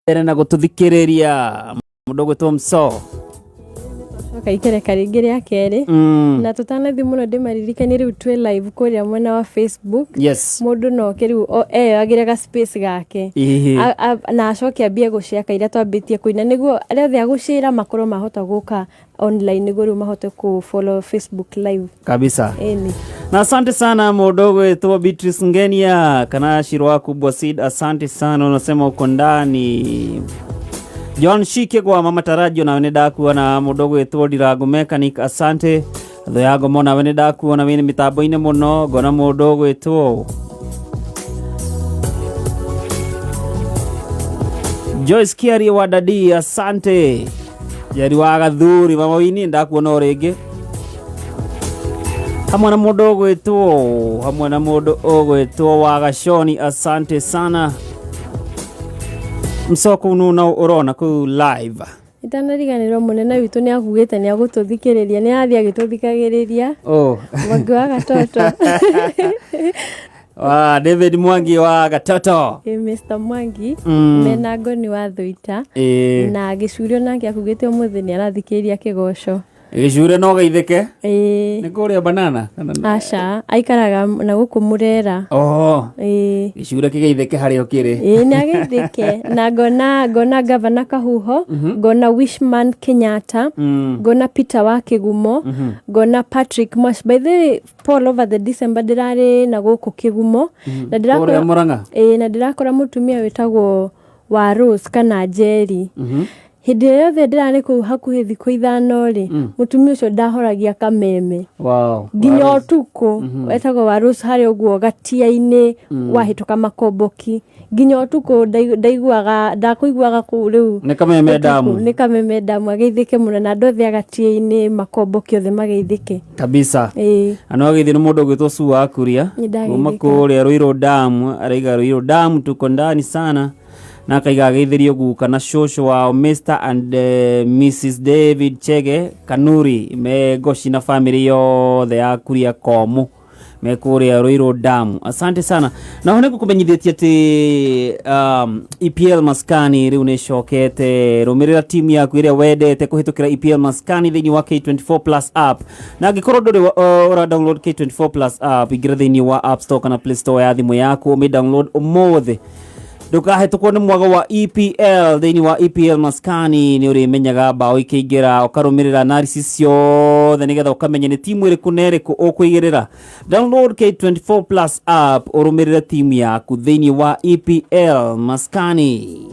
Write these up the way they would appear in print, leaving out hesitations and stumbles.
Mbere na gũtũthikĩrĩria mũndũ ũgwĩtwo Mso. Coka ikereka rĩngĩ rĩa kerĩ. Na tũtanathiĩ mũno ndĩmaririkanie rĩu twĩ live kũrĩa mwena wa Facebook. Yes. Mũndũ no oke rĩu eyoagĩre ga space gake. Na acoke ambie gũshare iria twambĩtie kũina nĩguo arĩa othe agũshare makorwo mahota gũka online nĩguo rĩu mahote kũ follow Facebook live. Kabisa. Ĩni. Na asante sana mũndũ ũgwĩtwo Beatrice Ngenia kana Shiro waku Bwasid, asante sana, unasema uko ndani. John Shike kwa mama Tarajio nawe nĩ ndakuona. Mũndũ ũgwĩtwo Ndirangu Mechanic, asante. Thũ ya ngomo nawe nĩ ndakuona wĩna mĩtambo-inĩ mũno. Ngona mũndũ ũgwĩtwo Joyce Kiarie wa Dadi, asante. Njeri wa Gathuri, mama wini ndakuona o rĩngĩ hamwe na mũndũ ũgwĩtwo hamwe na mũndũ ũgwĩtwo wa Gaconi, asante sana. Msoko nu no ũrona kũu live. Itanariganĩrwo mũnene witũ nĩ akugĩte nĩ agũtũthikĩrĩria, nĩ athiĩ agĩtũthikagĩrĩria. Oh. Mwangi wa Gatoto. Wa David Mwangi wa Gatoto. Ĩ, Mr Mwangi. Mena Ngoni wa Thuita. Na Gĩcurio nake akugĩte ũmũthĩ nĩ arathikĩrĩria kĩgoco. Gĩcure no geithĩke. Ĩ. Nĩ kũrĩa banana Kana- Aca, aikaraga na gũkũ Mũrera. Oh. Ĩ. Gĩcure kĩgeithĩke harĩa ũkĩrĩ. Ĩ, nĩ ageithĩke. Na ngona Gavana Kahuho, ngona Wishman Kenyatta, ngona Peter wa Kĩgumo, ngona Patrick Mosh. By the way, Paul, over the December ndĩrarĩ na gũkũ Kĩgumo na ndĩrakora Kũrĩa Mũrang'a. Ĩ, na ndĩrakora mũtumia wĩtagwo wa Rose kana Njeri. Hĩndĩ ĩrĩa yothe ndĩrarĩ kũu hakuhĩ thikũ 5 rĩ, mũtumia ũcio ndahoragia kameme. Nginya ũtukũ. Etagwo wa Rose harĩa ũguo gatia-inĩ wahĩtũka makomboki. Nginya ũtukũ ndaiguaga, ndakũiguaga kũu rĩu. Nĩ kameme Ũtukũ, damu. Nĩ kameme damu, ageithĩke mũno na andũ othe a gatia-inĩ makomboki othe mageithĩke. Kabisa. Ĩĩ. Na no agĩthiĩ nĩ mũndũ ũgwĩtwo Sue wa Kuria. Nĩ ndageithĩka. Kuma kũrĩa Ruiru Dam, araiga Ruiru Dam tuko ndani sana. Na akaiga ageithĩrio guka na cũcũ wao Mr and Mrs David Chege Kanuri me Goshi na family yothe ya Kuria Komu me kũrĩa Ruiru Dam. Asante sana. Na ho nĩngũkũmenyithĩtie atĩ EPL Maskani rĩu nĩ ĩcokete. Rũmĩrĩra timu yaku ĩrĩa wendete kũhĩtũkĩra EPL Maskani thĩinĩ wa K24 Plus app. Na angĩkorwo ndũrĩ ũra download K24 Plus app, ingĩra thĩinĩ wa App Store kana Play Store ya thimũ yaku ũmĩ download ũmũthĩ. Ndũkahĩtũkwo nĩ mwago wa EPL thĩinĩ wa EPL Maskani. Nĩ ũrĩmenyaga mbaũ ikĩingĩra, ũkarũmĩrĩra analysis ciothe nĩgetha ũkamenya nĩ timu ĩrĩkũ na ĩrĩkũ ũkũigĩrĩra. Download K24 Plus app ũrũmĩrĩre timu yaku thĩinĩ wa EPL Maskani.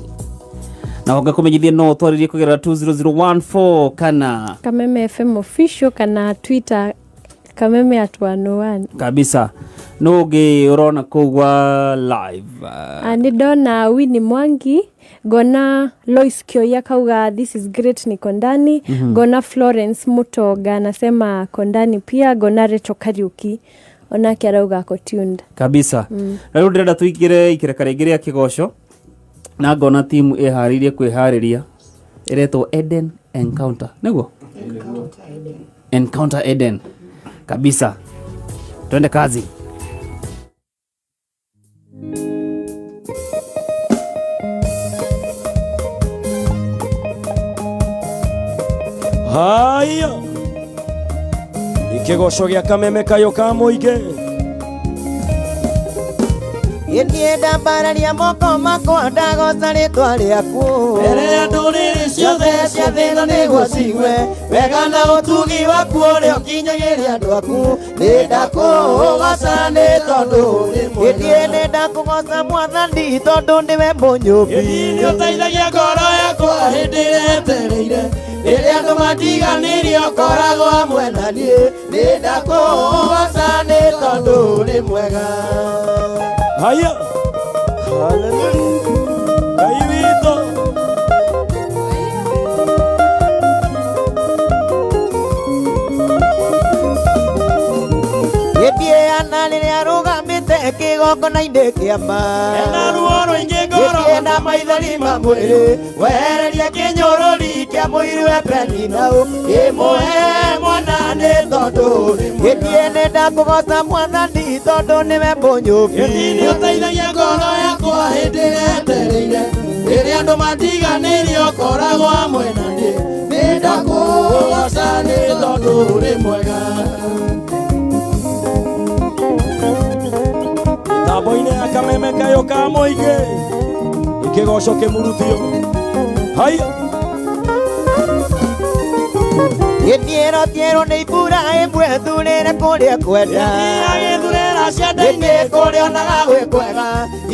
Na honga kũmenyithia no ũtwarĩrie kũgerera 20014 kana Kameme FM official kana Twitter Kameme at 101. Kabisa. No ũngĩ ũrona kũu gwa live? Nĩ ndona Winnie Mwangi, ngona Lois Kioia kauga this is great, niko ndani. Ngona Florence Mutonga anasema kondani pia, ngona Rachel Kariuki onake arauga ako tuned. Kabisa. Na rĩu ndĩrenda tũingĩre ikereka rĩngĩ rĩa kĩgoco na ngona timu ĩharĩirie kwĩharĩria ĩretwo Eden Encounter. Nĩguo? Encounter Eden. Kabisa. Twende kazi. Haya, ikigoco gĩa kameme kayo ka mũingĩ. Niĩ ndambararia moko makwa ndagoca rĩtwa rĩaku. Mbere ya ndũrĩrĩ ciothe cia thĩ ĩno nĩguo cigue wega na ũtugi waku ũrĩa ũkinyagĩria andũ aku. Nĩ ndakũgoca nĩ tondũ ũrĩ mwega. Niĩ nĩ ndakũgoca Mwathani tondũ nĩwe mũnyũmbi. Ĩĩ nĩ ũteithagia ngoro yakwa hĩndĩ ĩrĩa etereire. Rĩrĩa andũ matiganĩirie ũkoragwo hamwe na niĩ. Nĩ ndakũgoca nĩ tondũ ũrĩ mwega. Haya. Hallelujah. Ngai witũ. Gĩthiĩ ana rĩrĩa arũgamĩte kĩgongona-inĩ kĩa ma. Ena ruo rũingĩ ngoro Gĩthiĩ na maithori ma mwĩrĩ. Wehereria kĩnyũrũri kĩa mũiru we Peninau. Ĩmũhe mwana nĩ tondũ ũrĩ mwega. Gĩthiĩ nĩ ndakũgoca Mwathani tondũ nĩwe mũnyũmbi. Gĩthiĩ nĩ ũteithagia ngoro yakwa hĩndĩ ĩrĩa etereire. Rĩrĩa andũ matiganĩirie ũkoragwo hamwe na niĩ. Nĩndakũgoca nĩ tondũ ũrĩ mwega. Mĩtambo-inĩ ya kameme kayo ka mũingĩ ikĩgoco kĩmurutio haya. Gĩtiĩro tiĩro nĩ ibura ĩmwe thurĩre kũrĩa kwenda. Agĩthurĩra cianda-inĩ kũrĩa onaga gwĩ kwega.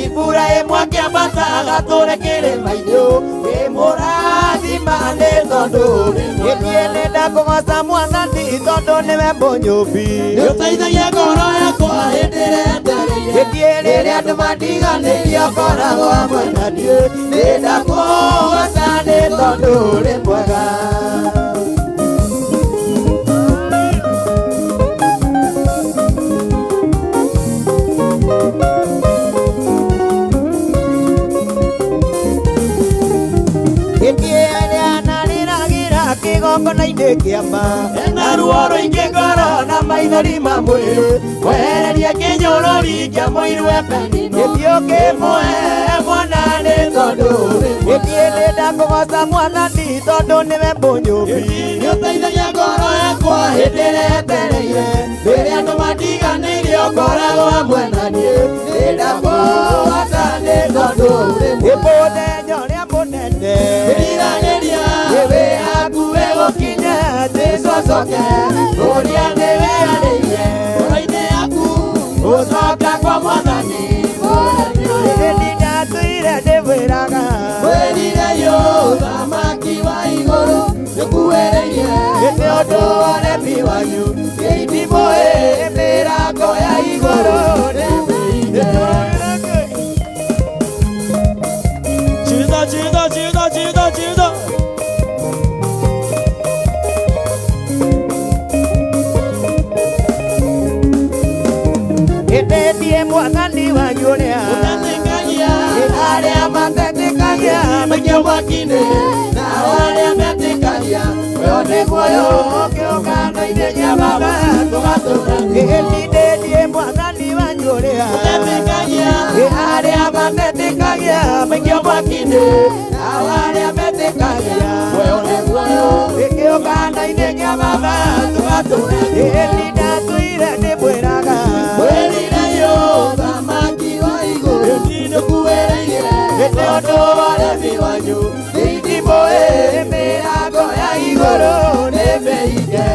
Ibura ĩmwe akĩambata agatũre kĩrĩma-inĩ. Kĩmũrathima nĩ tondũ ũrĩ mwega. Gĩthiĩ nĩndakũgoca mwathani tondũ nĩwe mũnyũmbi. Nĩũteithagia ngoro yakwa hĩndĩ ĩrĩa etereire. Gĩthiĩ Rĩrĩa andũ matiganĩirie ũkoragwo hamwe na niĩ. Nĩndakũgoca nĩ tondũ ũrĩ mwega. Kĩgongona-inĩ kĩama. Ena ruo rũingĩ ngoro na maithori ma mwĩrĩ. Mwehererie kĩnyũrũri kĩa mũiru we Penina. Gĩthiĩ Kĩmũhe mwana nĩ tondũ ũrĩ mwega. Gĩthiĩ nĩndakũgoca mwathani tondũ nĩwe mũnyũmbi. Nĩũteithagia ngoro yakwa hĩndĩ ĩrĩa etereire. Rĩrĩa andũ matiganĩirie ũkoragwo hamwe na niĩ. Nĩndakũgoca nĩ tondũ ũrĩ mwega. Mũthenya ũrĩa mũnene. Ndĩriragĩria Wĩ hakuhĩ gũkinya Jesũ acoke. Ũrĩa ndĩwĩranĩire ngoro-inĩ yaku gũcoka kwa mwathani. Ĩni ndatũire ndĩmwĩraga. Wĩrire yo thamaki wa igũrũ nĩkuĩrĩirie Nĩ ũndũ wa ũremi wanyu. Gĩitimũ ĩ mĩrango ya igũrũ nĩmĩige. Cheza cheza cheza cheza cheza. Ĩndĩtie mwathani wanyu ũrĩa. Ũtetĩkagia arĩa matetĩkagia maikio mwaki-inĩ, nao arĩa metĩkagia muoyo nĩ muoyo kĩũngano-inĩ kĩa Baba tũgatũũra. Ĩni ndĩtie mwathani wanyu ũrĩa. Ũtetĩkagia arĩa matetĩkagia maikio mwaki-inĩ, nao arĩa metĩkagia muoyo nĩ muoyo kĩũngano-inĩ kĩa Baba tũgatũũra. Ĩni ndatũire ndĩmwĩraga. Wĩrire yo thamaki wa igũrũ nĩkuĩrĩire nĩ ũndũ wa ũremi wanyu. Itimũ ĩ mĩrango ya igũrũ nĩmĩhinge.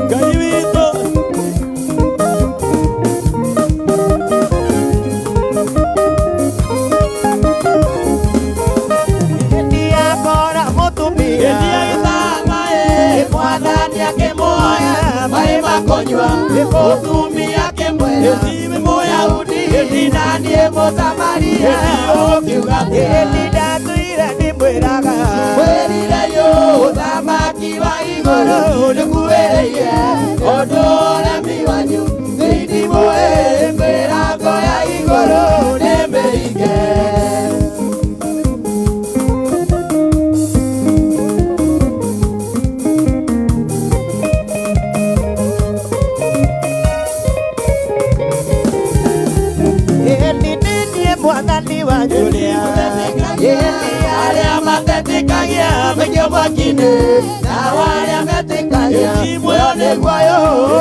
Ngai witũ. Ĩni akora mũtumia. Gĩthiĩ agĩtaha maĩ, mwathani akĩmuoya maĩ ma kũnyua. Mũtumia akĩmwĩra Ĩti wĩ Mũyahudi na niĩ Mũsamaria ũkiuga atĩa? Ĩni ndatũire ndĩmwĩraga. Wĩrire yo thamaki wa igũrũ nĩkuĩrĩire ũndũ ũremi wanyu. Itimũ ĩ mĩrango ya igũrũ nĩmĩhinge. Ĩni nĩ mwathani wanyu ũrĩa. Ĩni arĩa matetĩkagia maikio mwaki-inĩ, nao arĩa metĩkagia muoyo nĩ muoyo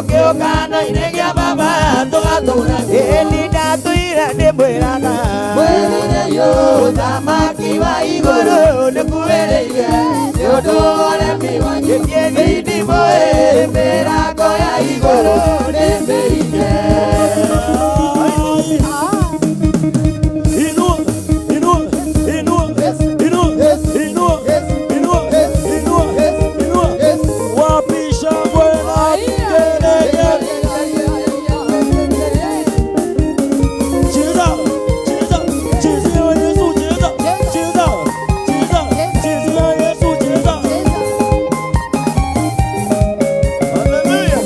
kĩũngano-inĩ kĩa Baba tũgatũũra. Ĩni ndatũire ndĩmwĩraga. Wĩrire yo thamaki wa igũrũ nĩkuĩrĩire nĩ ũndũ wa ũremi wanyu. Itimũ ĩ mĩrango ya igũrũ nĩmĩhinge. Inua inua inua inua inua inua inua inua. Wapi shangwe na vigelegele? Cheza cheza cheza Yesu cheza cheza cheza cheza Yesu cheza. Hallelujah.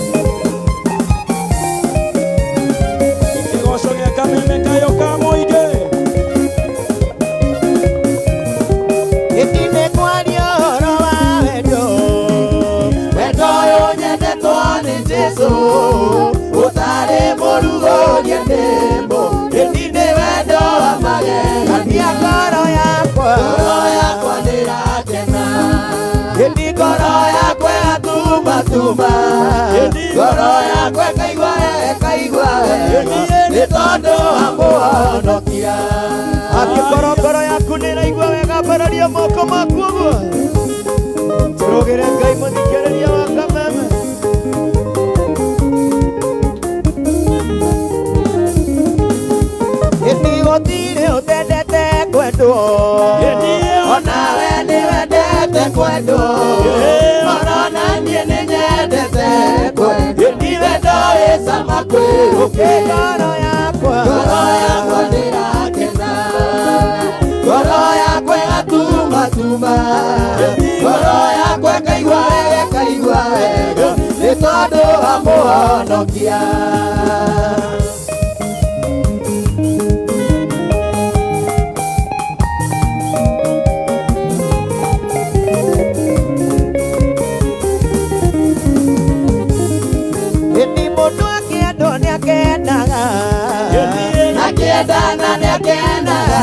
ĩgatumatuma ngoro yakwa ĩkaigua wega ĩkaigua wega nĩ tondũ wa mũhonokia. Angĩkorwo ngoro yaku nĩ ĩraigua wega ambararia moko maku ũguo tũrũgĩre Ngai mũthikĩrĩria wa Kameme. Ĩni gũtirĩ ũtendete kwendwo Onawe nĩ wendete kwendwo orona niĩ nĩ nyendete kwendwo ni wendo wĩ cama kwĩ ũkĩ. Ngoro yakwa Ngoro yakwa nĩrakena ngoro yakwa ĩgatumatuma ngoro yakwa ĩkaigua wega ĩkaigua wega nĩ tondũ wa mũhonokia. Ĩni mũndũ akĩendwo nĩ akenaga Akĩendana nĩakenaga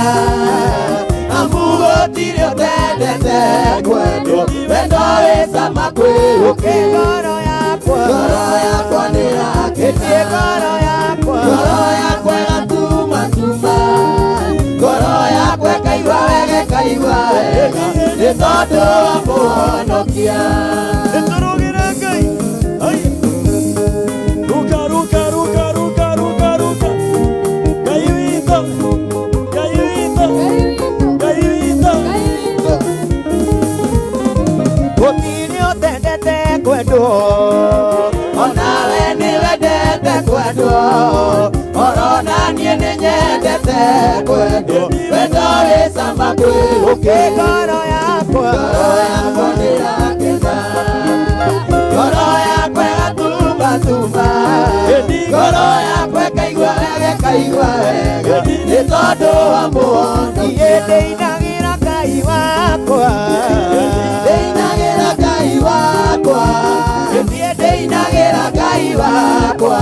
amu gũtirĩ ũtendete kwendwo wendo wĩ cama kwĩ ũkĩ. Ngoro yakwa Ngoro yakwa nĩrakena Ĩni ngoro yakwa ngoro yakwa ĩgatumatuma ngoro yakwa ĩkaigua wega ĩkaigua wega nĩ tondũ wa mũhonokia. Nĩtũrũgĩre Ngai. Ai. Ruka ruka ruka ruka ruka ruka. Ngai witũ, Ngai witũ, Ngai witũ. Gũtirĩ ũtendete kwendwo Onawe nĩ wendete kwendwo orona niĩ nĩ nyendete kwendwo wendo wĩ cama kwĩ ũkĩ. Ngoro yakwa Ngoro yakwa nĩrakena ngoro yakwa ĩgatumatuma ngoro yakwa ĩkaigua wega ĩkaigua wega nĩ tondũ wa mũhonokia. Niĩ ndĩinagĩra Ngai wakwa Ndĩinagĩra Ngai wakwa niĩ ndĩinagĩra Ngai wakwa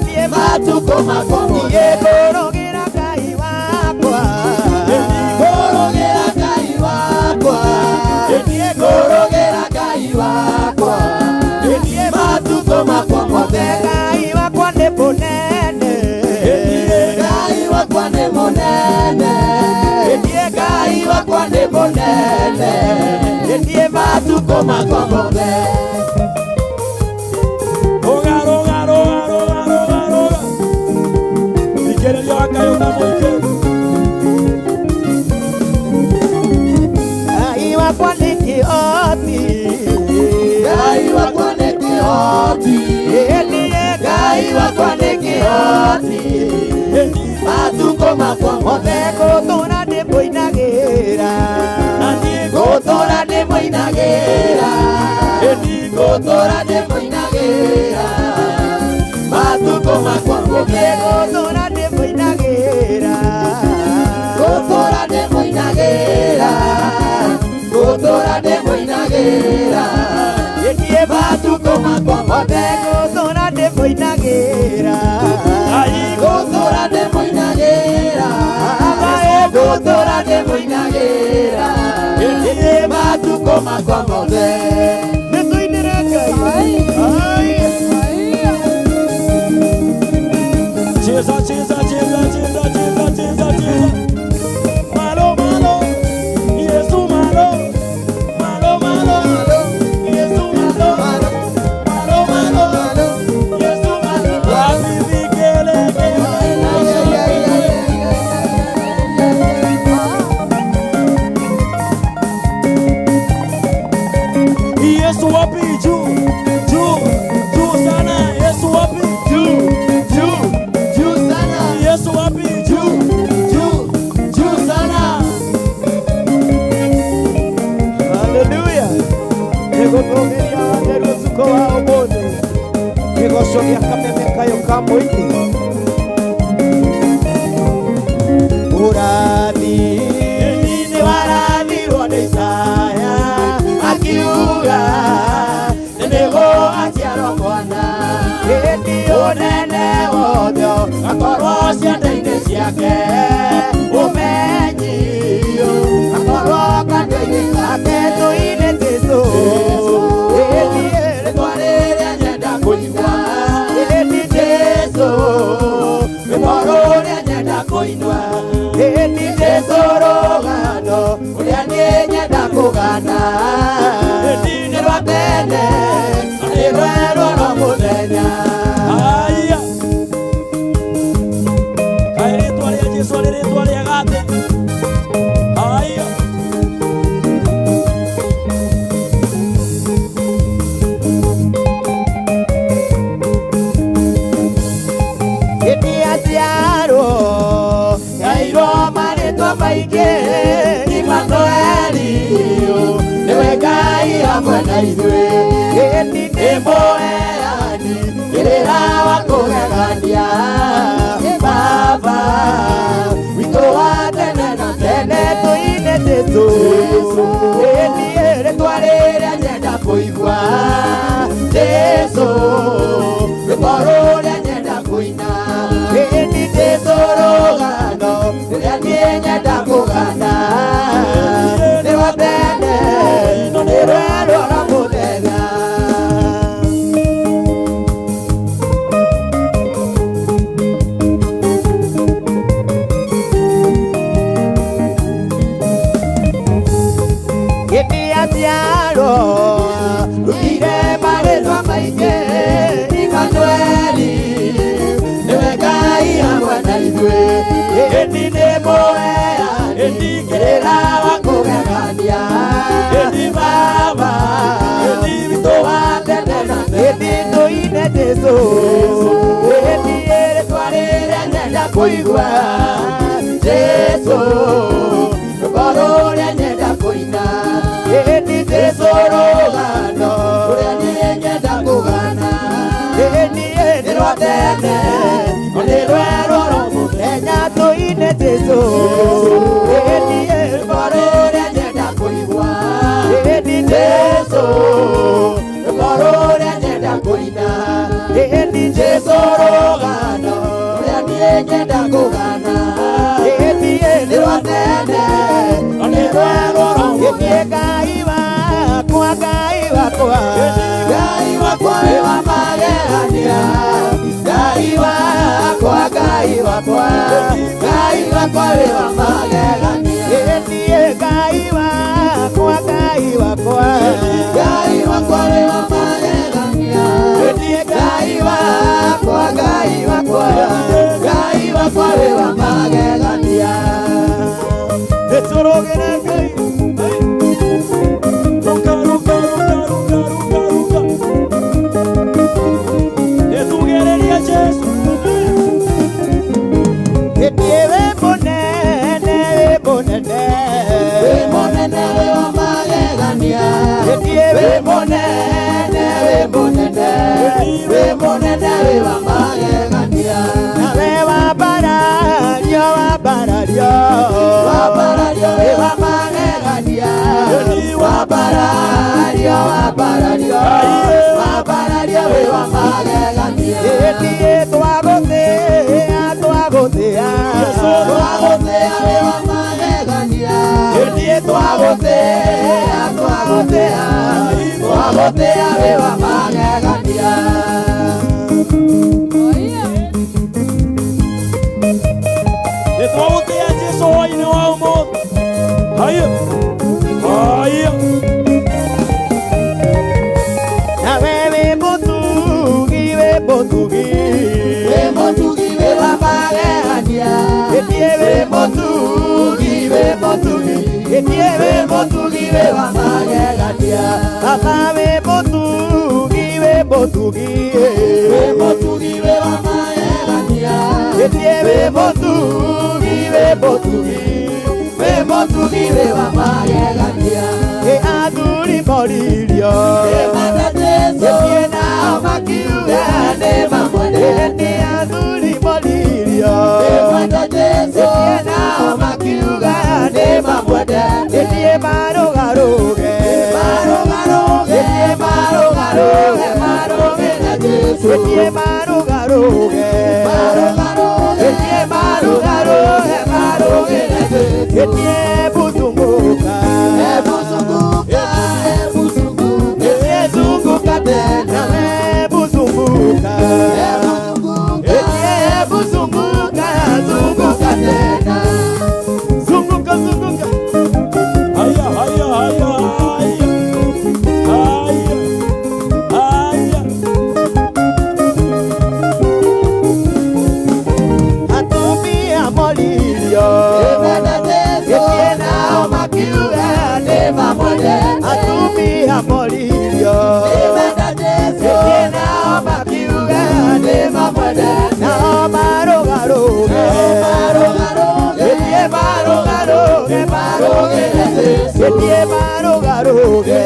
Niĩ matukũ makwa mothe. Niĩ ngũrũgĩra Ngai wakwa Ngũrũgĩra Ngai wakwa niĩ ngũrũgĩra Ngai wakwa niĩ matukũ makwa mothe. Ngai wakwa nĩ mũnene Ngai wakwa nĩ mũnene Ngai wakwa nĩ mũnene niĩ matukũ makwa mothe. Ruga ruga ruga ruga ruga ruga. Thikĩrĩria wa Ngai ũkamũike. Ngai wakwa nĩ kĩhoti Ngai wakwa nĩ kĩhoti Niĩ Ngai wakwa nĩ kĩhoti matukũ makwa mothe. Gũtũũra ndĩmũinagĩra Na niĩ Ngũtũũra ndĩmũinagĩra ngũtũũra ndĩmũinagĩra matukũ makwa mothe. Gũtũũra ndĩmũinagĩra Ngũtũũra ndĩmũinagĩra ngũtũũra ndĩmũinagĩra Niĩ matukũ makwa mothe. Gũtũũra ndĩmũinagĩra Ai. Ngũtũũra ndĩmũinagĩra ngũtũũra ndĩmũinagĩra niĩ matukũ makwa mothe. Nĩtũinĩre Ngai. Ai. Cheza cheza cheza cheza cheza cheza cheza. Malo malo, Yesu malo, malo malo, Yesu malo, malo malo, Yesu malo. Wapi vigelegele? Yesu wapi juu juu juu sana. Yesu wapi Juu juu juu sana Yesu wapi juu juu juu sana. Haleluya. Nĩgũtũũgĩria watheru ũtukũ wa ũmũthĩ. Kĩgoco gĩa Kameme kayũ ka mũingĩ. Ũrathi nĩ warathirwo nĩ Isaya Akiuga nĩguo aciarwo mwana Ĩni ũnene wothe akorwo ciande-inĩ ciake ũmenyio akorwo kanua-inĩ gake tũine Jesũ. Ĩni rĩtwa kũigua ĩni Jesũ rũgano ũrĩa niĩ nyenda kũgana nĩ rwa tene nĩ rwerwo ro mũthenya. Aya. Kaĩ rĩtwa rĩa Jesũ rĩ rĩtwa rĩega atĩa? Aya. Hĩndĩ aciarwo ngairwo marĩtwa maingĩ Imanueli nĩwe Ngai hamwe na ithuĩ ĩni nĩ mũheani kĩrĩra wa kũgegania Baba witũ wa tene na tene tũine Jesũ ĩni rĩtwa rĩrĩa nyenda kũigua Jesũ rwĩmbo rũrĩa nyenda kũina ĩni Jesũ rũgano rũrĩa niĩ nyenda kũgana nĩ rwa tene nĩ rwerwo ro mũthenya. Hĩndĩ aciarwo rutire marĩtwa maingĩ Imanueli nĩwe Ngai hamwe na ithuĩ ĩni nĩ mũheani kĩrĩra wa kũgegania ĩni Baba witũ wa tene na tene tũine Jesũ ĩni rĩtwa rĩrĩa nyenda kũigua Jesũ rwĩmbo rũrĩa nyenda kũina ĩni Jesũ rũgano rũrĩa niĩ nyenda kũgana ĩni nĩ rwa tene nĩ rwerwo ro mũthenya tũine Jesũ ĩni rwĩmbo rũrĩa nyenda kũigua ĩni Jesũ rwĩmbo rũrĩa nyenda kũina ĩni Jesũ rũgano rũrĩa niĩ nyenda kũgana ĩni nĩ rwa tene nĩ rwerwo ro mũthenya. Ngai wakwa Ngai wakwa Ngai wakwa wĩ wa magegania Ngai wakwa Ngai wakwa Ngai wakwa wĩ wa magegania ĩni Ngai wakwa Ngai wakwa Ngai wakwa wĩ wa magegania ĩni Ngai wakwa Ngai wakwa Ngai wakwa wĩ wa magegania. Nĩtũrũgĩre Ngai. Ruka, ruka, ruka, ruka, ruka, ruka. Nĩtugĩrĩrie Jesũ. Ĩni wĩ mũnene wĩ mũnene wĩ mũnene wĩ wa magegania ĩni wĩ mũnene wĩ mũnene wĩ mũnene wĩ wa magegania nawe wambarario wambarario wambarario wĩ wa magegania wambarario wambarario wambarario wĩ wa magegania ĩni twagũtĩa twagũtĩa twagũtĩa wĩ wa magegania ĩni twagũtĩa twagũtĩa twagũtĩa wĩ wa magegania. Nĩtwagũtĩa Jesũ hwaĩ-inĩ wa ũmũthĩ. Haya. Haya. Nawe wĩ mũtugi wĩ mũtugi wĩ mũtugi wĩ wa magegania ĩni wĩ mũtugi wĩ mũtugi ĩni wĩ mũtugi wĩ wa magegania Baba wĩ mũtugi wĩ mũtugi wĩ mũtugi wĩ wa magegania ĩni wĩ mũtugi wĩ mũtugi wĩ mũtugi wĩ wa magegania ĩ athuri moririo nĩ Jesũ ĩni nao makiuga nĩ mamwende ĩni athuri moririo nĩ Jesũ ĩni nao makiuga nĩ mamwende ĩni marũgarũge marũgarũge marũgarũge marũgĩre Jesũ ĩni marũgarũge marũgarũge ĩni marũgarũge marũgĩre Jesũ ĩni ebuzunguka ebuzunguka ebuzunguka ĩni ezunguka tena ebuzunguka ebuzunguka ĩni ebuzunguka zunguka tena. nyendete. Nao marũgarũge, ĩthiĩ marũgarũge, marũgĩre Jesũ. Ĩthiĩ marũgarũge,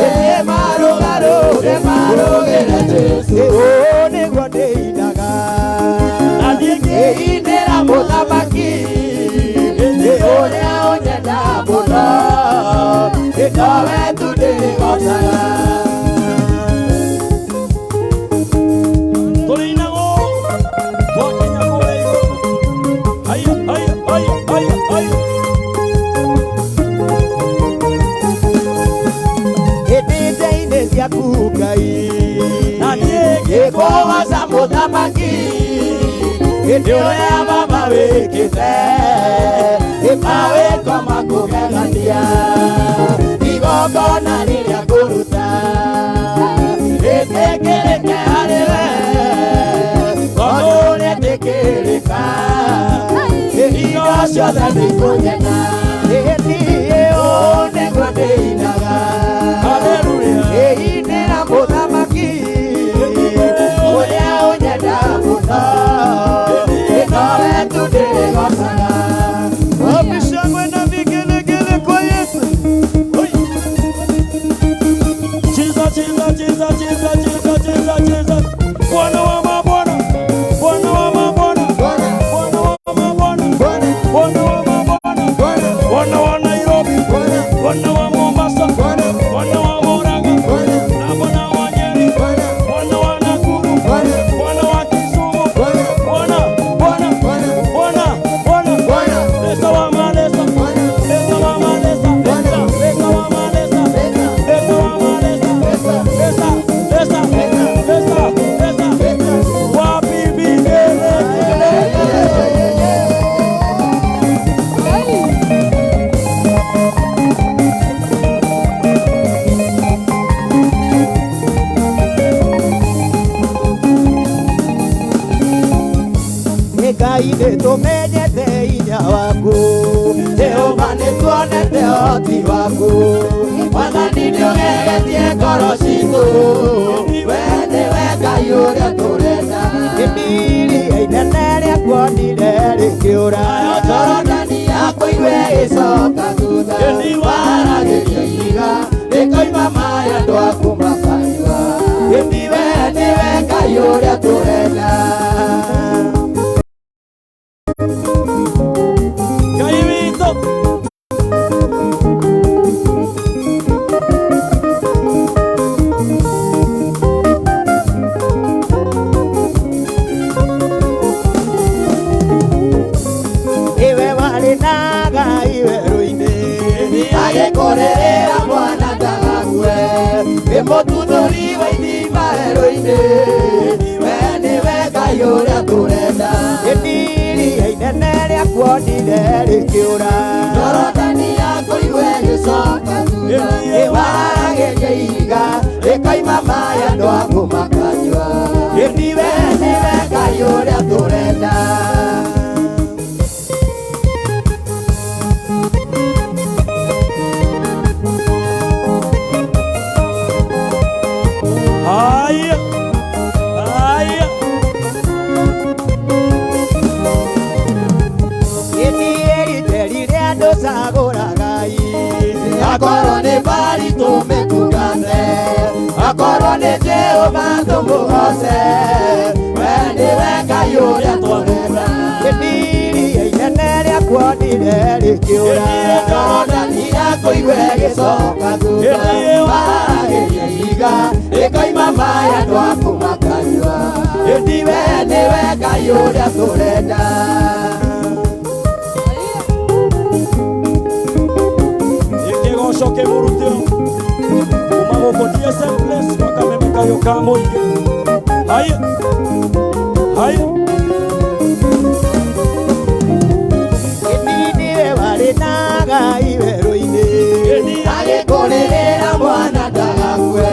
ĩthiĩ marũgarũge, marũgĩre Jesũ. Ũũ nĩguo ndĩinaga, ngĩinĩra mũthamaki, nĩ ũrĩa ũnyenda mũno, nowe tu ndĩgocaga. Tũrĩinagwo twakinya kũrĩa igũrũ. Haya, haya, haya, haya, haya. Hĩndĩ ciaku Ngai, Na niĩ ngĩkũgoca mũthamaki, hĩndĩ ũrĩa baba wĩkĩte, mawĩko makũgegania, igongona rĩrĩa ngũruta, rĩtĩkĩrĩke harĩ we, tondũ rĩtĩkĩrĩka, hingo ciothe nĩikũnyenda. Ĩĩ ũũ nĩguo ndĩinaga, Hallelujah. ngĩinĩra mũthamaki, ũrĩa ũnyenda mũno, nowe tu ndĩrĩgocaga. Wapi shangwe na vigelegele kwa Yesu? Cheza, cheza, cheza, cheza, cheza, cheza, cheza. Bwana wa mabwana, Bwana wa mabwana, Bwana wa mabwana, Bwana wa mabwana, Bwana wa Nairobi, Bwana wa Mombasa, Bwana wa Murang'a, na Bwana wa Nyeri, Bwana wa Nakuru, Bwana wa Kisumu, Bwana, Bwana, Bwana, Bwana, Lesa wa malesa, Lesa wa malesa, Lesa wa malesa, Lesa wa malesa, Lesa, Lesa, Lesa, Lesa. Wapi vigelegele? Ngai nĩtũmenyete hinya waku, Jehova nĩtuonete ũhoti waku, Mwathani nĩũgegetie ngoro citũ, we nĩwe Ngai ũrĩa tũrenda. Iria inene rĩakuonire rĩkĩũra, Jorodani yakũigua ĩgĩcoka thutha, waragĩrio ihiga rĩkoima maĩ andũ aku makanyua, ĩndi we nĩwe Ngai ũrĩa tũrenda. Ngai witũ. Iwe warĩ na Ngai werũ-inĩ, agĩkũrĩrĩra mwana ndagakue, wĩ mũtuthũri wa ithima werũ-inĩ, we nĩwe Ngai ũrĩa tũrenda. Iria inene rĩakuonire rĩkĩũra, Jorodani yakũigua ĩgĩcoka thutha, ĩwaragĩria ihiga rĩkoima maĩ andũ aku makanyua, ĩndi we nĩwe Ngai ũrĩa tũrenda. Haya, haya. Ĩthiĩrite rĩrĩa ndũcagũraga-ĩ, akorwo nĩ Bari tũmĩtungate, akorwo nĩ Jehova tũmũgoce, we nĩwe Ngai ũrĩa tũrenda. Iria inene rĩakuonire rĩkĩũra, Jorodani yakũigua ĩgĩcoka thutha, waragĩria ihiga rĩkoima maĩ andũ aku makanyua, ĩndi we nĩwe Ngai ũrĩa tũrenda. Ĩkĩgoco kĩmũrutĩo kuma gũkũ DSM Place gwa kameme kayũ ka mũingĩ. Haya, haya. Ĩndi nĩwe warĩ na Ngai werũ-inĩ, agĩkũrĩrĩra mwana ndagakue,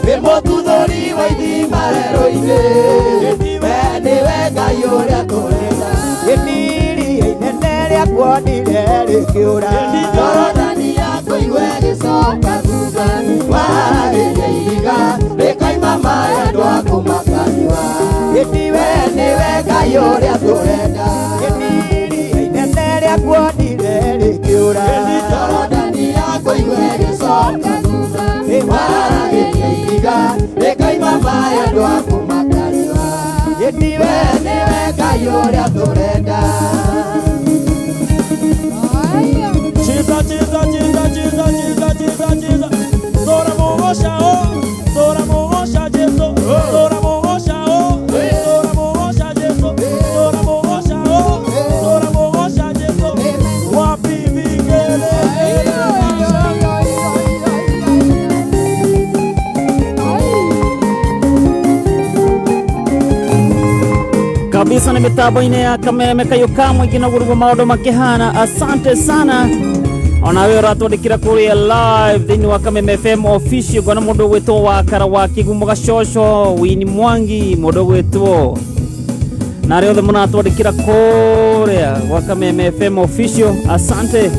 wĩ mũtuthũri wa ithima werũ-inĩ, we nĩwe Ngai ũrĩa tũrenda. Iria inene rĩakuonire rĩkĩũra, Jorodani yakũigua ĩgĩcoka thutha, waragĩria ihiga rĩkoima maĩ andũ aku makanyua, Ĩtiwe nĩwe Ngai ũrĩa tũrenda. Ĩtiria inene rĩakuonire rĩkĩũra. Jorodani yakũigua ĩgĩcoka thutha. Ĩmaragĩria ihiga rĩkaima maĩ andũ aku makanyua. Ĩtiwe nĩwe Ngai ũrĩa tũrenda. Cheza, cheza, cheza, cheza, cheza, cheza, cheza. Tora mogosha o, tora mogosha Jesu, tora mogosha o, tora mogosha Jesu, tora mogosha o, tora mogosha Jesu. Wapi vigele? Kabisa na mitambo-inĩ ya Kameme kayũ ka mũingĩ na gurugu maũndũ makĩhana. Asante sana onawe ũratwandĩkĩra kũrĩa live thĩinĩ wa Kameme FM official. Ngona mũndũ ũgwĩtwo Wakara wa Kĩgumo Gacoco, Wini Mwangi, mũndũ ũgwĩtwo na arĩa othe mũratwandĩkĩra kũrĩa gwa Kameme FM official, asante.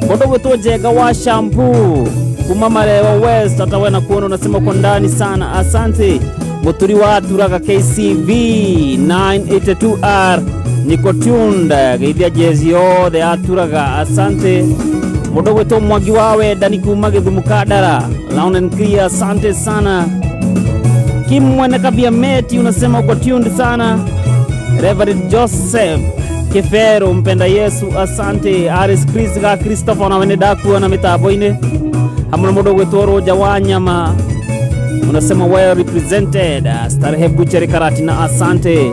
Mũndũ ũgwĩtwo Njenga wa Shampoo kuma Marewa West, hata wewe nakuona unasema uko ndani sana, asante. Muturi wa Turaga KCV 982R niko tuned geithia jezi yothe ya Turaga, asante. Mũndũ ũgwĩtwo Mwangi wa Wendani kuma Gĩthumo Kandara, loud and clear, asante sana. Kim Mwene Kabia Meti unasema uko tuned sana. Reverend Joseph Kefero mpenda Yesu, asante. Aris Chris ga Christopher na wene ndakuona mitambo-inĩ hamwe na mũndũ ũgwĩtwo Roja wa Nyama unasema well represented. Starehe Butchery Karatina, asante.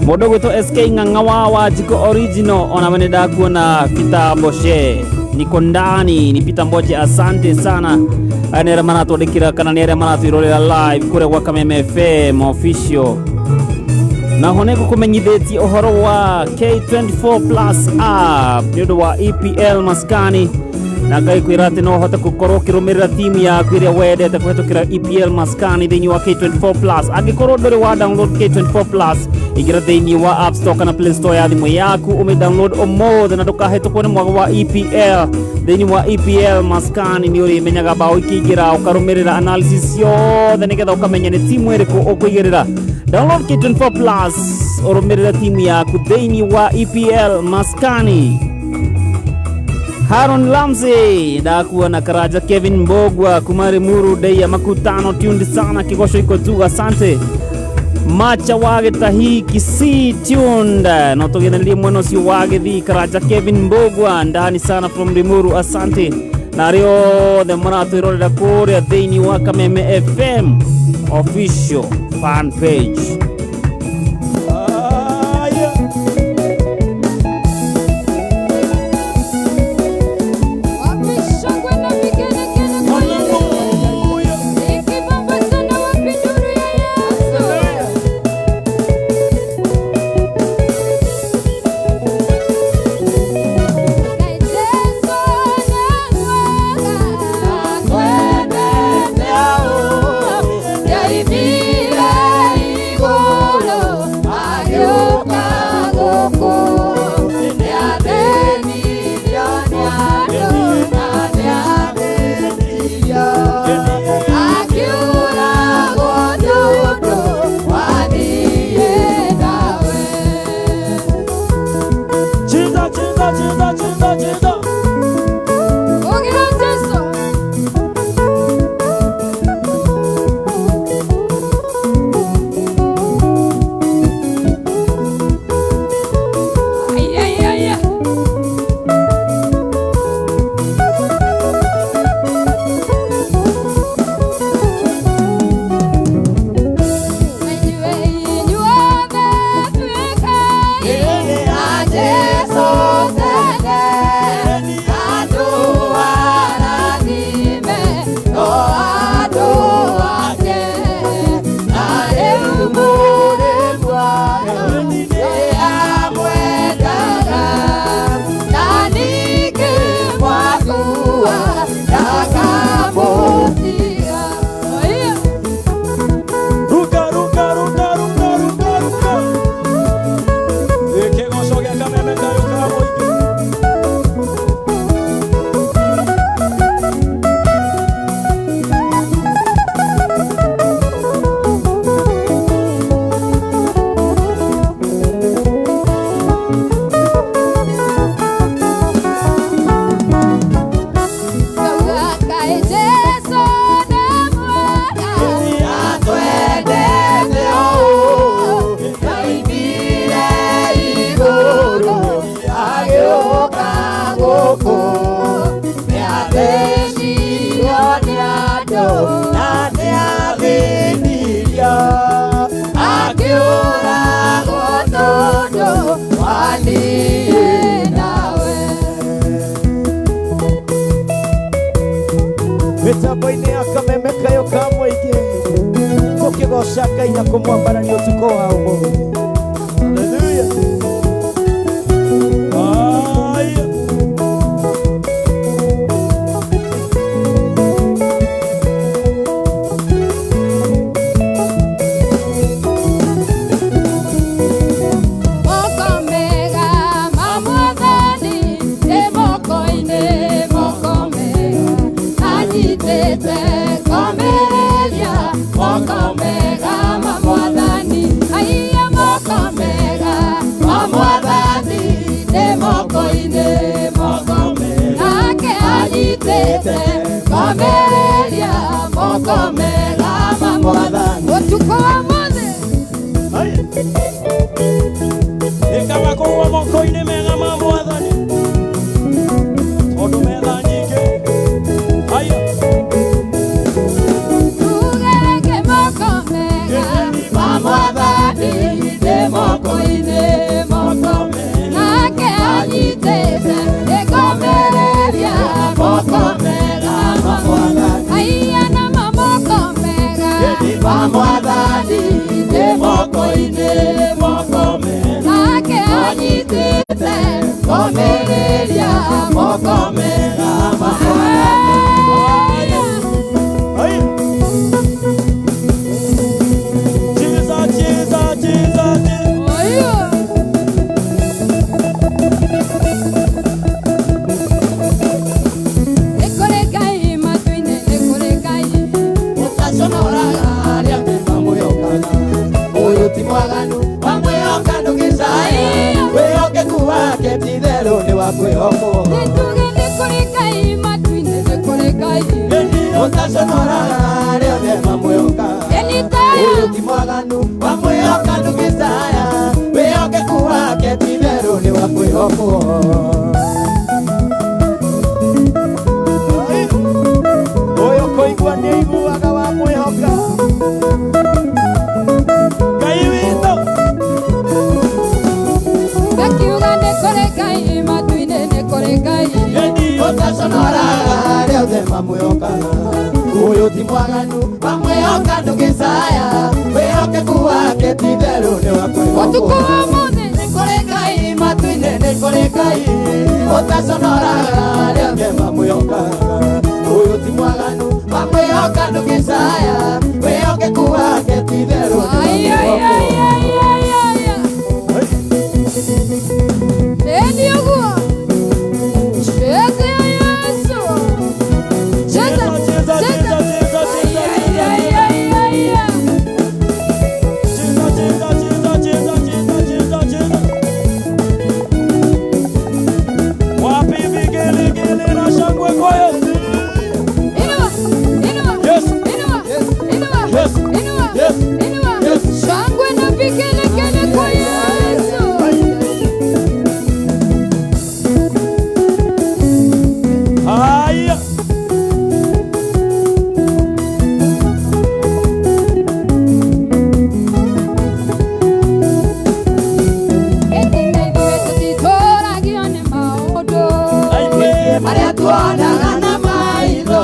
Mũndũ ũgwĩtwo SK Ng'ang'a wa Wanjikũ original ona wene ndakuona. Peter Mboshe niko ndani ni Peter Mboche, asante sana. Aya nĩ arĩa maratwandĩkĩra kana nĩ arĩa maratwĩrorera live kũrĩa gwa Kameme FM official. Naho nĩ ngũkũmenyithĩtie ũhoro wa K24 Plus app nĩ ũndũ wa EPL maskani, na ngai kwĩra atĩ no ũhote gũkorwo ũkĩrũmĩrĩra timu yaku ĩrĩa wendete kũhetũkĩra EPL maskani thĩinĩ wa K24 Plus. Angĩkorwo ndũrĩ wa download K24 Plus, ingĩra thĩinĩ wa App Store kana Play Store ya thimũ yaku ũmĩ download ũmũthĩ na ndũkahĩtũkwo nĩ mwago wa EPL. Thĩinĩ wa EPL maskani nĩ ũrĩmenyaga bao ikĩingĩra, ũkarũmĩrĩra analysis yothe nĩgetha ũkamenya nĩ timu ĩrĩkũ ũkũigĩrĩra. Download K24 Plus ũrũmĩrĩre timu yaku thĩinĩ wa EPL maskani. Haron Lamsey ndakuona. Karaja Kevin Mbogwa kumari Muru Deya makutano tuned sana, Kigosho iko tu, asante. Macha wa Gĩtahi Kisii tuned no tũgĩthanirie mwena ũcio wa Gĩthii. Karaja Kevin Mbogwa ndani sana from Limuru, asante. Na arĩa othe mũratwĩrorera kũrĩa thĩinĩ wa Kameme FM official fan page. Aya. Wapi shangwe na vigelegele kwa Yesu? Hallelujah. Ikibamba sana, wapi nuru ya Yesu? Ngai Jesu nĩ mwega, akwendete ũũ, ndeithire igũrũ. Wani nawe. Mĩtambo-inĩ ya kameme kayo ka mũingĩ tũkĩgoca Ngai na kũmwambarania ũtukũ wa ũmũthĩ. Haleluya. Haya. Moko mega ma Mwathani ndĩ moko-inĩ, moko mega anyitĩte ngomĩrĩria, moko mega ma Mwathani, aiya moko mega ma Mwathani ndĩ moko-inĩ, moko mega nake anyitĩte ngomĩrĩria, moko mega ma Mwathani ũtukũ wa ũmũthĩ. Haya. Ĩkaga kũgwa moko-inĩ mega ma Mwathani tondũ metha nyingĩ. Haya. Tugereke moko mega ma Mwathani ndĩ moko-inĩ, moko mega nake anyitĩte ngomĩrĩria, moko mega ma Mwathani, aiya na moko mega Ma Mwathani ndĩ moko-inĩ, moko mega nake anyitĩte ngomĩrĩria, moko mega ma Mwathani. Haya. Cheza, cheza, cheza, cheza. Oyo. Nĩ kũrĩ Ngai matu-inĩ, nĩ kũrĩ Ngai. Ũtaconoraga arĩa mamwĩhokaga. Ũyũ ti mwaganu, wamwĩhoka ndũgĩcaya. Wĩhokeku wake ti-itherũ nĩ wa kwĩhokwo. Nĩtuge nĩ kũrĩ Ngai matu-inĩ, nĩ kũrĩ Ngai. Ũtaconoraga arĩa othe mamwĩhokaga. Enitayo. Ũyũ ti mwaganu, wamwĩhoka ndũgĩcaya. Wĩhokeku wake ti-itherũ nĩ wa kwĩhokwo. Ũyũ kũigua nĩ aiguaga wamwĩhoka. Ngai witũ. Ngakiuga nĩ kũrĩ Ngai matu-inĩ, nĩ kũrĩ Ngai. Ũtaconoraga arĩa othe mamwĩhokaga. Ũyũ ti mwaganu, wamwĩhoka ndũgĩcaya. Wĩhokeku wake ti-itherũ nĩ wa kwĩhokwo. Ũtukũ wa ũmũthĩ. Nĩ kũrĩ Ngai matu-inĩ, nĩ kũrĩ Ngai. Ũtaconoraga arĩa othe mamwĩhokaga. Ũyũ ti mwaganu, wamwĩhoka ndũgĩcaya. Wĩhokeku wake ti-itherũ nĩ wa Ai, ai, kwĩhokwo. ai, ai, ai, ai, ai. Ĩni ũguo. Cheze ya Yesu. Cheza, Cheza, cheza. cheza, cheza, cheza, Ai, cheza. ai, ai, ai, ai. Cheza, cheza, cheza, cheza, cheza, cheza, cheza. Wapi vigelegele na shangwe kwa Yesu? Inua, inua, Yes. inua, inua, Yes. inua, Yes. inua. Yes. Shangwe na vigelegele kwa Yesu. Haya. Ĩndĩ na ithuĩ tũtitũragio nĩ maũndũ. Aitwe Arĩa tuonaga na maitho,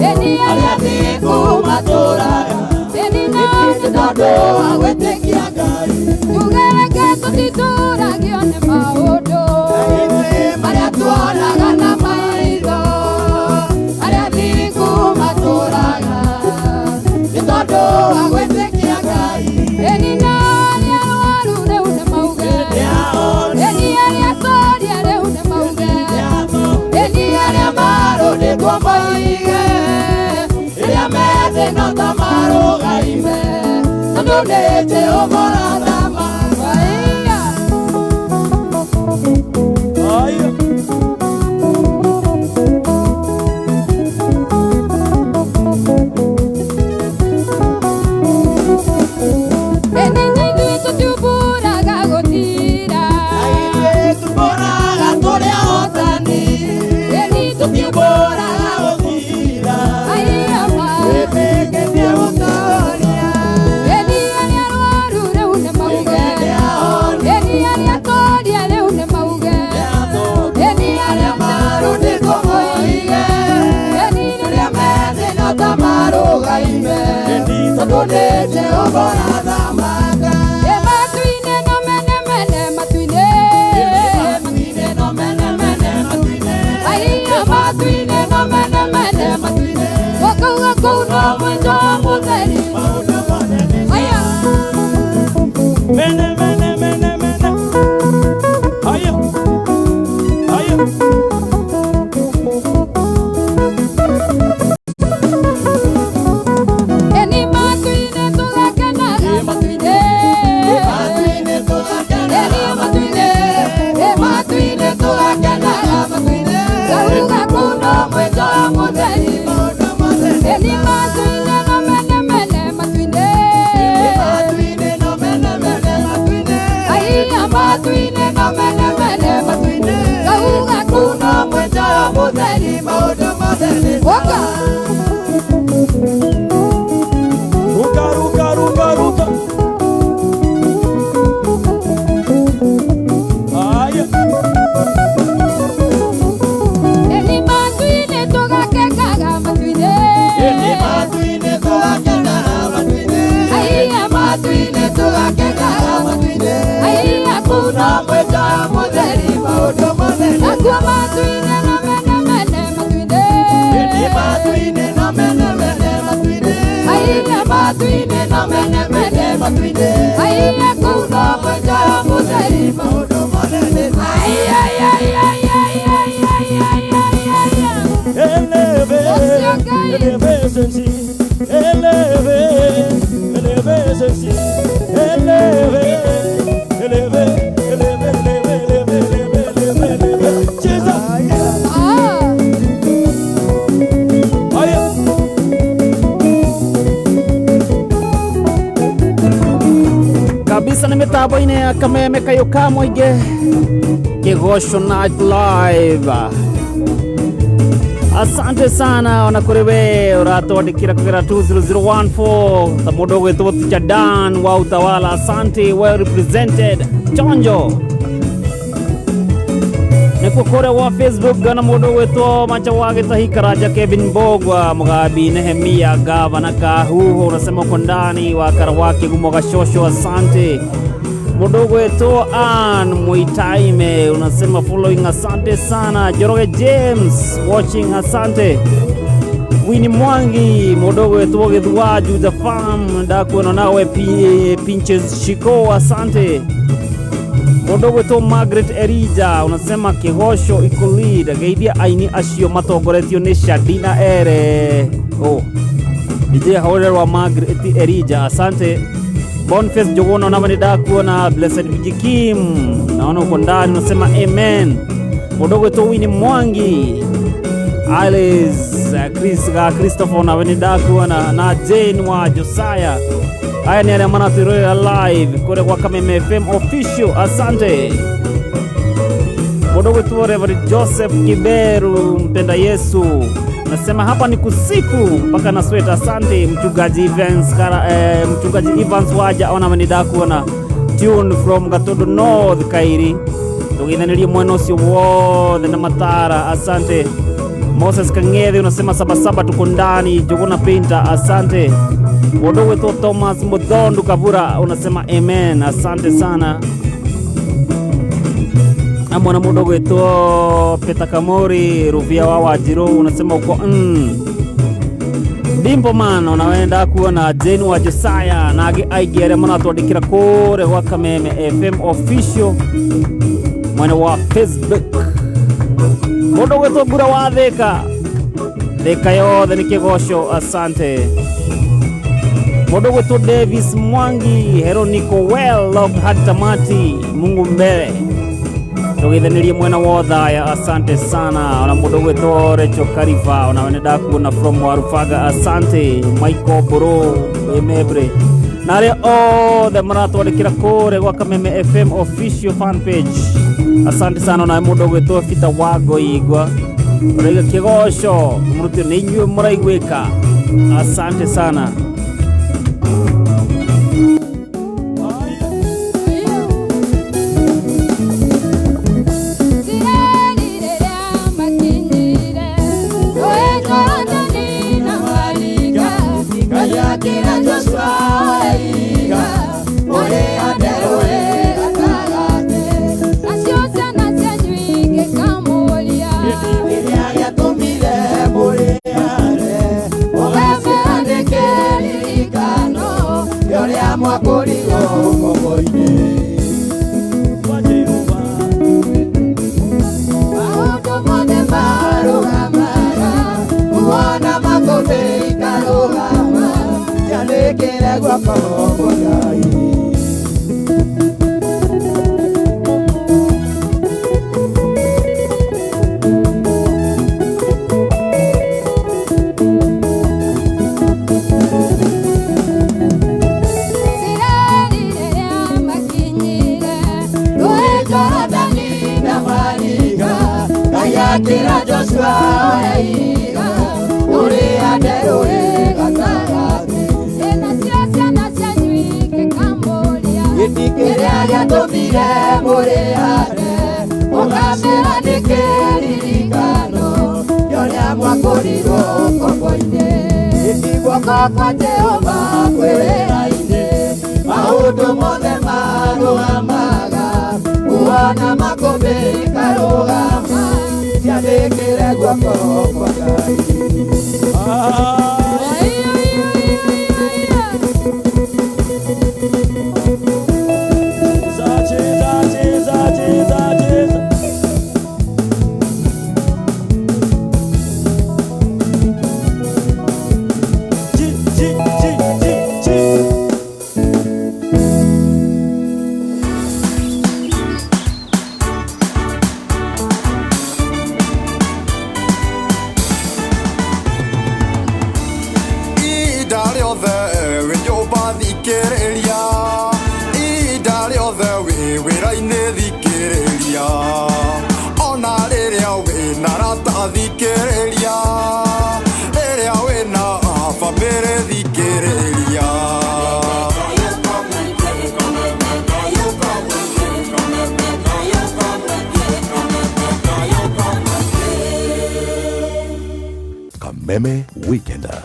Ĩni arĩa thingu matũũraga, ĩni na nĩ tondũ wa gwĩtĩkia Ngai. tugereke tũtitũragio nĩ maũndũ. Arĩa tuonaga na maitho, arĩa thingu matũũraga, nĩ tondũ wa gwĩtĩkia Ngai. Ĩni na arĩa arwaru rĩu nĩ mauge. Ĩni arĩa atoria rĩu nĩ mauge. Ĩni arĩa marũndĩtwo moige, rĩrĩa methĩ no ta marũgaime, tondũ nĩ Jehova ũrathamaka. Aiya. Haya. Ĩni na ithuĩ tũtiumbũraga gũtira. Ithuĩ tũmbũraga tũrĩ ahotani, Ĩni tũtiumbũraga gũtira. Aiya ma. Twĩtĩkĩtie gũtooria. Ĩni arĩa arwaru rĩu nĩ mauge. Tondũ nĩ Jehova ũrathamaka. Ĩ matu-inĩ no mene mene matu-inĩ. Matu-inĩ no mene mene matu-inĩ. Aiya matu-inĩ no mene mene matu-inĩ. Gũkauga kũu no mwĩnjo mũtheri. Maũndũ mothe nĩ Aya. Mene, mene, mene, mene. Haya. Haya. Eni matu-inĩ tũgakenaga matu-inĩ. Matu-inĩ tũgakenaga Eni matu-inĩ. Ĩ matu-inĩ tũgakenaga matu-inĩ. Gauga kũu no mwĩnjo mũtheri. Maũndũ mothe nĩ Eni matu-inĩ no mene mene matu-inĩ. Matu-inĩ no mene mene matu-inĩ. Aiya matu-inĩ no mene mene matu-inĩ. Gauga kũu no mwĩnjo mũtheri. Maũndũ mothe nĩ Woka. Ruka, ruka, ruka, ruka. Haya. Eni matu-inĩ tũgakekaga matu-inĩ. Matu-inĩ tũgakenaga matu-inĩ. Aiya matu-inĩ tũgakekaga matu-inĩ. Aiya kũu no mwĩnjo mũtheri. Maũndũ mothe nĩ Nakuo matu-inĩ no mene mene matu-inĩ. Matu-inĩ no mene mene matu-inĩ. Aiya matu-inĩ no mene mene matu-inĩ. Aiya kũu no mwĩnjo mũtheri. Maũndũ mothe nĩ Ai ai ai ai ai ai ai ai ai ai. Eleve, Ũcio Ngai. eleve sensi. Eleve, eleve sensi. Eleve, eleve, eleve, eleve, eleve, eleve, eleve, eleve. Jesus. Ah. Haya. Kabisa nĩ mĩtambo-inĩ ya Kameme kayũ ka mũingĩ, Kĩgoco Night Live. Asante sana ona kũrĩ we ũratwandĩkĩra kũgera 20014 ta mũndũ ũgwĩtwo Teacher Dan wa Utawala. Asante, well represented. Chonjo nĩkuo kũrĩa wa Facebook na mũndũ ũgwĩtwo Macha wa Gĩtahi Karanja Kevin Mbogwa Mũgambi Nehemia Gavana Kahuho, unasema uko ndani wa Karawaki Kigumo Gashosho. Asante. Mũndũ ũgwĩtwo Ann Muitaime unasema following, asante sana. Joroge James watching, asante. Winnie Mwangi, mũndũ ũgwĩtwo Gĩthua Juja Farm, ndakuona nawe. Pinches Shiko, asante. Mũndũ ũgwĩtwo Margaret Erija unasema Kĩgoco ikulead, geithia aini acio matongoretio nĩ Shadina Ere. Oh. DJ Haurerwa Margaret Erija, asante. Boniface Njuguna, nawe nĩ ndakuona. Blessed Vijikim, naona uko ndani unasema amen. Mũndũ ũgwĩtwo Winnie Mwangi, Alice Chris ga Christopher, nawe nĩ ndakuona, na Jane wa Josiah. Aya nĩ arĩa maratwĩrorera live kũrĩa gwa Kameme FM official, asante. Mũndũ ũgwĩtwo Reverend Joseph Kiberu mpenda Yesu nasema hapa ni kusifu mpaka na sweta, asante. Mchungaji Evans Kara, mchungaji Evans Waja, ona nĩ ndakuona, tune from Gatondo North Kairi, tũgeithanirie mwena ũcio wothe na Matara, asante. Moses Kang'ethe unasema sabasaba tuko ndani. Jogona Painter, asante. Mũndũ ũgwĩtwo Thomas Muthondu Kabura unasema amen, asante sana. Amwe na mũndũ ũgwĩtwo Peter Kamori Ruvia wa Wanjiru unasema uko Dimpo man, onawenda kuona Jane wa Josiah na angĩ aingĩ arĩa maratwandĩkĩra kũrĩa gwa Kameme FM official mwena wa Facebook. Mũndũ ũgwĩtwo Mbura wa Thĩka, Thĩka yothe nĩ kĩgoco, asante. Mũndũ ũgwĩtwo Davis Mwangi hero niko well loved hadi tamati, Mungu mbele, tũgeithanirie mwena wa Othaya, asante sana. Ona mũndũ ũgwĩtwo Recho Kariva, ona we nĩndakuona from Warubaga, asante. Michael Boro Mebre na arĩa othe maratwandĩkĩra kũrĩa gwa Kameme FM official fan page, asante sana. Ona mũndũ ũgwĩtwo Peter Wangoigwa ũraiga kĩgoco mũrutio nĩ inyuĩ mũraiguĩka, asante sana. Isiraeli rĩrĩa makinyire rũĩ Jorodani na maringa, Ngai akĩra Joshua Jorodani ndamaringa Ngai akĩra Joshua oya ihiga ũrĩhande rũĩ gatagatĩ. Nacio ciana cianyu ingĩkamũũria Gĩti kĩrĩa gĩatũmire mũrĩhande mũkamĩra nĩ kĩririkano kĩa ũrĩa mwakũrirwo ngombo-inĩ. Ĩti guoko kwa Jehova kwĩ wĩra-inĩ maũndũ mothe marũgamaga kuona makũmbĩ ikarũgama ciathĩkĩre guoko kwa Ngai. Cheza, cheza, cheza, cheza. Chi, chi, chi, chi, chi. Ihinda rĩothe wĩ nyũmba thikĩrĩria, ihinda rĩothe wĩ wĩra-inĩ thikĩrĩria, ona rĩrĩa wĩ na arata thikĩrĩria, rĩrĩa wĩ na bamĩrĩ thikĩrĩria. Kameme Weekender.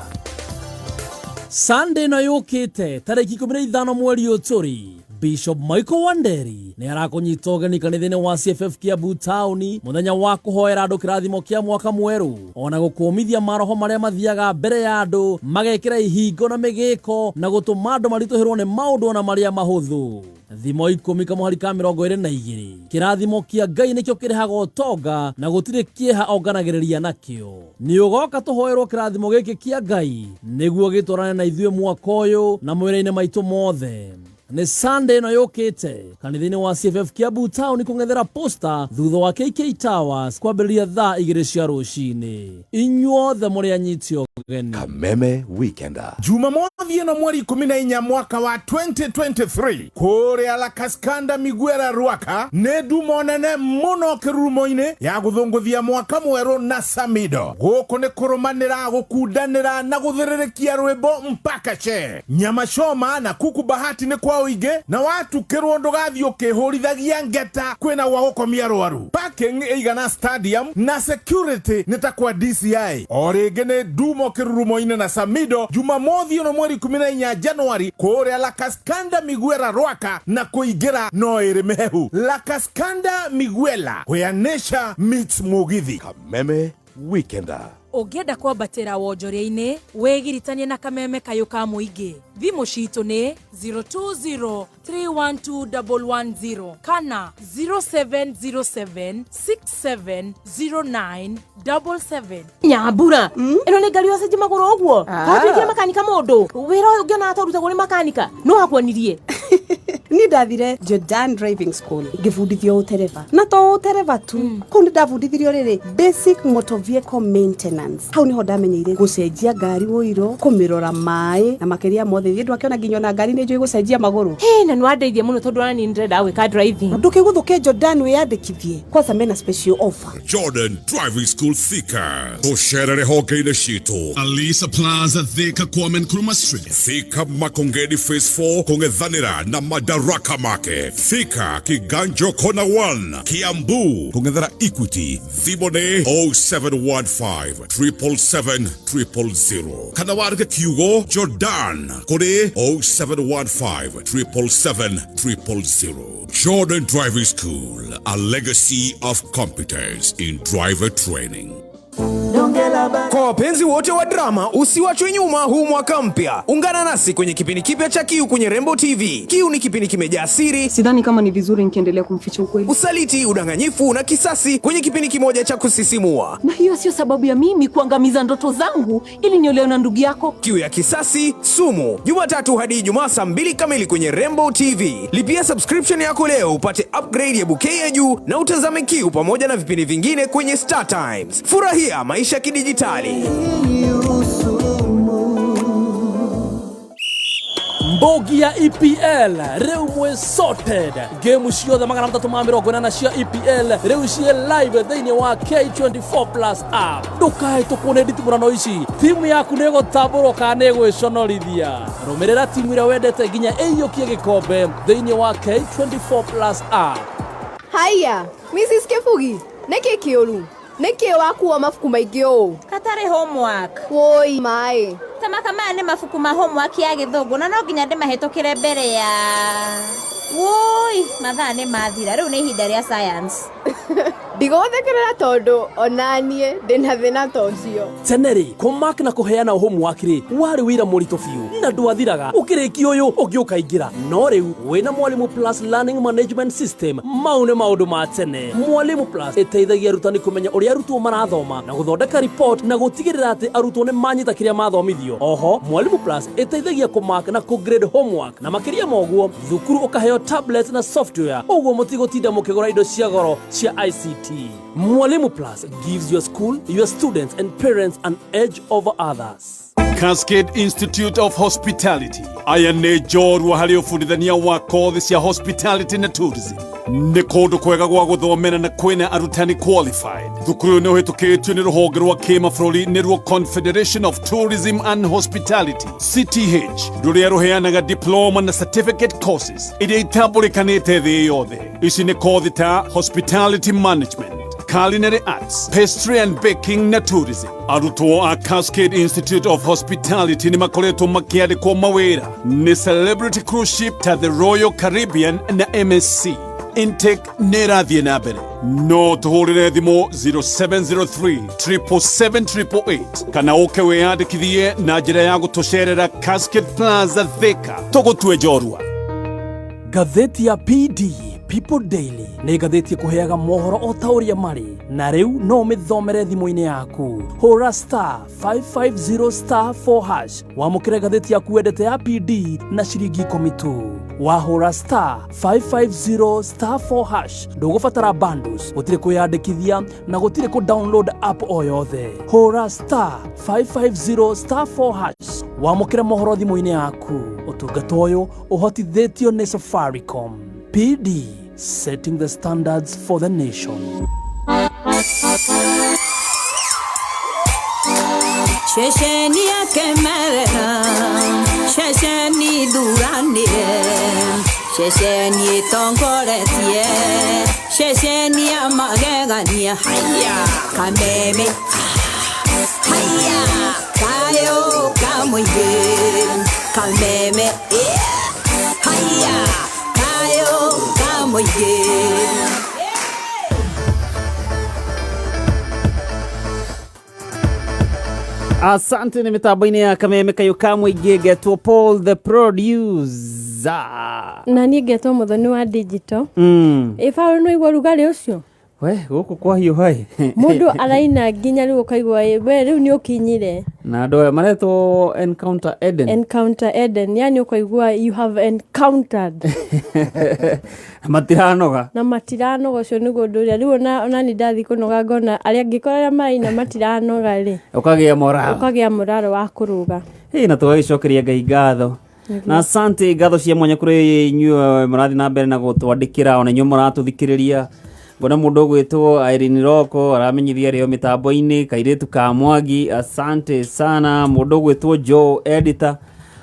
Sunday ĩno yũkĩte tarĩki 15 mweri ũyũ tũrĩ, Bishop Michael Wanderi nĩ arakũnyita ũgeni kanitha-inĩ wa CFF Kiambu Town mũthenya wa kũhoera andũ kĩrathimo kĩa mwaka mwerũ, ona gũkũmithia maroho marĩa mathiaga mbere ya andũ magekĩra ihingo na mĩgĩko na gũtũma andũ maritũhĩrwo nĩ maũndũ ona marĩa mahũthũ. Thimo 10 kamũhari ka 22. Kĩrathimo kĩa Ngai nĩkĩo kĩrehaga ũtonga na gũtirĩ kĩeha onganagĩrĩria nakĩo. Nĩ ũgoka tũhoerwo kĩrathimo gĩkĩ kĩa Ngai nĩguo gĩtwarane na ithuĩ mwaka ũyũ na mawĩra-inĩ maitũ mothe. Nĩ Sunday ĩno yũkĩte kanitha-inĩ wa CFF Kiambu Town kũng'ethera posta thutha wa KK Towers kwambĩrĩria thaa 2 cia rũcinĩ. Inyuothe mũrĩ anyiti ũgeni. Kameme Weekender. Jumamothi ĩno mweri 14 mwaka wa 2023 kũrĩa Lakaskanda Miguera Ruaka nĩ ndumo nene mũno kĩrurumo-inĩ ya gũthũngũthia mwaka mwerũ na Samido. Gũkũ nĩ kũrũmanĩra, gũkundanĩra na gũthĩrĩrĩkia rwĩmbo mpaka che. Nyama choma na kuku bahati nĩ kwa ũingĩ na watukĩrwo ndũgathiĩ ũkĩhũrithagia ngeta kwĩna gwa gũkomia rwaru. Parking ĩigana stadium na security nĩ ta kwa DCI. O rĩngĩ nĩ ndumo kĩrurumo-inĩ na Samido Jumamothi ĩno mweri 14 Januari kũrĩa Lakaskanda Miguera Ruaka na kũingĩra no ĩrĩ mĩhehu. Lakaskanda Miguela, where nature meets Mugithi. Kameme Weekender. Ũngĩenda kwambatĩra wonjoria-inĩ wĩgiritanie na kameme kayũ ka mũingĩ, thimũ citũ nĩ 020312110 kana 0707670977. Nyambura, ĩno nĩ ngari ũcenjia magũrũ ũguo katuĩkire makanika mũndũ wĩra ũyũ ũngĩona atarutagwo nĩ makanika no akuonirie. Ni ndathire Jordan Driving School ngĩbundithio ũtereba, na to ũtereba tu, kũu nĩ ndabundithirio rĩrĩ basic motor vehicle maintenance. Hau niho ndamenyeire gũcenjia ngari ũiro, kũmĩrora maĩ, na makĩria mothe thiĩ ndwakĩona nginya ona ngari nĩ njũĩ gũcenjia magũrũ. Hĩ, na nĩwandeithia mũno tondũ ona niĩ nĩndĩrenda gwĩka driving. Ndũkĩgũthũke Jordan wĩyandĩkithie kwanza mena special offer. Jordan Driving School Thika. Tũcerere honge-inĩ citũ. Alisa Plaza, Thika, Kwame Nkrumah Street. Thika Makongeni Phase 4 kũng'ethanĩra na Madaraka Market. Thika Kiganjo Corner 1 Kiambu kũng'ethera Equity. Thimũ nĩ 0715 777 000 kana wandĩke kiugo Jordan kũrĩ 0715 777 000. Jordan Driving School, a legacy of competence in driver training. Kwa wapenzi wote wa drama, usiwachwe nyuma huu mwaka mpya. Ungana nasi kwenye kipindi kipya cha Kiu kwenye Rembo TV. Kiu ni kipindi kimejaa siri, Sidhani kama ni vizuri nikiendelea kumficha ukweli. Usaliti, udanganyifu na kisasi kwenye kipindi kimoja cha kusisimua. Na hiyo sio sababu ya mimi kuangamiza ndoto zangu ili niolewe na ndugu yako. Kiu ya kisasi sumu, Jumatatu hadi Ijumaa saa 2 kamili kwenye Rembo TV. Lipia subscription yako leo upate upgrade ya bouquet ya juu na utazame Kiu pamoja na vipindi vingine kwenye Star Times. Furahia maisha ya kidijitali. Mbogi ya EPL rĩu mwĩ sorted. Game ciothe 380 cia EPL rĩu ciĩ live thĩinĩ wa K24 Plus app. Ndũkahĩtũkwo nĩ nditimũrano ici, timu yaku nĩ ĩgũtambũrwo kana nĩ ĩgwĩconorithia. Rũmĩrĩra timu ĩrĩa wendete nginya ĩiyũkie gĩkombe thĩinĩ wa K24 Plus app. Haiya, Mrs. Kĩbugi, nĩkĩ kĩũru? Nĩkĩ wakuua mabuku maingĩ ũũ? Katarĩ homework. Wũi maĩ. Tamaka maya nĩ mabuku ma homework ya gĩthũngũ na no nginya ndĩmahĩtũkĩre mbere ya. Wũi, mathaa nĩ mathira, rĩu nĩ ihinda rĩa science. Ndigũgũthekerera tondũ onaniĩ ndĩna thĩna ta ũcio. Tene rĩ, kũmark na kũheana homework rĩ, warĩ wĩra mũritũ biũ na ndwathiraga, ũkĩrĩkia ũyũ ũngĩ ũkaingĩra. No rĩu wĩna Mwalimu Plus Learning Management System, mau nĩ maũndũ ma tene. Mwalimu Plus ĩteithagia arutani kũmenya ũrĩa arutwo marathoma na gũthondeka report na gũtigĩrĩra atĩ arutwo nĩ manyita kĩrĩa mathomithio. Oho Mwalimu Plus ĩteithagia kũmark na kũgrade homework, na makĩria ma ũguo thukuru ũkaheo tablet na software, ũguo mũtigũtinda mũkĩgũra indo cia goro cia ICT. Mwalimu Plus gives your school, your students and parents an edge over others. Cascade Institute of Hospitality aya nĩ njorua harĩ ũbundithania wa kothi cia hospitality na tourism. Nĩ kũndũ kwega gwa gũthomera na kwĩna arutani qualified. Thukuru ũyũ nĩ ũhĩtũkĩtio nĩ rũhonge rwa kĩmabũrũri, nĩruo Confederation of Tourism and Hospitality, CTH, rũrĩa rũheanaga diploma na certificate courses iria itambũrĩkanĩte thĩ yothe. Ici nĩ kothi ta hospitality management, culinary arts, pastry and baking na tourism. Arutwo a Cascade Institute of Hospitality nĩ makoretwo makĩandĩkwo mawĩra nĩ celebrity cruise ship ta the Royal Caribbean na MSC. Intake nĩ ĩrathiĩ na mbere. No tũhũrĩre thimũ 0703 777 kana ũke wĩyandĩkithie na njĩra ya gũtũcerera Cascade Plaza, Thika. Tũgũtue njorua. Ngathĩti ya PD, People Daily, nĩ ngathĩti ĩkũheaga mohoro o ta ũrĩa marĩ, na rĩu no ũmĩthomere thimũ-inĩ yaku. Hũra *550*4# wamũkĩre ngathĩti yaku wendete ya PD na ciringi 10 tu. Wahũra *550*4# ndũgũbatara bundles, gũtirĩ kwĩyandĩkithia na gũtirĩ kũ download app o yothe. Hũra *550*4# wamũkĩre mohoro thimũ-inĩ yaku. Ũtungata ũyũ ũhotithĩtio nĩ Safaricom. PD, setting the standards for the nation. Ceceni ya Kemerera, ceceni thuranire, ceceni ĩtongoretie, ceceni ya magegania. Haya Kameme, haya kayo kamũingĩ, Kameme, yeah. Haya kayo kamũingĩ. Asante. Nĩ mĩtambo-inĩ ya Kameme kayũ ka mũingĩ, ngetwo Paul the producer. Na niĩ ngetwo Mũthoni wa digital. Ĩ Paul, nĩ ũigua rugarĩ ũcio? We, gũkũ kwahiũha ĩ. Mũndũ araina nginya rĩu ũkaigua ĩ we rĩu nĩ ũkinyire. Na andũ aya maretwo Encounter Eden. Encounter Eden, yani ũkaigua you have encountered. Matiranoga. Na matiranoga, ũcio nĩguo ũndũ ũrĩa rĩu ona ni ndathiĩ kũnoga ngona arĩa angĩkorwo arĩa maraina matiranoga rĩ, ũkagĩa morale. Ũkagĩa morale wa kũrũga. Ĩ, na tũgagĩcokeria Ngai ngatho. Na asante, ngatho cia mwanya kũrĩ inyuĩ mũrathiĩ na mbere na gũtwandĩkĩra, ona inyuĩ mũratũthikĩrĩria. Ngona mũndũ ũgwĩtwo Irene Roko aramenyithia rĩo mĩtambo-inĩ, kairĩtu ka Mwangi, asante sana. Mũndũ ũgwĩtwo Joe editor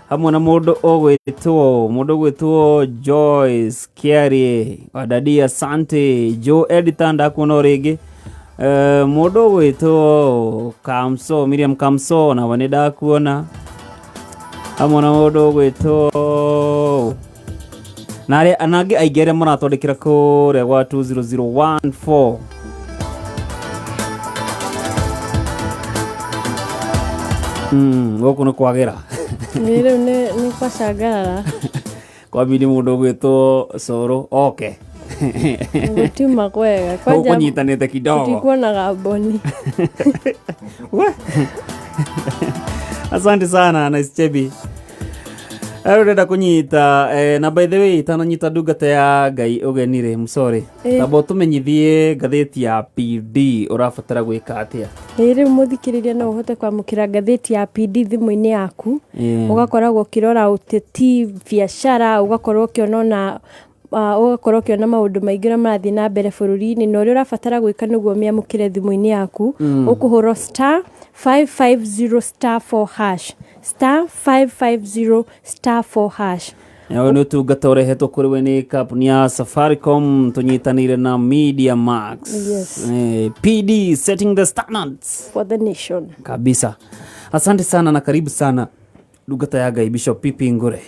hamwe na mũndũ ũgwĩtwo Joyce Kiarie wadadi, asante Joe editor, ndakuona o rĩngĩ. Mũndũ ũgwĩtwo Kamso, Miriam Kamso, nawe nĩ ndakuona, hamwe na mũndũ ũgwĩtwo na arĩa na angĩ aingĩ arĩa mũratwandĩkĩra kũrĩa gwa 20014. Gũkũ nĩ kwagĩra. Nĩ rĩu nĩ kwacangarara. Kwambini mũndũ ũgwĩtwo Cũrũ oke. Gũtiuma kwega. Gũkũ nyitanĩte kidogo. Tũtikuonaga mboni. Asante sana, Nice Chebi. Rĩu ndĩrenda kũnyita na by the way itananyita ndungata ya Ngai ũgeni rĩ, I'm sorry. Tamba ũtũmenyithie ngathĩti ya PD ũrabatara gwĩka atĩa. Ĩĩ rĩu mũthikĩrĩria no ũhote kwamũkĩra ngathĩti ya PD thimũ-inĩ yaku. Ũgakoragwo ũkĩrora ũteti, biacara, ũgakorwo ũkĩona ona ũgakorwo ũkĩona maũndũ maingĩ ũrĩa marathiĩ na mbere bũrũri-inĩ, na ũrĩa ũrabatara gwĩka nĩguo ũmĩamũkĩre thimũ-inĩ yaku, ũkũhũra star 550 star 4 hash, star 550 star 4 hash. Ũyũ nĩ ũtungata ũrehetwo kũrĩ we nĩ kambuni ya Safaricom tũnyitanĩire na Media Max. Yes. PD setting the standards for the nation. Kabisa. Asante sana na karibu sana ndungata ya Ngai Bishop Pipi Ngure.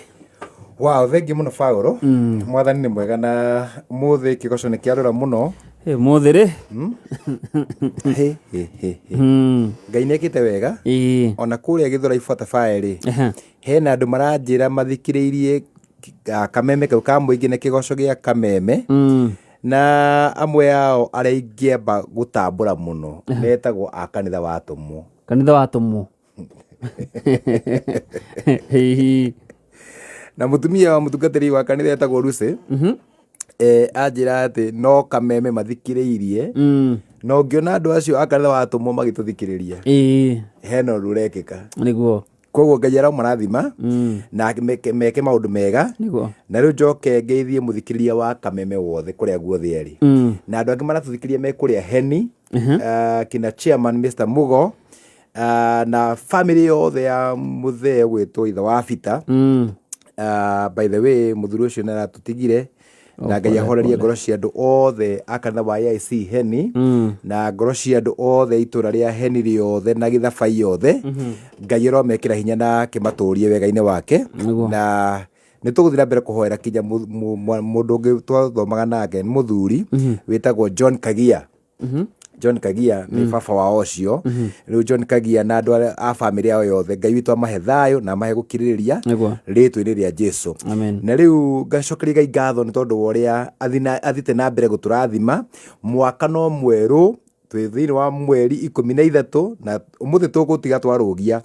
Wow, thengi muno Paulo. Mwathani nĩ mwega na mũthĩ kĩgoco nĩ kĩarũra mũno. Mũthĩ rĩ? He, he, he, he. Ngai nĩ ekĩte wega. Ona kũrĩa Gĩthũrai 45 rĩ, hena andũ maranjĩra mathikĩrĩirie kameme kau ka mũingĩ na kĩgoco gĩa kameme. Na amwe ao arĩa ingĩamba gũtambũra mũno metagwo a kanitha wa atũmwo. Kanitha wa atũmwo. Na mũtumia wa mũtungatĩri wa kanitha etagwo Lucy. Anjĩra atĩ no kameme mathikĩrĩirie. Na ũngĩona andũ acio a kanitha wa atũmwo magĩtũthikĩrĩria, hena ũndũ ũrekĩka. Nĩguo. Koguo Ngai aromarathima na meke maũndũ mega. Nĩguo. Na rĩu njoke ngeithie mũthikĩrĩria wa kameme wothe kũrĩa guothe arĩ. Na andũ angĩ maratũthikĩrĩria me kũrĩa Heni, kina chairman Mr. Mugo, na family yothe ya mũthee gwĩtwo ithe wa Bita. By the way, mũthuri ũcio nĩ aratũtigire. Na Ngai Pole, ahorerie pole. ngoro cia andũ othe a kanitha wa AIC Heni, na ngoro cia andũ othe itũra rĩa Heni rĩothe na Gĩthabai yothe. Ngai aromekĩra hinya na akĩmatũrie wega-inĩ wake. Na nĩ tũgũthiĩ na mbere kũhoera kinya mũndũ ũngĩ twathomaga nake nĩ mũthuri wĩtagwo John Kagia. John Kagia nĩ baba wao ũcio. Rĩu John Kagia na andũ arĩa a bamĩrĩ yao yothe, Ngai witũ amahe thayũ na amahe gũkirĩrĩria rĩtwa-inĩ rĩa Jesu. Amen. Na rĩu ngacokeria Ngai ngatho nĩ tondũ wa ũrĩa athiĩte na mbere gũtũrathima. Mwaka no mwerũ, twĩ thĩinĩ wa mweri 13 na ũmũthĩ tũgũtiga twarũgia.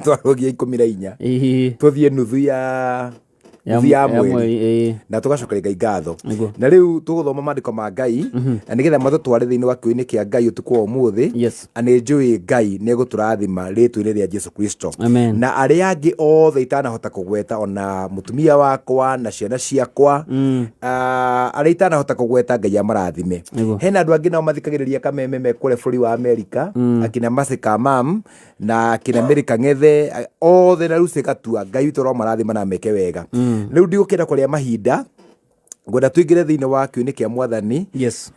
Twarũgia 14. Tũthiĩ nuthu ya nuthu ya mweri. Na tũgacokeria Ngai ngatho. Na rĩu tũgũthoma maandĩko ma Ngai, na nĩgetha matũtware thĩinĩ wa kiugo-inĩ kĩa Ngai ũtukũ wa ũmũthĩ. Na nĩ njũĩ Ngai nĩ egũtũrathima rĩtwa-inĩ rĩa Jesu Kristo. Amen. Na arĩa angĩ othe itanahota kũgweta, ona mũtumia wakwa na ciana ciakwa, arĩa itanahota kũgweta, Ngai amarathime. Hena andũ angĩ nao mathikagĩrĩria kameme me kũrĩa bũrũri wa Amerika, akina Mercy Kamam na akina Mary Kang'ethe, othe na Lucy Gatua, Ngai witũ aromarathima na meke wega. Rĩu ndigũkĩenda kũrĩa mahinda, ngwenda tũingĩre thĩinĩ wa kiugo-inĩ kĩa Mwathani.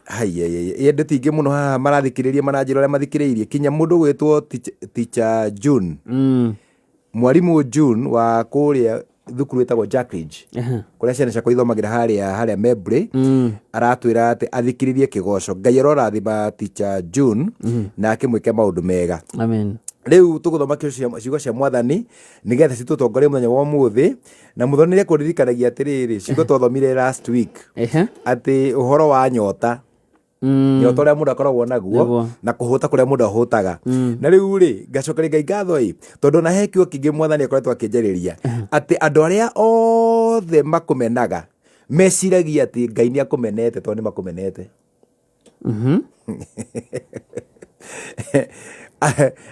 Haiya, andũ ti aingĩ mũno haha marathikĩrĩria, maranjĩra ũrĩa mathikĩrĩirie. Kinya mũndũ ũgwĩtwo Teacher June. Mwarimũ June wa kũrĩa thukuru ĩtagwo Jackridge, kũrĩa ciana ciakwa ithomagĩra harĩa Membley, aratwĩra atĩ athikĩrĩrie kĩgoco. Ngai arorathima Teacher June na akĩmwĩke maũndũ mega. Amen. Rĩu tũgũthoma ciugo cia Mwathani nĩgetha citũtongorie mũthenya wa ũmũthĩ. Na mũthoni nĩ ekũririkanagia atĩrĩrĩ, ciugo twathomire last week, atĩ ũhoro wa nyota. Nyota ũrĩa mũndũ akoragwo naguo, na kũhũta kũrĩa mũndũ ahũtaga. Na rĩu rĩ, ngacokeria Ngai ngatho ĩ, tondũ ona he kiugo kĩngĩ Mwathani akoretwo akĩnjarĩria, atĩ andũ arĩa othe makũmenaga meciragia atĩ Ngai nĩ akũmenete tondũ nĩ makũmenete.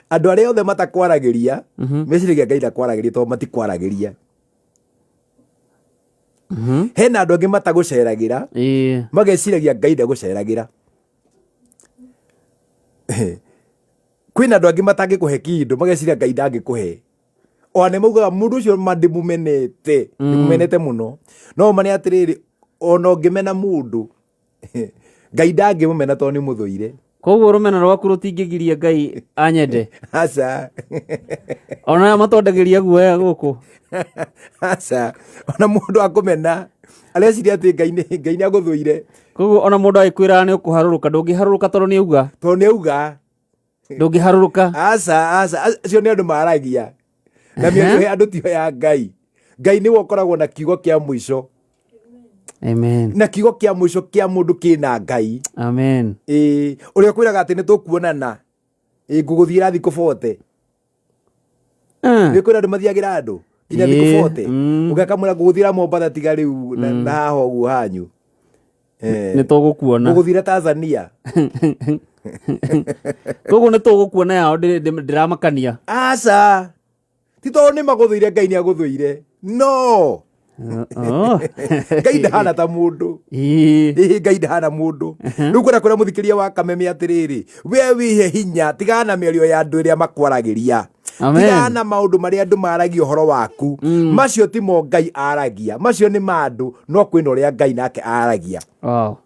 Andũ arĩa othe matakwaragĩria meciragia Ngai ndakwaragĩria tondũ matikwaragĩria. Hena andũ angĩ matagũceragĩra, mageciragia Ngai ndagũceragĩra. Kwĩna andũ angĩ matangĩkũhe kĩndũ, mageciria Ngai ndangĩkũhe. Ona nĩ maugaga mũndũ ũcio ma ndĩmũmenete, ndĩmũmenete mũno. No ma nĩ atĩrĩrĩ, ona ũngĩmena mũndũ, Ngai ndangĩmũmena tondũ nĩ mũthũire. Koguo rũmena rwaku rũtingĩgiria Ngai anyende. Aca. Ona aya matwendagĩria guoya gũkũ. Aca. Ona mũndũ akũmena, areciria atĩ Ngai nĩ agũthũire. Koguo ona mũndũ agĩkwĩra nĩ ũkũharũrũka, ndũngĩharũrũka tondũ nĩ auga. Tondũ nĩ auga. Ndũngĩharũrũka. Aca, aca, acio nĩ andũ maragia. Na mĩario ya andũ tiyo ya Ngai. Ngai nĩwe ũkoragwo na kiugo kĩa mũico. Amen. Na kiugo kĩa mũico kĩa mũndũ kĩna Ngai. Amen. Ĩĩ, ũrĩa ũkwĩraga atĩ nĩ tũkuonana. Ĩĩ, ngũgũthiĩra thikũ 40. Nĩ kwĩna andũ mathiagĩra andũ. Nginya thikũ Ĩĩ, 40 ũgĩakamwĩra ngũgũthira Mombatha tiga rĩu na haha ũguo hanyu. Nĩ tũgũkuona. Ngũgũthira Tanzania. Koguo nĩ tũgũkuona yao ndĩramakania. Aca, ti tondũ nĩ magũthũire, Ngai nĩ agũthũire, no. Oh. Ngai ndahana ta mũndũ. Ĩĩ, Ngai ndahana mũndũ. Rĩu kwenda kwĩra mũthikĩria wa Kameme atĩrĩrĩ, we wĩhe hinya, tigana na mĩario ya andũ ĩrĩa makwaragĩria. Amen. Tigana na maũndũ marĩa andũ maragia ũhoro waku. Macio timo Ngai aragia, macio nĩ ma andũ, no kwĩna ũrĩa Ngai nake aragia. Wow.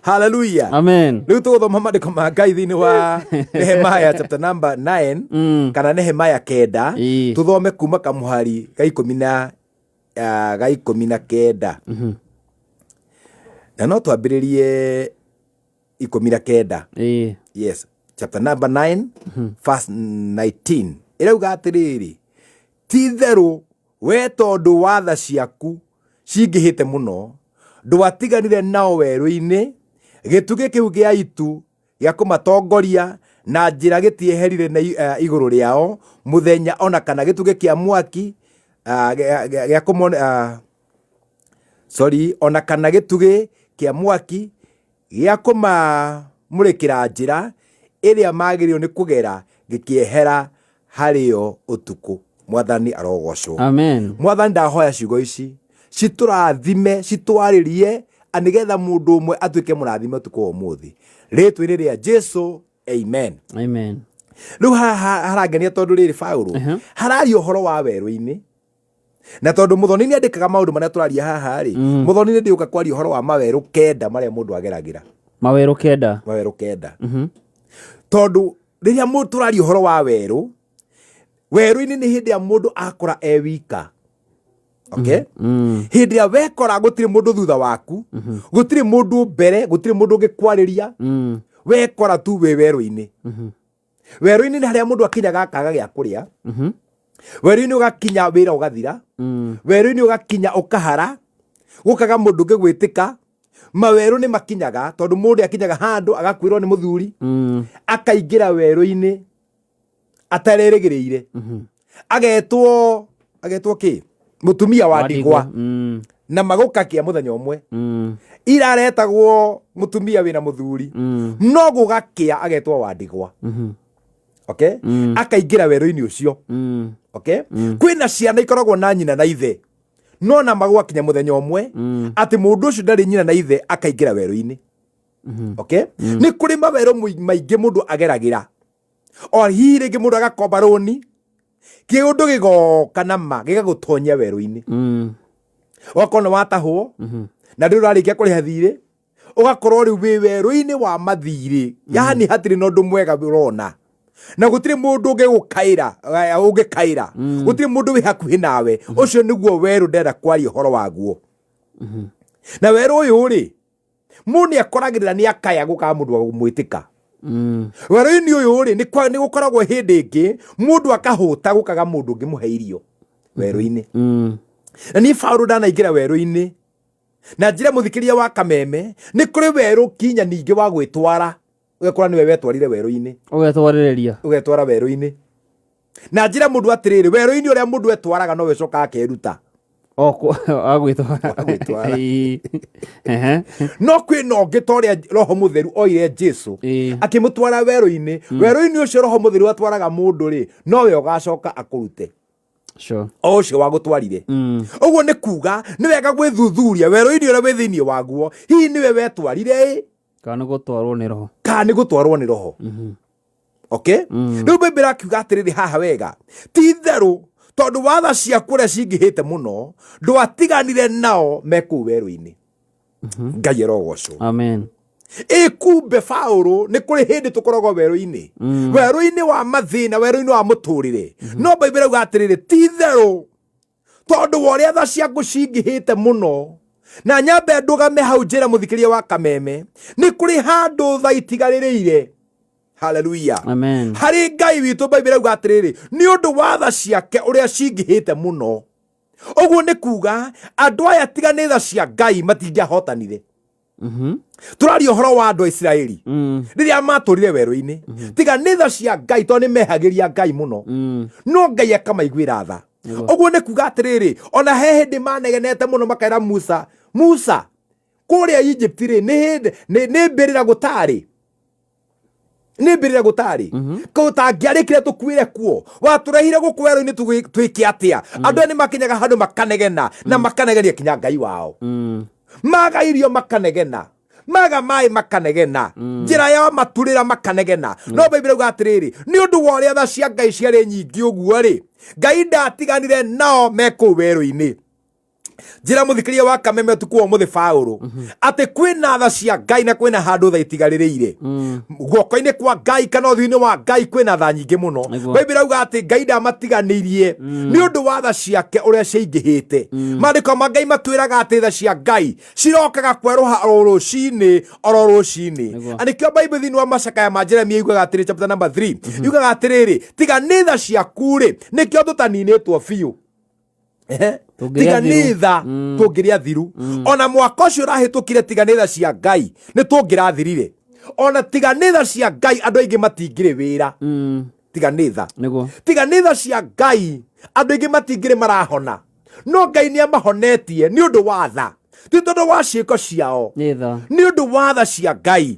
Hallelujah. Amen. Rĩu tũgũthoma maandĩko ma Ngai thĩinĩ wa Nehemiah chapter number 9 kana Nehemiah 9, tũthome kuma kamũhari ga ikũmi na ga 19. Na no twambĩrĩrie 19. Yes, chapter number 9 verse 19 ĩrauga atĩrĩrĩ, ti itherũ we tondũ wa tha ciaku cingĩhĩte mũno ndwatiganire nao werũ-inĩ, gĩtugĩ kĩu gĩa itu gĩa kũmatongoria na njĩra gĩtieherire na igũrũ rĩao mũthenya, ona kana gĩtugĩ kĩa mwaki gĩa kũmon-, sorry, ona kana gĩtugĩ kĩa mwaki gĩa kũmamũrĩkĩra njĩra ĩrĩa magĩrĩirwo nĩ kũgera gĩkĩehera harĩo ũtukũ. Mwathani arogocwo. Amen. Mwathani, ndahoya ciugo ici citũrathime, citwarĩrie, nĩgetha mũndũ ũmwe atuĩke mũrathime ũtukũ wa ũmũthĩ, rĩtwa-inĩ rĩa Jesu, amen. Amen. Rĩu haha harangenia tondũ rĩrĩ Paũlũ hararia ũhoro wa werũ-inĩ, na tondũ Mũthoni nĩ andĩkaga maũndũ marĩa tũraria haha rĩ, Mũthoni nĩ ndĩũka kwaria ũhoro wa mawerũ 9 marĩa mũndũ ageragĩra. Mawerũ 9. Mawerũ 9. Tondũ rĩrĩa mũndũ tũraria ũhoro wa werũ, werũ-inĩ nĩ hĩndĩ ya mũndũ akora e wika. Okay? Hĩndĩ ĩrĩa wekora gũtirĩ mũndũ thutha waku, gũtirĩ mũndũ mbere, gũtirĩ mũndũ ũngĩkwarĩria, wekora tu wĩ werũ-inĩ. Werũ-inĩ nĩ harĩa mũndũ akinyaga akaga gĩa kũrĩa. Werũ-inĩ ũgakinya wĩra ũgathira. Werũ-inĩ ũgakinya ũkahara, gũkaga mũndũ ũngĩgwĩtĩka. Mawerũ nĩ makinyaga tondũ mũndũ akinyaga handũ agakuĩrwo nĩ mũthuri, akaingĩra werũ-inĩ atarerĩgĩrĩire, agetwo kĩ mũtumia wa ndigwa, na magũkakia mũthenya ũmwe. Iraretagwo mũtumia wĩna mũthuri, no gũgakĩa agetwo wa ndigwa. Okay? Akaingĩra werũ-inĩ ũcio. Okay? Kwĩna ciana ikoragwo na nyina na ithe, no na magwakinya mũthenya ũmwe atĩ mũndũ ũcio ndarĩ nyina na ithe, akaingĩra werũ-inĩ. Okay? Nĩ kũrĩ mawerũ maingĩ mũndũ ageragĩra. O hihi rĩngĩ mũndũ agakomba rũni, kĩũndũ gĩgoka na ma gĩgagũtonya werũ-inĩ. Ũgakorwo nĩ watahwo na ndũrĩ ũrarĩkia kũrĩha thirĩ, ũgakorwo rĩu wĩ werũ-inĩ wa mathirĩ, yani hatirĩ na ũndũ mwega ũrona, na gũtirĩ mũndũ ũngĩgũkaĩra, ũngĩkaĩra, gũtirĩ mũndũ wĩ hakuhĩ nawe. Ũcio nĩguo werũ ndĩrenda kwaria ũhoro waguo. Na werũ ũyũ rĩ, mũndũ nĩ akoragĩrĩra nĩ akaya gũkaga mũndũ wa kũmwĩtĩka. Werũ-inĩ ũyũ rĩ, nĩ gũkoragwo hĩndĩ ĩngĩ mũndũ akahũta gũkaga mũndũ ũngĩmũhe irio werũ-inĩ. Na niĩ Paũlũ ndanaingĩra werũ-inĩ, na njĩra mũthikĩria wa Kameme, nĩ kũrĩ werũ kinya ningĩ wa gwĩtwara, ũgekora nĩwe wetwarire werũ-inĩ. Ũgetwarĩrĩria. Ũgetwara werũ-inĩ. Na njĩra mũndũ atĩrĩrĩ, werũ-inĩ ũrĩa mũndũ etwaraga nowe ũcokaga akeruta. Agwĩtwara. Agwĩtwara. No kwĩna ũngĩ ta ũrĩa Roho Mũtheru oire Jesu akĩmũtwara werũ-inĩ. Werũ-inĩ ũcio Roho Mũtheru atwaraga mũndũ rĩ, nowe ũgacoka akũrute. O ũcio wagũtwarire. Ũguo nĩ kuga nĩ wega gwĩthuthuria werũ-inĩ ũrĩa wĩ thĩinĩ waguo, hihi nĩwe wetwarire ĩ, kana nĩ gũtwarwo nĩ Roho. Kana nĩ gũtwarwo nĩ Roho. Okay? Rĩu Bible akiuga atĩrĩrĩ haha wega, ti itherũ tondũ watha ciaku ũrĩa cingĩhĩte mũno ndwatiganire nao me kũu werũ-inĩ. Ngai arogocwo. Amen. Ĩ kumbe Paũlũ nĩ kũrĩ hĩndĩ tũkoragwo werũ-inĩ, werũ-inĩ wa mathĩna, werũ-inĩ wa mũtũrĩre. No Bible ĩrauga atĩrĩrĩ, ti itherũ tondũ wa ũrĩa tha ciaku cingĩhĩte mũno. Na nyambe ndũgame hau njĩra mũthikĩria wa Kameme, nĩ kũrĩ handũ tha itigarĩrĩire. Hallelujah. Amen. Harĩ Ngai witũ Bible ĩrauga atĩrĩrĩ, nĩ ũndũ wa tha ciake ũrĩa cingĩhĩte mũno. Ũguo nĩ kuga andũ aya tiga nĩ tha cia Ngai matingĩahotanire. Tũraria ũhoro wa andũ a Isiraeli rĩrĩa matũrire werũ-inĩ, tiga nĩ tha cia Ngai, tondũ nĩ mehagĩria Ngai mũno, no Ngai akamaiguĩra tha. Ũguo nĩ kuga atĩrĩrĩ, ona he hĩndĩ manegenete mũno makera Musa, Musa, kũrĩa Egypt rĩ, nĩ hĩndĩ nĩ mbĩrĩra gũtarĩ. Nĩ mbĩrĩra gũtarĩ. Kau tangĩarĩkire tũkuĩre kuo. Watũrehire gũkũ werũ-inĩ twĩke atĩa? Andũ aya nĩ makinyaga handũ makanegena na makanegenia kinya Ngai wao. Maga irio makanegena. Maga maĩ makanegena. Njĩra ya maturĩra makanegena. No Bible ĩrauga atĩrĩrĩ, nĩ ũndũ wa ũrĩa tha cia Ngai ciarĩ nyingĩ ũguo rĩ, Ngai ndatiganire nao me kũu werũ-inĩ. Njĩra mũthikĩria wa Kameme ũtukũ wa ũmũthĩ Paũlũ, atĩ kwĩna tha cia Ngai na kwĩna handũ tha itigarĩrĩire. Guoko-inĩ kwa Ngai kana ũthiũ-inĩ wa Ngai kwĩna tha nyingĩ mũno. Bible ĩrauga atĩ Ngai ndamatiganĩirie nĩ ũndũ wa tha ciake ũrĩa ciaingĩhĩte. Maandĩko ma Ngai matwĩraga atĩ tha cia Ngai cirokaga kwerũha oro rũcinĩ, oro rũcinĩ. Na nĩkĩo Bible thĩinĩ wa macakaya ma Jeremia yugaga atĩrĩ, chapter number 3, yugaga atĩrĩrĩ, tiga nĩ tha ciaku rĩ, nĩkĩo tũtaninĩtwo biũ. Tiga nĩ tha tũngĩrĩa thiru. Ona mwaka ũcio ũrahĩtũkire, tiga nĩ tha cia Ngai nĩ tũngĩrathirire. Ona tiga nĩ tha cia Ngai andũ aingĩ matingĩrĩ wĩra. Tiga nĩ tha. Tiga nĩ tha cia Ngai andũ aingĩ matingĩrĩ marahona. No Ngai nĩ amahonetie nĩ ũndũ wa tha, ti tondũ wa ciĩko ciao, nĩ ũndũ wa tha cia Ngai.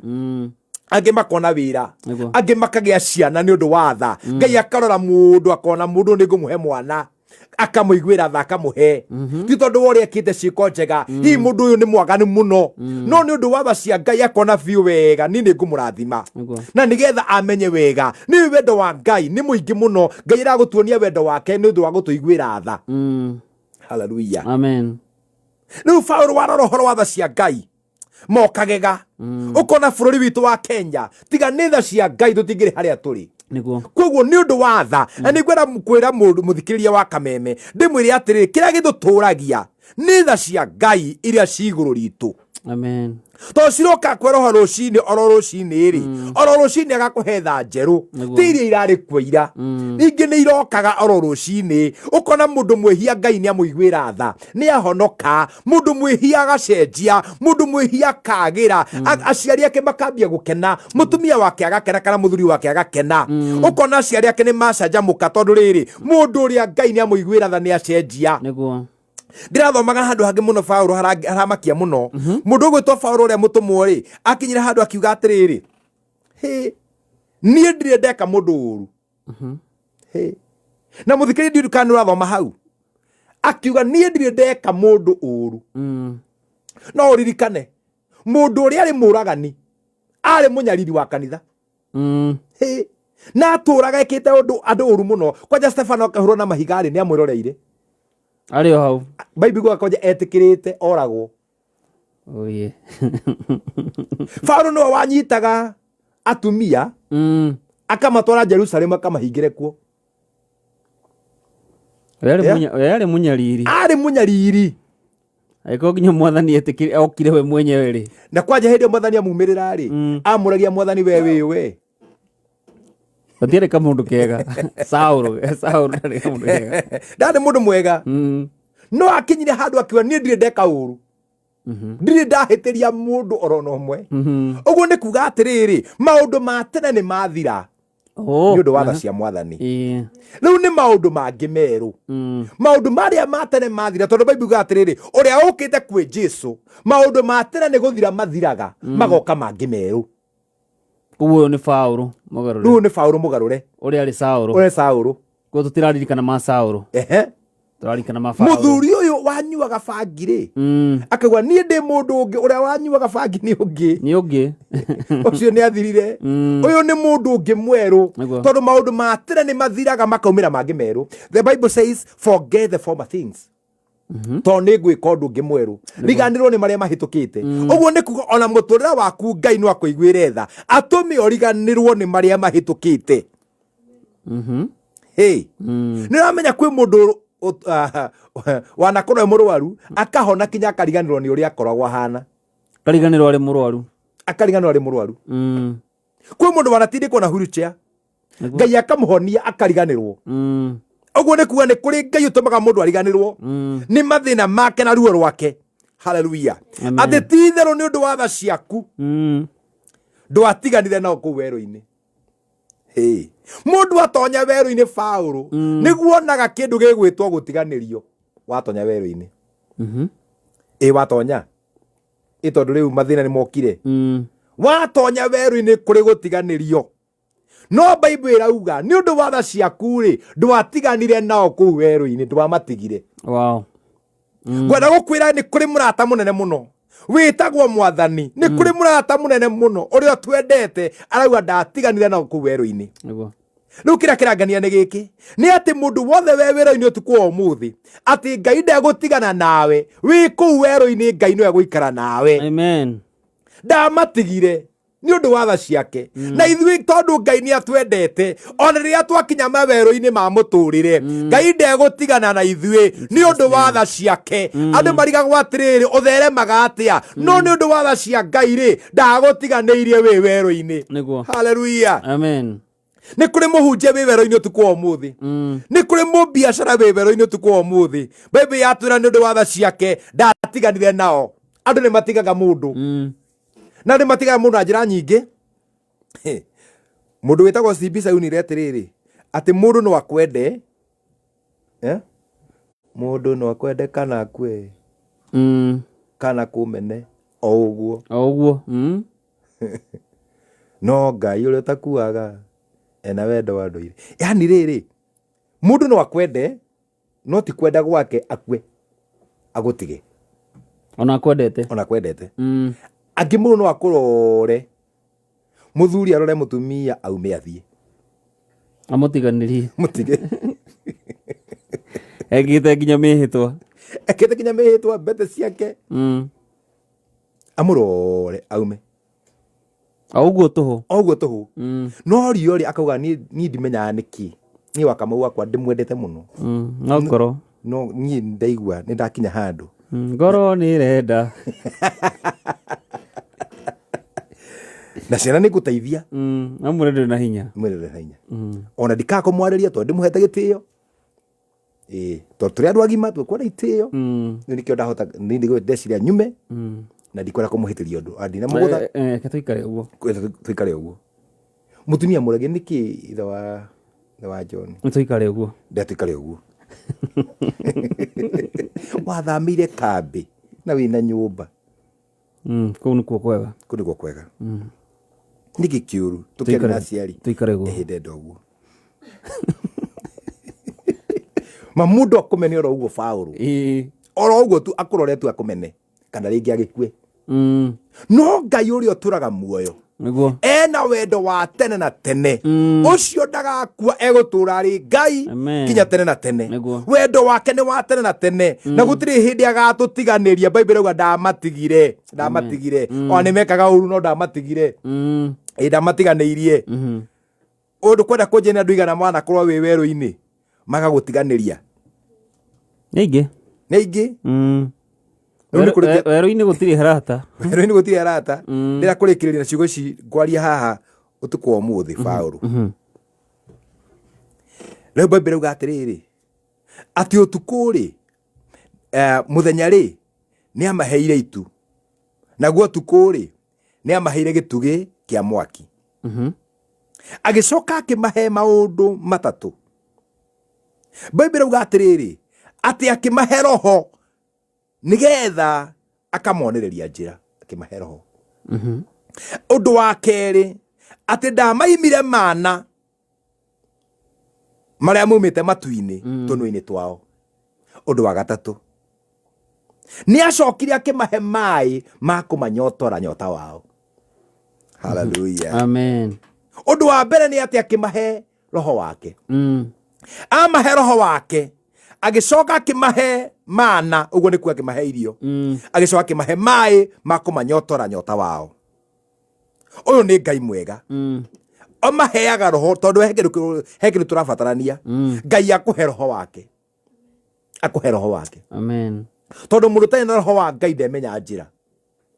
Angĩ makona wĩra, angĩ makagĩa ciana nĩ ũndũ wa tha. Ngai akarora mũndũ akona mũndũ nĩ ngũmũhe mwana, akamũiguĩra tha akamũhe, ti tondũ wa ũrĩa ekĩte ciĩko njega. Hihi mũndũ ũyũ nĩ mwaganu mũno, no nĩ ũndũ wa tha cia Ngai akona biũ wega niĩ nĩ ngũmũrathima, na nĩgetha amenye wega nĩ wendo wa Ngai nĩ mũingĩ mũno. Ngai aragũtuonia wendo wake nĩ ũndũ wa gũtũiguĩra tha. Hallelujah. Amen. Rĩu Paũlũ warora ũhoro wa tha cia Ngai mokagega, ũkona bũrũri witũ wa Kenya tiga nĩ tha cia Ngai tũtingĩrĩ harĩa tũrĩ. Koguo nĩ ũndũ wa tha, na nĩ ngwenda kwĩra mũndũ mũthikĩrĩria wa Kameme ndĩmwĩre atĩrĩrĩ, kĩrĩa gĩtũtũragia nĩ tha cia Ngai iria ci igũrũ ritũ. Amen. Tondũ ciroka kweroha rũcinĩ oro rũcinĩ rĩ, oro rũcinĩ agakũhe tha njerũ, ti iria irarĩ kuo ira. Ningĩ nĩ irokaga oro rũcinĩ, ũkona mũndũ mwĩhia Ngai nĩ amũiguĩra tha, nĩ ahonoka, mũndũ mwĩhia agacenjia, mũndũ mwĩhia akagĩra, aciari ake makambia gũkena, mũtumia wake agakena kana mũthuri wake agakena. Ũkona aciari ake nĩ macanjamũka tondũ rĩrĩ, mũndũ ũrĩa Ngai nĩ amũiguĩra tha nĩ acenjia. Ndĩrathomaga handũ hangĩ mũno Paũlũ haramakia mũno. Mũndũ ũgwĩtwo Paũlũ ũrĩa mũtũmwo rĩ, akinyire handũ akiuga atĩrĩrĩ, hĩ, niĩ ndirĩ ndeka mũndũ ũru. Hĩ. Na mũthikĩrĩria ndiũĩ kana nĩ ũrathoma hau. Akiuga niĩ ndirĩ ndeka mũndũ ũru. No ũririkane, mũndũ ũrĩa arĩ mũragani, arĩ mũnyariri wa kanitha. Hĩ. Na atũraga ekĩte ũndũ andũ ũru mũno. Kwanja Stefano akahũrwo na mahiga rĩ, nĩ amwĩroreire. Arĩ o hau. Bible iguaga kwanja etĩkĩrĩte oragwo. Oye. Paulo nĩwe wanyitaga atumia, akamatwara Jerusalem akamahingĩre kuo. We arĩ mũnyariri. Arĩ mũnyariri. Angĩkorwo nginya mwathani etĩkĩre okire we mwenyewe rĩ. Na kwanja hĩndĩ ĩyo mwathani amumĩrĩra rĩ, amũragia mwathani we wĩ we. Gũtiarĩ kamũndũ kega. Saũlũ, Saũlũ ndarĩ kamũndũ kega. Ndarĩ mũndũ mwega. No akinyire handũ akiuga niĩ ndirĩ ndeka ũru. Ndirĩ ndahĩtĩria mũndũ oro na ũmwe. Ũguo nĩ kuga atĩrĩrĩ, maũndũ ma tene nĩ mathira. Nĩ ũndũ wa tha cia mwathani. Rĩu nĩ maũndũ mangĩ merũ. Maũndũ marĩa ma tene mathira, tondũ Bible yugaga atĩrĩrĩ, ũrĩa ũkĩte kwĩ Jesũ, maũndũ ma tene nĩ gũthira mathiraga, magoka mangĩ merũ. Koguo ũyũ nĩ Paũlũ mũgarũre. Rĩu nĩ Paũlũ mũgarũre. Ũrĩa arĩ Saũlũ. Ũrĩa Saũlũ. Koguo tũtiraririkana ma Saũlũ. Tũraririkana ma Paũlũ. Mũthuri ũyũ wanyuaga bangi rĩ, akauga niĩ ndĩ mũndũ ũngĩ, ũrĩa wanyuaga bangi nĩ ũngĩ. Nĩ ũngĩ. Ũcio nĩ athirire. Ũyũ nĩ mũndũ ũngĩ mwerũ. Tondũ maũndũ ma tene nĩ mathiraga makaumĩra mangĩ merũ. The Bible says forget the former things. Tondũ nĩ ngwĩka ũndũ ũngĩ mwerũ. Riganĩrwo nĩ marĩa mahĩtũkĩte. Ũguo nĩ kuga ona mũtũrĩre waku Ngai no akũiguĩre tha, atũme ũriganĩrwo nĩ marĩa mahĩtũkĩte. Hey. Nĩ ũramenya kwĩ mũndũ wanakorwo e mũrwaru akahona kinya akariganĩrwo nĩ ũrĩa akoragwo ahana. Akariganĩrwo arĩ mũrwaru. Akariganĩrwo arĩ mũrwaru. Kwĩ mũndũ wanatindĩkwo na wheelchair. Ngai akamũhonia akariganĩrwo. Ũguo nĩ kuga nĩ kũrĩ Ngai ũtũmaga mũndũ ariganĩrwo nĩ mathĩna make na ruo rwake. Hallelujah. Amen. Atĩ ti itherũ nĩ ũndũ wa tha ciaku ndwatiganire nao kũu werũ-inĩ. Hey. Mũndũ atonya werũ-inĩ Paũlũ, nĩguo onaga kĩndũ gĩgwĩtwo gũtiganĩrio. Watonya werũ-inĩ. Ĩ watonya. Ĩ tondũ rĩu mathĩna nĩ mokire. Watonya werũ-inĩ kũrĩ gũtiganĩrio. No Bible ĩrauga nĩ ũndũ wa tha ciaku rĩ, ndwatiganire nao kũu werũ-inĩ, ndwamatigire. Wow. Ngwenda gũkwĩra nĩ kũrĩ mũrata mũnene mũno wĩtagwo mwathani, nĩ kũrĩ mũrata mũnene mũno ũrĩa twendete, arauga ndatiganire nao kũu werũ-inĩ. Nĩguo. Rĩu kĩrĩa kĩrangania nĩ gĩkĩ, nĩ atĩ mũndũ wothe we wĩra-inĩ ũtukũ wa ũmũthĩ, atĩ Ngai ndegũtigana nawe wĩ kũu werũ-inĩ, Ngai no egũikara nawe. Amen. Ndamatigire nĩ ũndũ wa tha ciake. Na ithuĩ tondũ Ngai nĩ atwendete, ona rĩrĩa twakinya mawerũ-inĩ ma mũtũrĩre, Ngai ndegũtigana na ithuĩ nĩ ũndũ wa tha ciake. Andũ marigagwo atĩrĩrĩ, ũtheremaga atĩa? No nĩ ũndũ wa tha cia Ngai rĩ, ndagũtiganĩirie wĩ werũ-inĩ. Nĩguo. Hallelujah. Amen. Nĩ kũrĩ mũhunjia wĩ werũ-inĩ ũtukũ wa ũmũthĩ. Nĩ kũrĩ mũbiacara wĩ werũ-inĩ ũtukũ wa ũmũthĩ. Bible yatwĩra nĩ ũndũ wa tha ciake ndatiganire nao. Andũ nĩ matigaga mũndũ. Na nĩ matigaga mũndũ na njĩra nyingĩ. Mũndũ wĩtagwo CB Sayuni atĩrĩrĩ, atĩ mũndũ no akwende, Mũndũ no akwende kana akue, kana kũmene, o ũguo. O ũguo. No Ngai ũrĩa ũtakuaga ena wendo wa ndũire. Yaani rĩrĩ, mũndũ no akwende, no ti kwenda gwake akue, agũtige. Ona akwendete. Ona akwendete. Angĩ mũndũ no akũrore, mũthuri arore mũtumia aume athiĩ. Amũtiganĩrie. Mũtige. Ekĩte nginya mĩhĩtwa. Ekĩte nginya mĩhĩtwa, mbete ciake. Amũrore aume. O ũguo tũhũ. O ũguo tũhũ. No rio rĩ akauga niĩ ndimenyaga nĩkĩ. Niĩ wa Kamau wakwa ndĩmwendete mũno. No ngoro. No niĩ ndaigua nĩ ndakinya handũ. Ngoro nĩ ĩrenda. Na ciana nĩ ngũteithia. No mwĩrĩ ndũrĩ na hinya. Mwĩrĩ ndũrĩ na hinya. Ona ndikaga kũmwarĩria tondũ ndĩmũhete gĩtĩo. Tondũ tũrĩ andũ agima tũkwenda itĩo. Rĩu nĩkĩo ndahota, nĩ ndeciria nyume. Na ndikwenda kũmũhĩtĩria ũndũ. Andina mũgũtha. Reke tũikare ũguo. Tũikare ũguo. Mũtumia mũrege nĩkĩ ithe wa John? Nĩ tũikare ũguo. Nde tũikare ũguo. Wathamĩire kambĩ na wĩna nyũmba. Kũu nĩkuo kwega. Kũu nĩkuo kwega. Nĩkĩ kĩũru? Tũkĩaria na aciari. Tũikare ũguo. Ndenda ũguo. Ma mũndũ akũmene oro ũguo Paũlũ. Oro ũguo tu akũrore tu akũmene. Kana rĩngĩ agĩkue. No Ngai ũrĩa ũtũraga muoyo. Nĩguo. Ena wendo wa tene na tene. Ũcio ndagakua egũtũra arĩ Ngai Amen. kinya tene na tene. Nĩguo. Wendo wake nĩ wa tene na tene. Na gũtirĩ hĩndĩ agatũtiganĩria. Bible ĩrauga ndamatigire. Ndamatigire. Ona nĩ mekaga ũru no ndamatigire. Ĩ ndamatiganĩirie. Ũndũ kwenda kũnjĩra andũ igana manakorwo wĩ werũ-inĩ magagũtiganĩria. Nĩ aingĩ. Nĩ aingĩ. Rĩu nĩ kũrĩ Werũ-inĩ gũtirĩ harata. Werũ-inĩ gũtirĩ harata. Ndĩra kũrĩkĩrĩria na ciugo ici ngwaria haha ũtukũ wa ũmũthĩ, Paũlũ. Rĩu Bible ĩrauga atĩrĩrĩ, atĩ ũtukũ rĩ, mũthenya rĩ, nĩ amaheire itu. Naguo ũtukũ rĩ, nĩ amaheire gĩtugĩ kĩa mwaki. Agĩcoka akĩmahe maũndũ matatũ. Bible ĩrauga atĩrĩrĩ, atĩ akĩmahe roho nĩgetha akamonereria njĩra, akĩmahe roho. Ũndũ wa kerĩ, atĩ ndamaimire mana marĩa maumĩte matu-inĩ, tũnua-inĩ twao. Ũndũ wa gatatũ, nĩ acokire akĩmahe maĩ ma kũmanyotora nyota wao. Hallelujah. Amen. Ũndũ wa mbere nĩ atĩ akĩmahe roho wake. Amahe roho wake, agĩcoka akĩmahe mana, ũguo nĩkuo akĩmahe irio. Agĩcoka akĩmahe maĩ ma kũmanyotora nyota wao. Ũyũ nĩ Ngai mwega. Amaheaga roho tondũ he kĩndũ tũrabatarania. Ngai akũhe roho wake. Akũhe roho wake. Amen. Tondũ mũndũ ũtarĩ na roho wa Ngai ndemenya njĩra.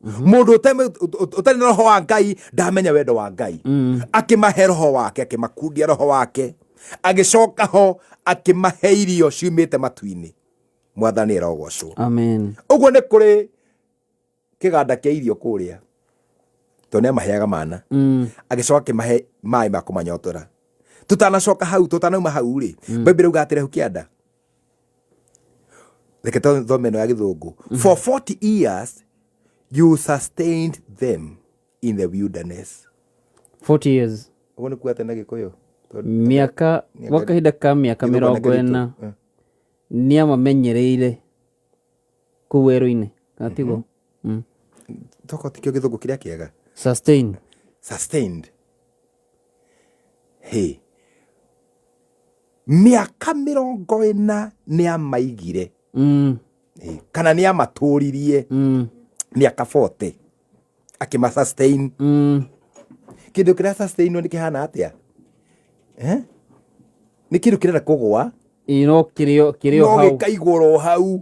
Mũndũ ũtarĩ na roho wa Ngai ndamenya wendo wa Ngai. Akĩmahe roho wake, akĩmakundia roho wake. Agĩcoka ho akĩmahe irio ciumĩte matu-inĩ. Mwathani arogocwo. Amen. Ũguo nĩ kũrĩ kĩganda kĩa irio kũrĩa. Tondũ nĩ amaheaga mana. Agĩcoka akĩmahe maĩ ma kũmanyotora. Tutanacoka hau, tutanauma hau rĩ, Bible ĩrauga atĩrĩ hau kĩanda. Reke thome ĩno ya Gĩthũngũ. For 40 years you sustained them in the wilderness. 40 years. Ũguo nĩ kuga atĩa na Gĩkũyũ? Mĩaka gwa kahinda ka mĩaka Gĩthũngũ nĩ mĩrongo kĩritũ. ĩna nĩ amamenyereire kũu werũ-inĩ, kana tiguo? Tokorwo tikĩo Gĩthũngũ kĩrĩa kĩega. Sustain. Sustained. Hey. Mĩaka 40 nĩ amaigire. Kana nĩ amatũririe. Mĩaka 40. Akĩma sustain. Kĩndũ kĩrĩa sustain nĩ kĩhana atĩa? Eh? Nĩ kĩndũ kĩrenda kũgũa. No kĩrĩo kĩrĩo no hau. Gĩkaigwo oro hau.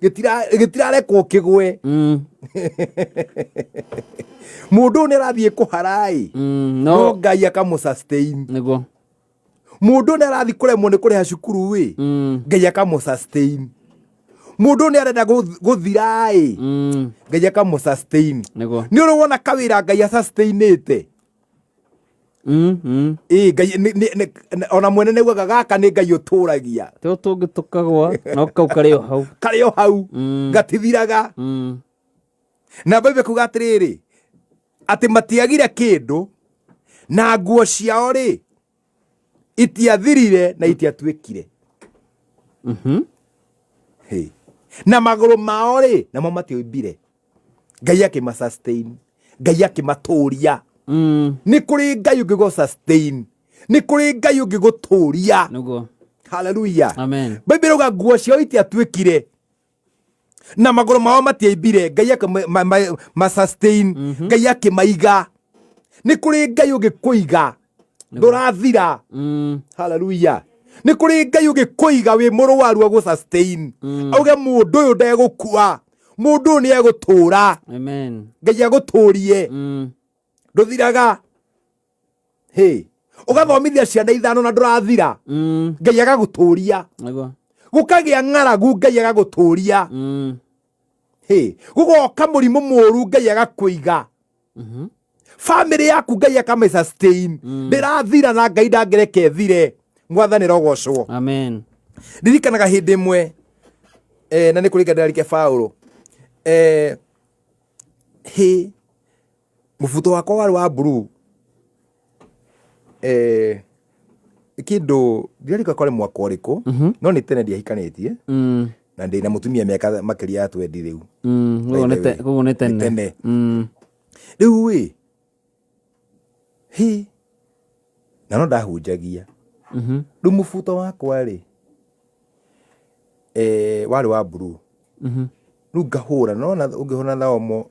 Gĩtirarekwo kĩgwe. Mũndũ ũyũ nĩ arathiĩ kũhara-ĩ, no Ngai akamũ sustain. Nĩguo. Mũndũ ũyũ nĩ arathiĩ kũremwo nĩ kũrĩha cukuru-ĩ, Ngai akamũ sustain. Mũndũ ũyũ nĩ arenda gũthira-ĩ, Ngai akamũ sustain. Nĩguo. Nĩ ũrĩ wona kawĩra Ngai asustainĩte? Ĩ Ngai ona mwene nĩ augaga gaka nĩ Ngai ũtũragia. Tũ tũngĩ tũkagwa no kau karĩ o hau. Karĩ o hau. Gatithiraga. Na Bible kuga atĩrĩrĩ, atĩ matiagire kĩndũ na nguo ciao rĩ itiathirire na itiatuĩkire. Hey. Na magũrũ mao rĩ namo matioimbire. Ngai akĩma sustain, Ngai akĩmatũria. Nĩ kũrĩ Ngai ũngĩgũ sustain, nĩ kũrĩ Ngai ũngĩgũtũria. Nĩguo. Hallelujah. Amen. Bible ĩrauga nguo ciao itiatuĩkire na magũrũ mao matiaimbire, Ngai akĩma sustain, Ngai akĩmaiga. Nĩ kũrĩ Ngai ũngĩkũiga ndũrathira. Hallelujah. Nĩ kũrĩ Ngai ũngĩkũiga wĩ mũrwaru agũ sustain, auge mũndũ ũyũ ndegũkua, mũndũ ũyũ nĩ egũtũra. Amen. Ngai agũtũrie. Ndũthiraga. Hey. Ũgathomithia ciana 5 na ndũrathira. Ngai agagũtũria. Nĩguo. Gũkagĩa ng'aragu Ngai agagũtũria. Hey. Gũgoka mũrimũ mũru Ngai agakũiga. Family yaku Ngai akamĩ sustain. Ndĩrathira na Ngai ndangĩreke ĩthire. Mwathani rogocwo. Amen. Ndirikanaga hĩndĩ ĩmwe na nĩ kũrĩ ndĩrarike Paũlũ. Hĩ mũbuto wakwa warĩ wa blue. Kĩndũ ndirarika kwarĩ mwaka ũrĩkũ, no nĩ tene ndiahikanĩtie. Na ndĩ na mũtumia mĩaka makĩria ya 20 rĩu. By the way. Koguo nĩ tene. Nĩ tene. Rĩu ĩ hĩ na no ndahunjagia. Rĩu mũbuto wakwa rĩ warĩ wa blue. Rĩu ngahũra, nona ũngĩhũra na omo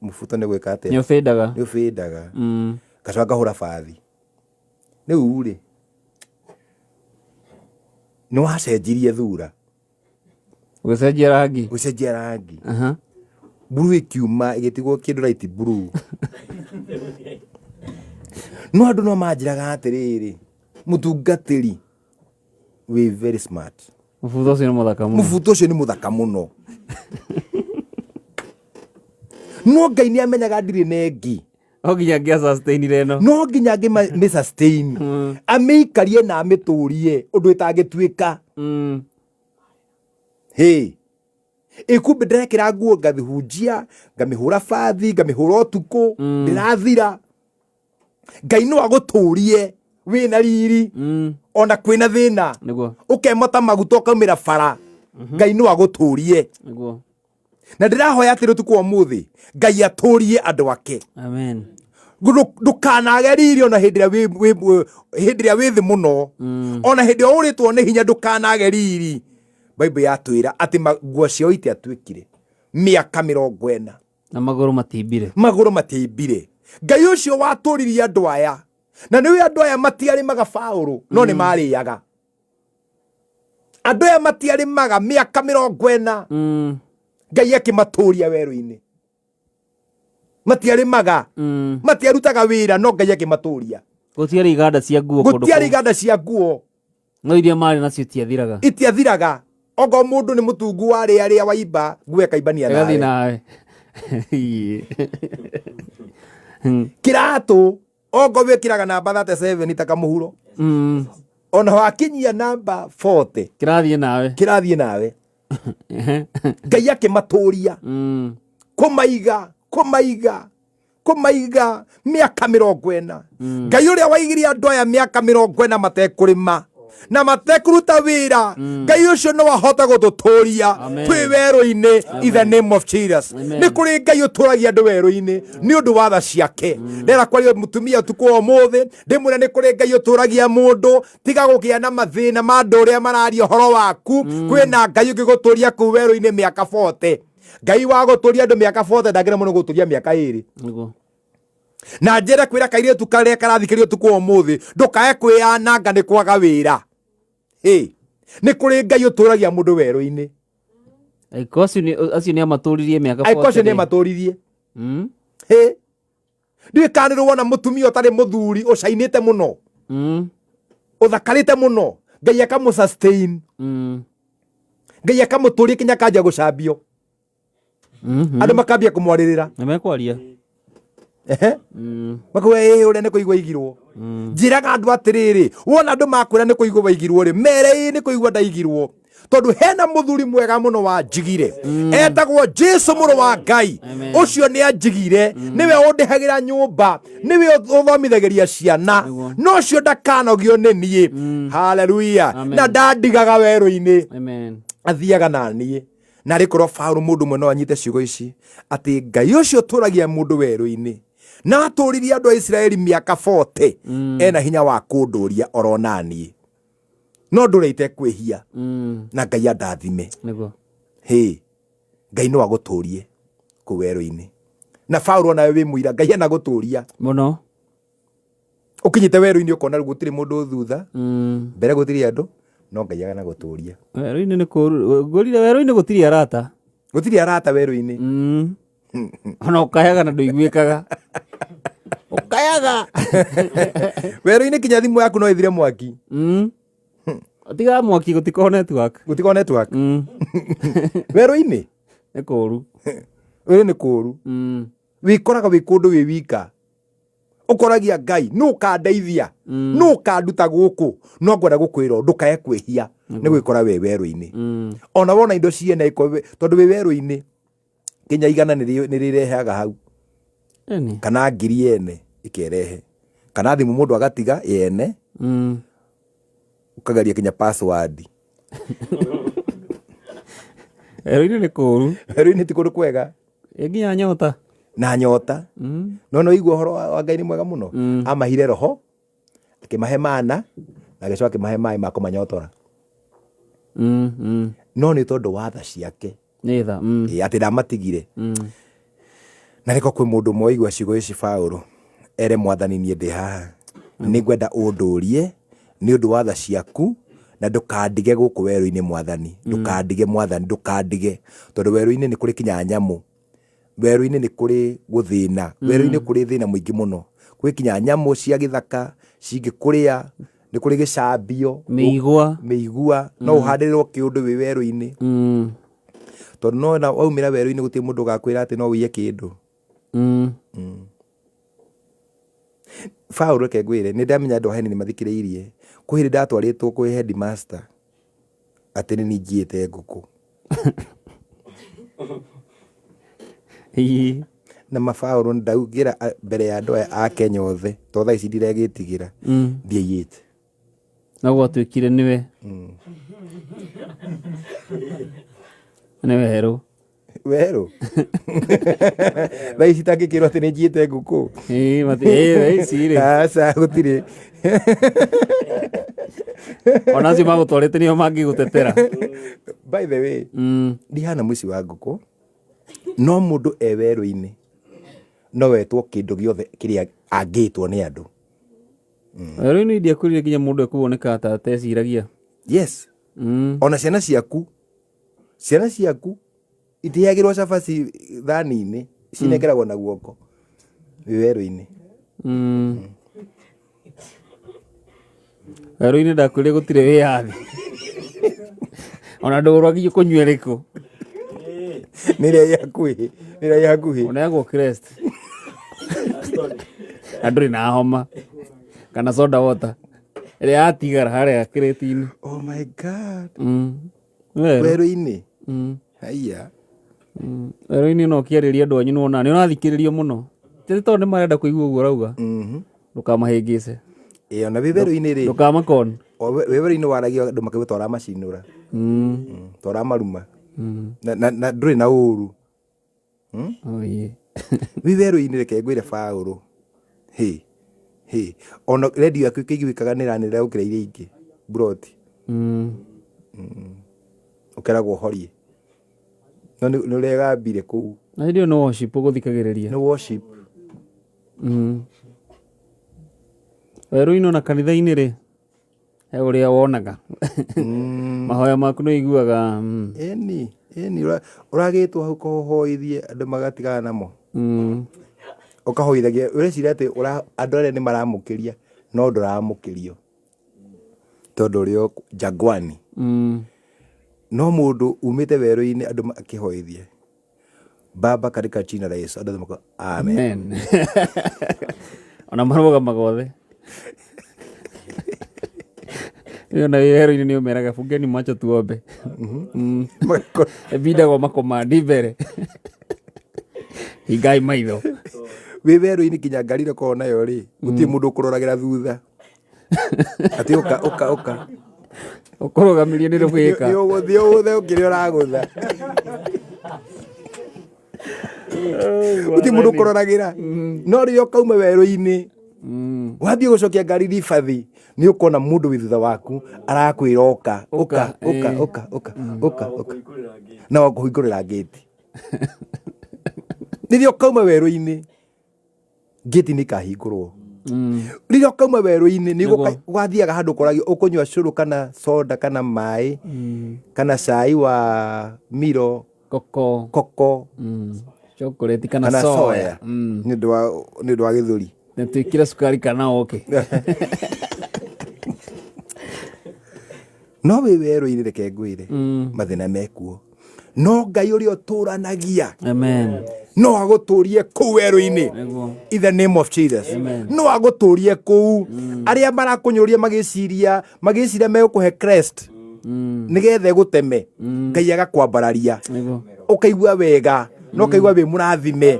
mũbuto nĩ gwĩka atĩa? Nĩ ũbĩndaga. Nĩ ũbĩndaga. Ngacoka ngahũra bathi. Rĩu rĩ nĩ wacenjirie thura. Ũgĩcenjia rangi. Ũgĩcenjia rangi. Blue ĩkiuma ĩgĩtigwo kĩndũ light blue. No andũ no manjĩraga atĩrĩrĩ, mũtungatĩri wĩ very smart. Mũbuto ũcio nĩ mũthaka mũno. Mũbuto ũcio nĩ mũthaka mũno. No Ngai nĩ amenyaga ndirĩ nengi. No nginya ngĩa sustainire ĩno. No nginya ngĩ sustain. Amĩikarie na amĩtũrie ũndũ ĩtangĩtuĩka. Hey. Ĩkumbe ndĩrekĩra nguo ngathihunjia, ngamĩhũra bathi, ngamĩhũra ũtukũ, ndĩrathira. Ngai no agũtũrie wĩna riri ona kwĩna thĩna. Nĩguo. Ũkemota maguta ũkaumĩra bara. Ngai no agũtũrie. Nĩguo. Na ndĩrahoya atĩrĩ ũtukũ wa ũmũthĩ, Ngai atũrie andũ ake. Amen. Ndũkanage riri ona hĩndĩ ĩrĩa hĩndĩ ĩrĩa wĩ thĩ mũno. Ona hĩndĩ ĩrĩa ũrĩtwo nĩ hinya ndũkanage riri. Bible yatwĩra atĩ nguo ciao itiatuĩkire mĩaka 40. Na magũrũ matimbire. Magũrũ matimbire. Ngai ũcio watũririe andũ aya. Na nĩwe andũ aya matiarĩmaga Paũlũ, no nĩ marĩaga. Andũ aya matiarĩmaga mĩaka 40. Ngai akĩmatũria werũ-inĩ. Matiarĩmaga. Matiarutaga wĩra, no Ngai akĩmatũria. Gũtiarĩ iganda cia nguo kũndũ Gũtiarĩ kũu. iganda cia nguo. No iria marĩ nacio itiathiraga. Itiathiraga. Okorwo mũndũ nĩ mũtungu warĩa arĩa waimba, nguo ĩkaimbania Ĩgathiĩ nawe. nawe. Kĩratũ, okorwo wĩkĩraga namba 37 ta kamũhuro. Ona wakinyia namba 40 Kĩrathiĩ nawe. Kĩrathiĩ nawe. Ngai akĩmatũria kũmaiga kũmaiga kũmaiga mĩaka 40. Ngai ũrĩa waigire andũ aya mĩaka 40 matekũrĩma na matekũruta wĩra, Ngai ũcio no ahote gũtũtũria twĩ werũ-inĩ, in the name of Jesus. Nĩ kũrĩ Ngai ũtũragia andũ werũ-inĩ nĩ ũndũ wa tha ciake. Ndĩrenda kwaria mũtumia ũtukũ wa ũmũthĩ, ndĩmwĩre nĩ kũrĩ Ngai ũtũragia mũndũ. Tiga gũkĩa na mathĩna ma andũ ũrĩa mararia ũhoro waku. Kwĩna Ngai ũngĩgũtũria kũu werũ-inĩ mĩaka 40. Ngai wa gũtũria andũ mĩaka 40 ndangĩremwo nĩ gũtũria mĩaka 2. Nĩguo. Na njĩre kwĩra kairĩtu karĩa karathikĩrĩria ũtukũ wa ũmũthĩ, ndũkae kwĩyananga nĩ kwaga wĩra. Ĩ, nĩ kũrĩ Ngai ũtũragia mũndũ werũ-inĩ. Aiko acio nĩ amatũririe mĩaka Aiko acio 40 nĩ rĩ. amatũririe. Hĩ, ndiũĩ kana nĩ wona mũtumia ũtarĩ mũthuri ũcainĩte mũno, ũthakarĩte mũno, Ngai akamũ sustain, Ngai akamũtũria kinya akanjia gũcambio, andũ makambia kũmwarĩrĩra. Nĩ mekwaria. Ehe. Makauga ĩ ũrĩa nĩ kũigua igirwo. Njĩraga andũ atĩrĩrĩ, wona andũ makwĩra nĩ kũigua waigirwo rĩ, mere ĩ nĩ kũigua ndaigirwo, tondũ hena mũthuri mwega mũno wanjigire, etagwo Jesu mũrũ wa Ngai. Ũcio nĩ anjigire, nĩwe ũndĩhagĩra nyũmba, nĩwe ũthomithagĩria ciana, no ũcio ndakanogio nĩ niĩ. Haleluya. Na ndandigaga werũ-inĩ. Amen. Athiaga na niĩ. Na rĩ korwo Paũlũ mũndũ ũmwe no anyite ciugo ici atĩ Ngai ũcio ũtũragia mũndũ werũ-inĩ na atũririe andũ a Isiraeli mĩaka 40, ena hinya wa kũndũria oro na niĩ, no ndũre itekwĩhia, na Ngai andathime. Nĩguo. Hĩ, Ngai no agũtũrie kũu werũ-inĩ. Na Paũlũ onawe wĩ mũira, Ngai anagũtũria mũno. Ũkinyĩte werũ-inĩ ũkona rĩu gũtirĩ mũndũ thutha, mbere gũtirĩ andũ, no Ngai aganagũtũria. Werũ-inĩ nĩ kũũru. Ngũrire werũ-inĩ gũtirĩ arata. Gũtirĩ arata werũ-inĩ. Ona ũkayaga na ndũiguĩkaga. Ũkayaga. Werũ-inĩ kinya thimũ yaku no ĩthire mwaki. Tiga mwaki, gũtikorwo network. Gũtikorwo network. Werũ-inĩ nĩ kũũru. Werũ-inĩ nĩ kũũru. Wĩkoraga wĩ kũndũ wĩ wika, ũkoragia Ngai nũ ũkandeithia, nũ ũkanduta gũkũ. No ngwenda gũkwĩra ndũkae kwĩhia nĩ gwĩkora wĩ werũ-inĩ. Ona wona indo ciene tondũ wĩ werũ-inĩ, kinya 100 nĩ rĩrehaga hau, kana 1000 yene ĩkerehe, kana thimũ mũndũ agatiga yene, ũkageria kinya password. Werũ-inĩ nĩ kũũru. Werũ-inĩ ti kũndũ kwega. Nginya nyota. Na nyota. No no igua ũhoro wa Ngai nĩ mwega mũno. Amahire roho, akĩmahe mana, na agĩcoka akĩmahe maĩ ma kũmanyotora. No nĩ tondũ wa tha ciake. Nĩ tha. Ĩ, atĩ ndamatigire. Na nĩko kwĩ mũndũ ũmwe waigua ciugo ici Paũlũ, ere Mwathani niĩ ndĩ haha, nĩ ngwenda ũndũrie nĩ ũndũ wa tha ciaku, na ndũkandige gũkũ werũ-inĩ Mwathani, ndũkandige Mwathani, ndũkandige, tondũ werũ-inĩ nĩ kũrĩ kinya nyamũ, werũ-inĩ nĩ kũrĩ gũthĩna, werũ-inĩ kũrĩ thĩna mũingĩ mũno, kwĩ kinya nyamũ cia gĩthaka cingĩkũrĩa, nĩ kũrĩ gĩcambio, Mĩigua. Mĩigua, no ũhandĩrĩrwo kĩũndũ wĩ werũ-inĩ. Tondũ no na waumĩra werũ-inĩ gũtirĩ mũndũ ũgakwĩra atĩ no ũiye kĩndũ. Paũlũ, reke ngwĩre, nĩ ndamenya andũ a Heni nĩ mathikĩrĩirie. Kwĩ hĩndĩ ndatwarĩtwo kwĩ headmaster atĩ nĩ niĩ njiyĩte ngũkũ. Na mabaũrũ ndaugĩra mbere ya andũ aya a Kenya othe, to thaa ici ndiregĩtigĩra, ndiaiyĩte. Na gwatuĩkire nĩwe. Nĩ werũ. Werũ. Thaa ici itangĩkĩrwo atĩ nĩ njiyĩte ngũkũ. Ĩĩ, thaa ici rĩ. Aca, gũtirĩ. Ona acio magũtwarĩte nĩo mangĩgũtetera. By the way, ndihana mũici wa ngũkũ, no mũndũ e werũ-inĩ no wetwo kĩndũ gĩothe kĩrĩa angĩtwo nĩ andũ. Werũ-inĩ ndiakwĩrire nginya mũndũ ekuoneka ta ateciragia. Yes. Ona ciana ciaku, ciana ciaku itiheagĩrwo cabaci thani-inĩ, cinengeragwo na guoko wĩ werũ-inĩ. Werũ-inĩ ndakwĩrire gũtirĩ wĩyathi. Ona ndũgũragio kũnyua ĩrĩkũ. Nĩ ĩrĩa ĩ hakuhĩ, nĩ ĩrĩa ĩ hakuhĩ. Ũneagwo crest. Na ndũrĩ na homa. Kana soda water. Ĩrĩa yatigara harĩa kĩrĩti-inĩ. Oh my God. Werũ. Werũ-inĩ. Haiya. Werũ-inĩ no ũkĩarĩria andũ anyu nĩwona nĩ ũrathikĩrĩrio mũno. Ti tondũ nĩ marenda kũigua ũguo ũrauga. Ndũkamahĩngĩce. Ĩ ona wĩ werũ-inĩ rĩ. Ndũkamakon. O wĩ werũ-inĩ waragia andũ makaigua ta ũramacinũra. Ta ũramaruma. Na ndũrĩ na ũru. Oh, yeah. Wĩ werũ-inĩ reke ngwĩre Baũrũ. Hĩ. Hĩ. Ona redio yaku ĩkĩiguĩkaga nĩ ĩranĩrĩra gũkĩra iria ingĩ. Mburoti. Ũkeragwo ũhorie. No nĩ ũregambire kũu. Na hĩndĩ ĩyo nĩ worship ũgũthikagĩrĩria. Nĩ worship. Werũ-inĩ ona kanitha-inĩ rĩ, he ũrĩa wonaga. Mahoya maku nĩ ũiguaga. Ĩni, ĩni ũragĩtwo hau kũhoithie andũ magatigana namo. Ũkahoithagia ũreciria atĩ andũ arĩa nĩ maramũkĩria no ndũramũkĩrio. Tondũ ũrĩ o jangwani. No mũndũ umĩte werũ-inĩ andũ makĩhoithie. Baba katika jina la Yesu. Andũ othe makauga amen. Amen. Ona marũgamaga othe. Ĩyo na werũ-inĩ nĩ ũmeraga fungeni macho tuombe. Ĩbindagwo makomandi mbere. Hingai maitho. Wĩ werũ-inĩ nginya ngari ĩrĩa ũkoragwo nayo rĩ, gũtirĩ mũndũ ũkũroragĩra thutha. Atĩ ũka ũka ũka. Ũkũrũgamirie nĩ rũgĩka. Nĩ ũgũthiĩ ũgũthe ũkĩrĩa ũragũtha. Gũtirĩ mũndũ ũkũroragĩra. No rĩrĩa ũkauma werũ-inĩ, wathiĩ gũcokia ngari ribathi, nĩ ũkona mũndũ wĩ thutha waku arakwĩra ũka, ũka, ũka, ũka, ũka, ũka, ũka. Na wakũhingũrĩra ngĩti. Rĩrĩa ũkauma werũ-inĩ, ngĩti nĩ ikahingũrwo. Rĩrĩa ũkauma werũ-inĩ, nĩ ũgathiaga handũ ũkoragio ũkũnyua cũrũ kana soda kana maĩ, kana cai wa miro, koko, koko, chocolate kana soya. Nĩ ũndũ wa gĩthũri. Na twĩkĩre cukari kana oke. No wĩ werũ-inĩ reke ngwĩre, mathĩna mekuo. No Ngai ũrĩa ũtũranagia. Amen. No agũtũrie kũu werũ-inĩ. In the name of Jesus. No agũtũrie kũu. Arĩa marakũnyũria magĩciria, magĩciria megũkũhe crest. Nĩgetha ĩgũteme. Ngai agakwambararia. Ũkaigua wega. Na ũkaigua wĩ mũrathime.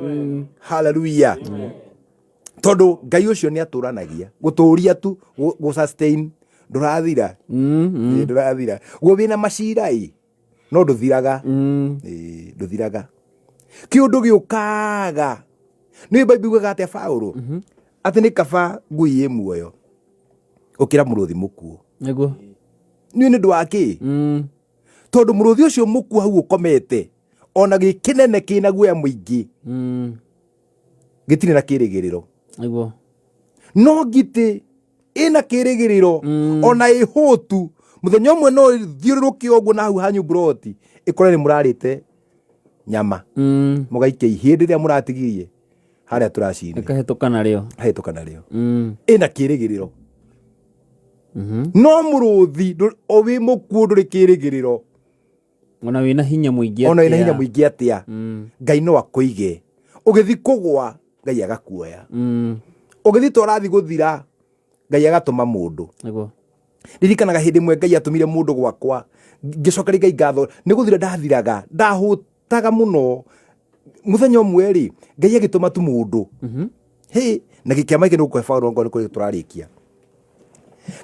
Hallelujah. Tondũ Ngai ũcio nĩ atũranagia. Gũtũria tu, gũ sustain. Ndũrathira. Ndũrathira. Guo wĩna macira ĩ, no ndũthiraga. Ndũthiraga. Kĩũndũ gĩũkaga. Nĩ Bible yugaga atĩa Paũlũ? Atĩ nĩ kaba ngui ĩ muoyo gũkĩra mũrũthi mũkuũ. Nĩguo. Nĩ ũndũ wa kĩ? Tondũ mũrũthi ũcio mũkuũ hau ũkomete, ona gĩ kĩnene kĩna guoya mũingĩ, gĩtirĩ na kĩrĩgĩrĩro. Nĩguo. No ngitĩ ĩna kĩrĩgĩrĩro, ona ĩhũtu, mũthenya ũmwe no ĩthiũrũrũke ũguo na hau hanyu mburoti, ĩkore nĩ mũrarĩte nyama. Mũgaikia ihĩndĩ rĩrĩa mũratigirie harĩa tũracinĩ. Ĩkahĩtũka narĩo. Ĩkahĩtũka narĩo. Ĩna kĩrĩgĩrĩro. No mũrũthi o wĩ mũkuũ ndũrĩ kĩrĩgĩrĩro. Ona wĩna hinya mũingĩ Ona wĩna atĩa. hinya mũingĩ atĩa. Ngai no akũige. Ũgĩthiĩ kũgwa, Ngai agakuoya. Ũgĩthiĩ ta ũrathiĩ gũthira, Ngai agatũma mũndũ. Nĩguo. Ririkanaga hĩndĩ ĩmwe Ngai atũmire mũndũ gwakwa, ngĩcokeria Ngai ngatho, nĩ gũthira ndathiraga, ndahũtaga mũno. Mũthenya ũmwe rĩ, Ngai agĩtũma tu mũndũ. Hĩ, na kĩama gĩkĩ nĩ gũkũhe Paũlũ ngoro nĩ kũrĩa tũrarĩkia.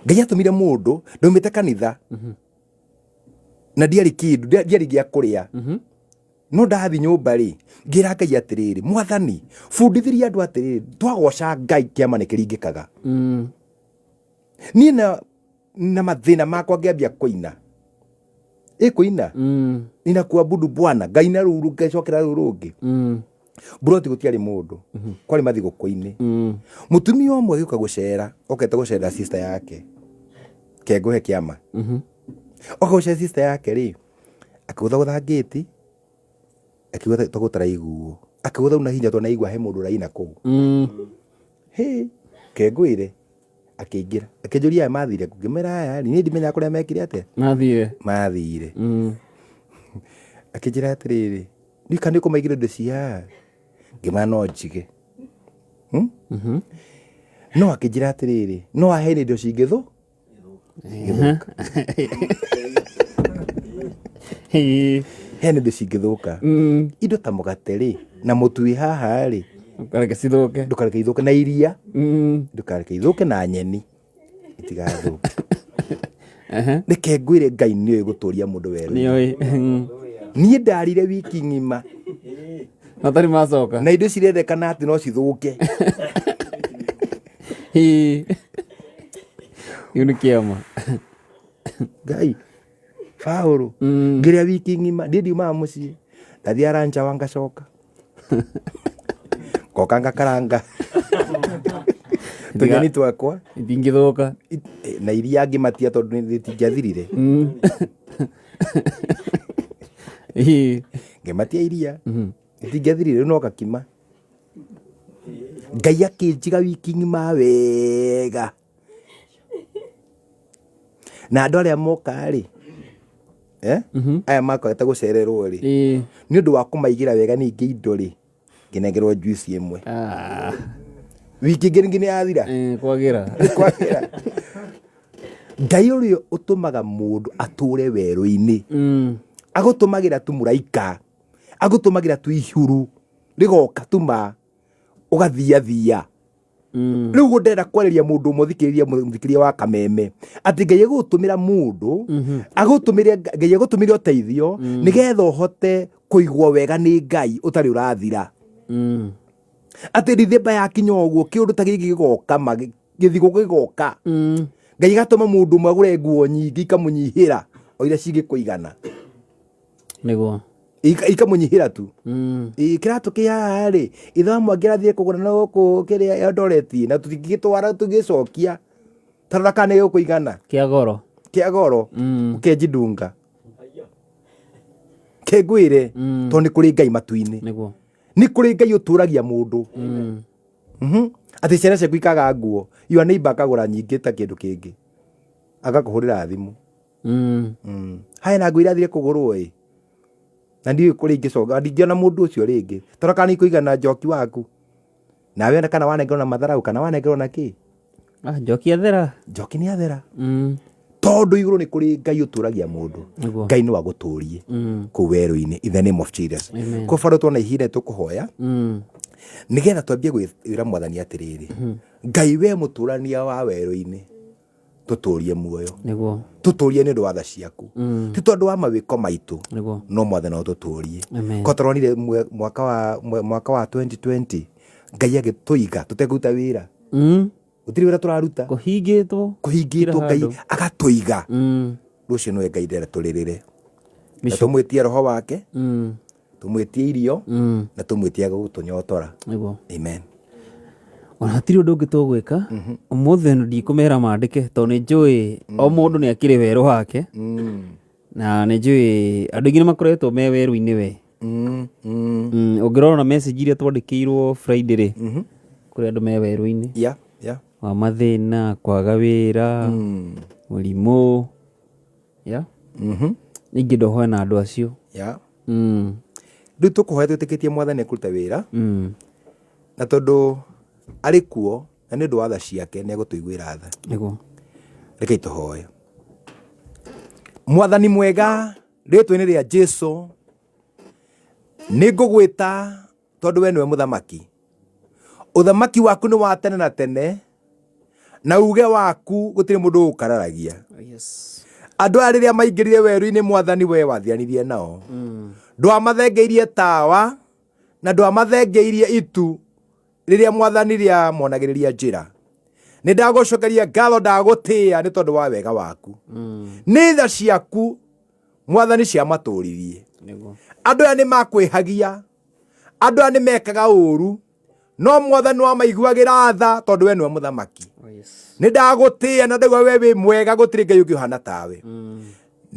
Ngai atũmire mũndũ, ndaumĩte kanitha, na ndiarĩ kĩndũ, ndiarĩ gĩa kũrĩa. No ndathi nyũmba rĩ, ngĩra Ngai atĩrĩrĩ, Mwathani, bundithĩria andũ atĩrĩrĩ, twagoca Ngai kĩama nĩ kĩringĩkaga. Niĩ na mathĩna makwa ngĩambia kũina. Ĩ kũina? Ninakuabudu Bwana, Ngai na rũu ngacokera rũu rũngĩ. Mburoti gũtiarĩ mũndũ, kwarĩ mathigũkũ-inĩ. Mũtumia ũmwe agĩũka gũcera, okete gũcera sister yake. Kengũhe kĩama. Oka gũcera sister yake rĩ, akĩgũthagũtha ngĩti, akiuga ta gũtaraiguo. Akĩgũtha na hinya tondũ nĩaigua he mũndũ ũraina kũu. Hĩ, kengũire, akĩingĩra. Akĩnjũria aya mathire kũ? Ngĩmwĩra aya rĩ, niĩ ndimenyaga kũrĩa mekire atĩa? Mathire. Mathire. Akĩnjĩra atĩrĩrĩ, ndiũĩ kana nĩũkũmaigĩra indo cia haha? Ngĩmwĩra no njige. No akĩnjĩra atĩrĩrĩ, no aheane indo cingĩthũ? Igĩthũka. Hena indo cingĩthũka, indo ta mũgate rĩ, na mũtu wĩ haha rĩ, ndũkareke cithũke, ndũkareke ithũke, na iria ndũkareke ithũke, na nyeni itigathũke. Reke ngwĩre, Ngai nĩoĩ gũtũria mũndũ werũ. Nĩoĩ. Niĩ ndarire wiki ng'ima matarĩ macoka, na indo cirendekana atĩ no cithũke. Kĩu nĩ kĩama. Ngai Paũlũ, ngĩrĩa wiki ng'ima, ndiĩ ndiumaga mũciĩ, ndathiĩ aranjawa, ngacoka ngoka ngakaranga tũnyeni twakwa. Itingĩthũka. Na iria ngĩmatia tondũ nĩtingĩathirire. Ngĩmatia iria itingĩathirire, rĩu no gakima. Ngai akĩnjiga wiki ng'ima wega, na andũ arĩa moka rĩ, aya makorete gũcererwo rĩ, nĩ ũndũ wa kũmaigĩra wega ningĩ indo rĩ, ngĩnengerwo juice ĩmwe. Wiki ĩngĩ ningĩ nĩ yathira. Kwagĩra. Kwagĩra. Ngai ũrĩa ũtũmaga mũndũ atũre werũ-inĩ, agũtũmagĩra tu mũraika, agũtũmagĩra tu ihuru rĩgoka tuma ũgathiathia. Rĩu ũguo ndĩrenda kwarĩria mũndũ ũmwe ũthikĩrĩria, mũthikĩrĩria wa Kameme, atĩ Ngai egũgũtũmĩra mũndũ, agũtũmĩre, Ngai egũtũmĩre ũteithio nĩgetha ũhote kũigwo wega nĩ Ngai ũtarĩ ũrathira. Atĩ Dithemba yakinya ũguo, kĩũndũ ta gĩkĩ gĩgoka, gĩthigũ gĩgoka, Ngai agatũma mũndũ ũmwe agũre nguo nyingĩ ikamũnyihĩra o iria cingĩkũigana. Nĩguo. Ikamũnyihĩra tu. Ĩ, kĩratũ kĩ haha rĩ, ithe wa mwangi arathiĩ kũgũra na gũkũ kĩrĩa Eldoret, na tũtingĩgĩtwara tũgĩcokia, tarora kana nĩ gĩgũkũigana. Kĩa goro. Kĩa goro. Ũkenjindunga kĩngwĩre, tondũ nĩ kũrĩ Ngai matu-inĩ. Nĩguo. Nĩ kũrĩ Ngai ũtũragia mũndũ. Atĩ ciana ciaku ikaga nguo, your neighbor akagũra nyingĩ ta kĩndũ kĩngĩ, agakũhũrĩra thimũ. Haya, na nguo irathire kũgũrwo ĩ, na ndiũĩ kũrĩa ingĩcoka, ndingĩona mũndũ ũcio rĩngĩ, tondũ kana ikũigana njoki waku nawe, ona kana wanengerwo na matharau, kana wanengerwo na kĩ. Ah, njoki athera. Njoki nĩ athera. Tondũ igũrũ nĩ kũrĩ Ngai ũtũragia mũndũ. Nĩguo. Ngai no agũtũrie kũu werũ-inĩ, in the name of Jesus. Amen. Kwa bado tuona ihinda tũkũhoya nĩgetha twambie gwĩra Mwathani atĩrĩrĩ, Ngai we mũtũrania wa werũ-inĩ, tũtũrie muoyo. Nĩguo. Tũtũrie nĩ ũndũ wa tha ciaku, ti tondũ wa mawĩko maitũ. Nĩguo. No Mwathani no tũtũrie. Amen. Ko tũronire mwaka wa 2020 Ngai agĩtũiga tũtekũruta wĩra. Gũtirĩ wĩra tũraruta. Kũhingĩtwo. Kũhingĩtwo. Kila Ngai handũ. agatũiga. Rũciũ nĩwe Ngai ndĩrenda tũrĩrĩre na tũmwĩtie roho wake, tũmwĩtie irio, na tũmwĩtie gũtũnyotora. Nĩguo. Amen. Ona hatirĩ ũndũ ũngĩ tũgwĩka ũmũthĩ ĩno, ndikũmera mandĩke tondũ nĩ njũĩ o mũndũ nĩ akĩrĩ werũ wake, na nĩ njũĩ andũ aingĩ nĩ makoretwo me werũ-inĩ we. Ũngĩrora na message iria twandĩkĩirwo Friday rĩ, kũrĩ andũ me werũ-inĩ wa mathĩna, kwaga wĩra, mũrimũ, yeah. Ningĩ ndohoe na andũ acio. Rĩu tũkũhoya twĩtĩkĩtie Mwathani ekũruta wĩra, na tondũ arĩ kuo na nĩ ũndũ wa tha ciake nĩ egũtũiguĩra tha. Nĩguo. Rekei tũhoe. Mwathani mwega, rĩtwa-inĩ rĩa Jesu nĩ ngũgwĩta tondũ we nĩwe mũthamaki. Ũthamaki waku nĩ wa tene na tene, na uge waku gũtirĩ mũndũ ũkararagia. Andũ aya rĩrĩa maingĩrire werũ-inĩ, Mwathani, we wathianirie nao. Ndwamathengeirie tawa na ndwamathengeirie itu rĩrĩa, Mwathani, rĩa monagĩrĩria njĩra. Nĩ ndagũcokeria ngatho, ndagũtĩĩa nĩ tondũ wa wega waku. Nĩ tha ciaku, Mwathani, ciamatũririe. Nĩguo. Andũ aya nĩ makwĩhagia, andũ aya nĩ mekaga ũru, no Mwathani wamaiguagĩra tha tondũ we nĩwe mũthamaki. Nĩ ndagũtĩĩa na ndaigua we wĩ mwega, gũtirĩ Ngai ũngĩ ũhana tawe.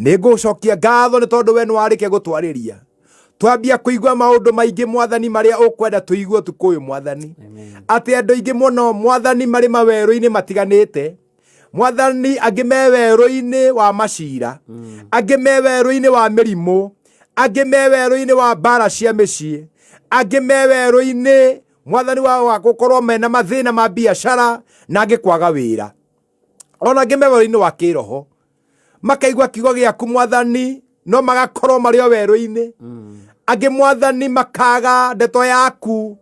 Nĩ ngũcokia ngatho nĩ tondũ we nĩ warĩkia gũtwarĩria, twambia kũigua maũndũ maingĩ, Mwathani, marĩa ũkwenda tũigue ũtukũ ũyũ, Mwathani, atĩ andũ aingĩ mũno, Mwathani, marĩ mawerũ-inĩ matiganĩte. Mwathani, angĩ me werũ-inĩ wa macira, angĩ me werũ-inĩ wa mĩrimũ, angĩ me werũ-inĩ wa mbara cia mĩciĩ, angĩ me werũ-inĩ, Mwathani, wa gũkorwo mena mathĩna ma biacara, na angĩ kwaga wĩra. Ona angĩ me werũ-inĩ wa kĩroho makaigua kiugo gĩaku Mwathani, no magakorwo marĩ o werũ-inĩ. Angĩ Mwathani makaga ndeto yaku,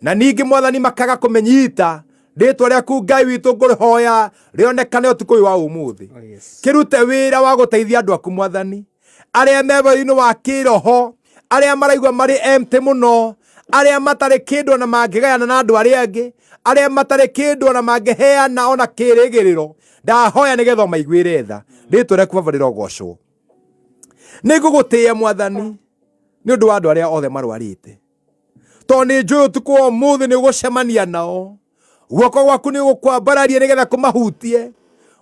na ningĩ Mwathani makaga kũmĩnyita. Rĩtwa rĩaku Ngai witũ ngũrĩhoya rĩonekane ũtukũ ũyũ wa ũmũthĩ. Kĩrute wĩra wa gũteithia andũ aku Mwathani, arĩa me werũ-inĩ wa kĩroho, arĩa maraigua marĩ empty mũno, arĩa matarĩ kĩndũ ona mangĩgayana na andũ arĩa angĩ, arĩa matarĩ kĩndũ ona mangĩheana ona kĩrĩgĩrĩro. Ndahoya nĩgetha ũmaiguĩre tha. Rĩtwa rĩaku Baba rĩrogocwo. Nĩngũgũtĩĩa Mwathani nĩ ũndũ wa andũ arĩa othe marwarĩte, tondũ nĩ njũĩ ũtukũ wa ũmũthĩ nĩ ũgũcemania nao. Guoko gwaku nĩ ũgũkwambararia nĩgetha kũmahutie.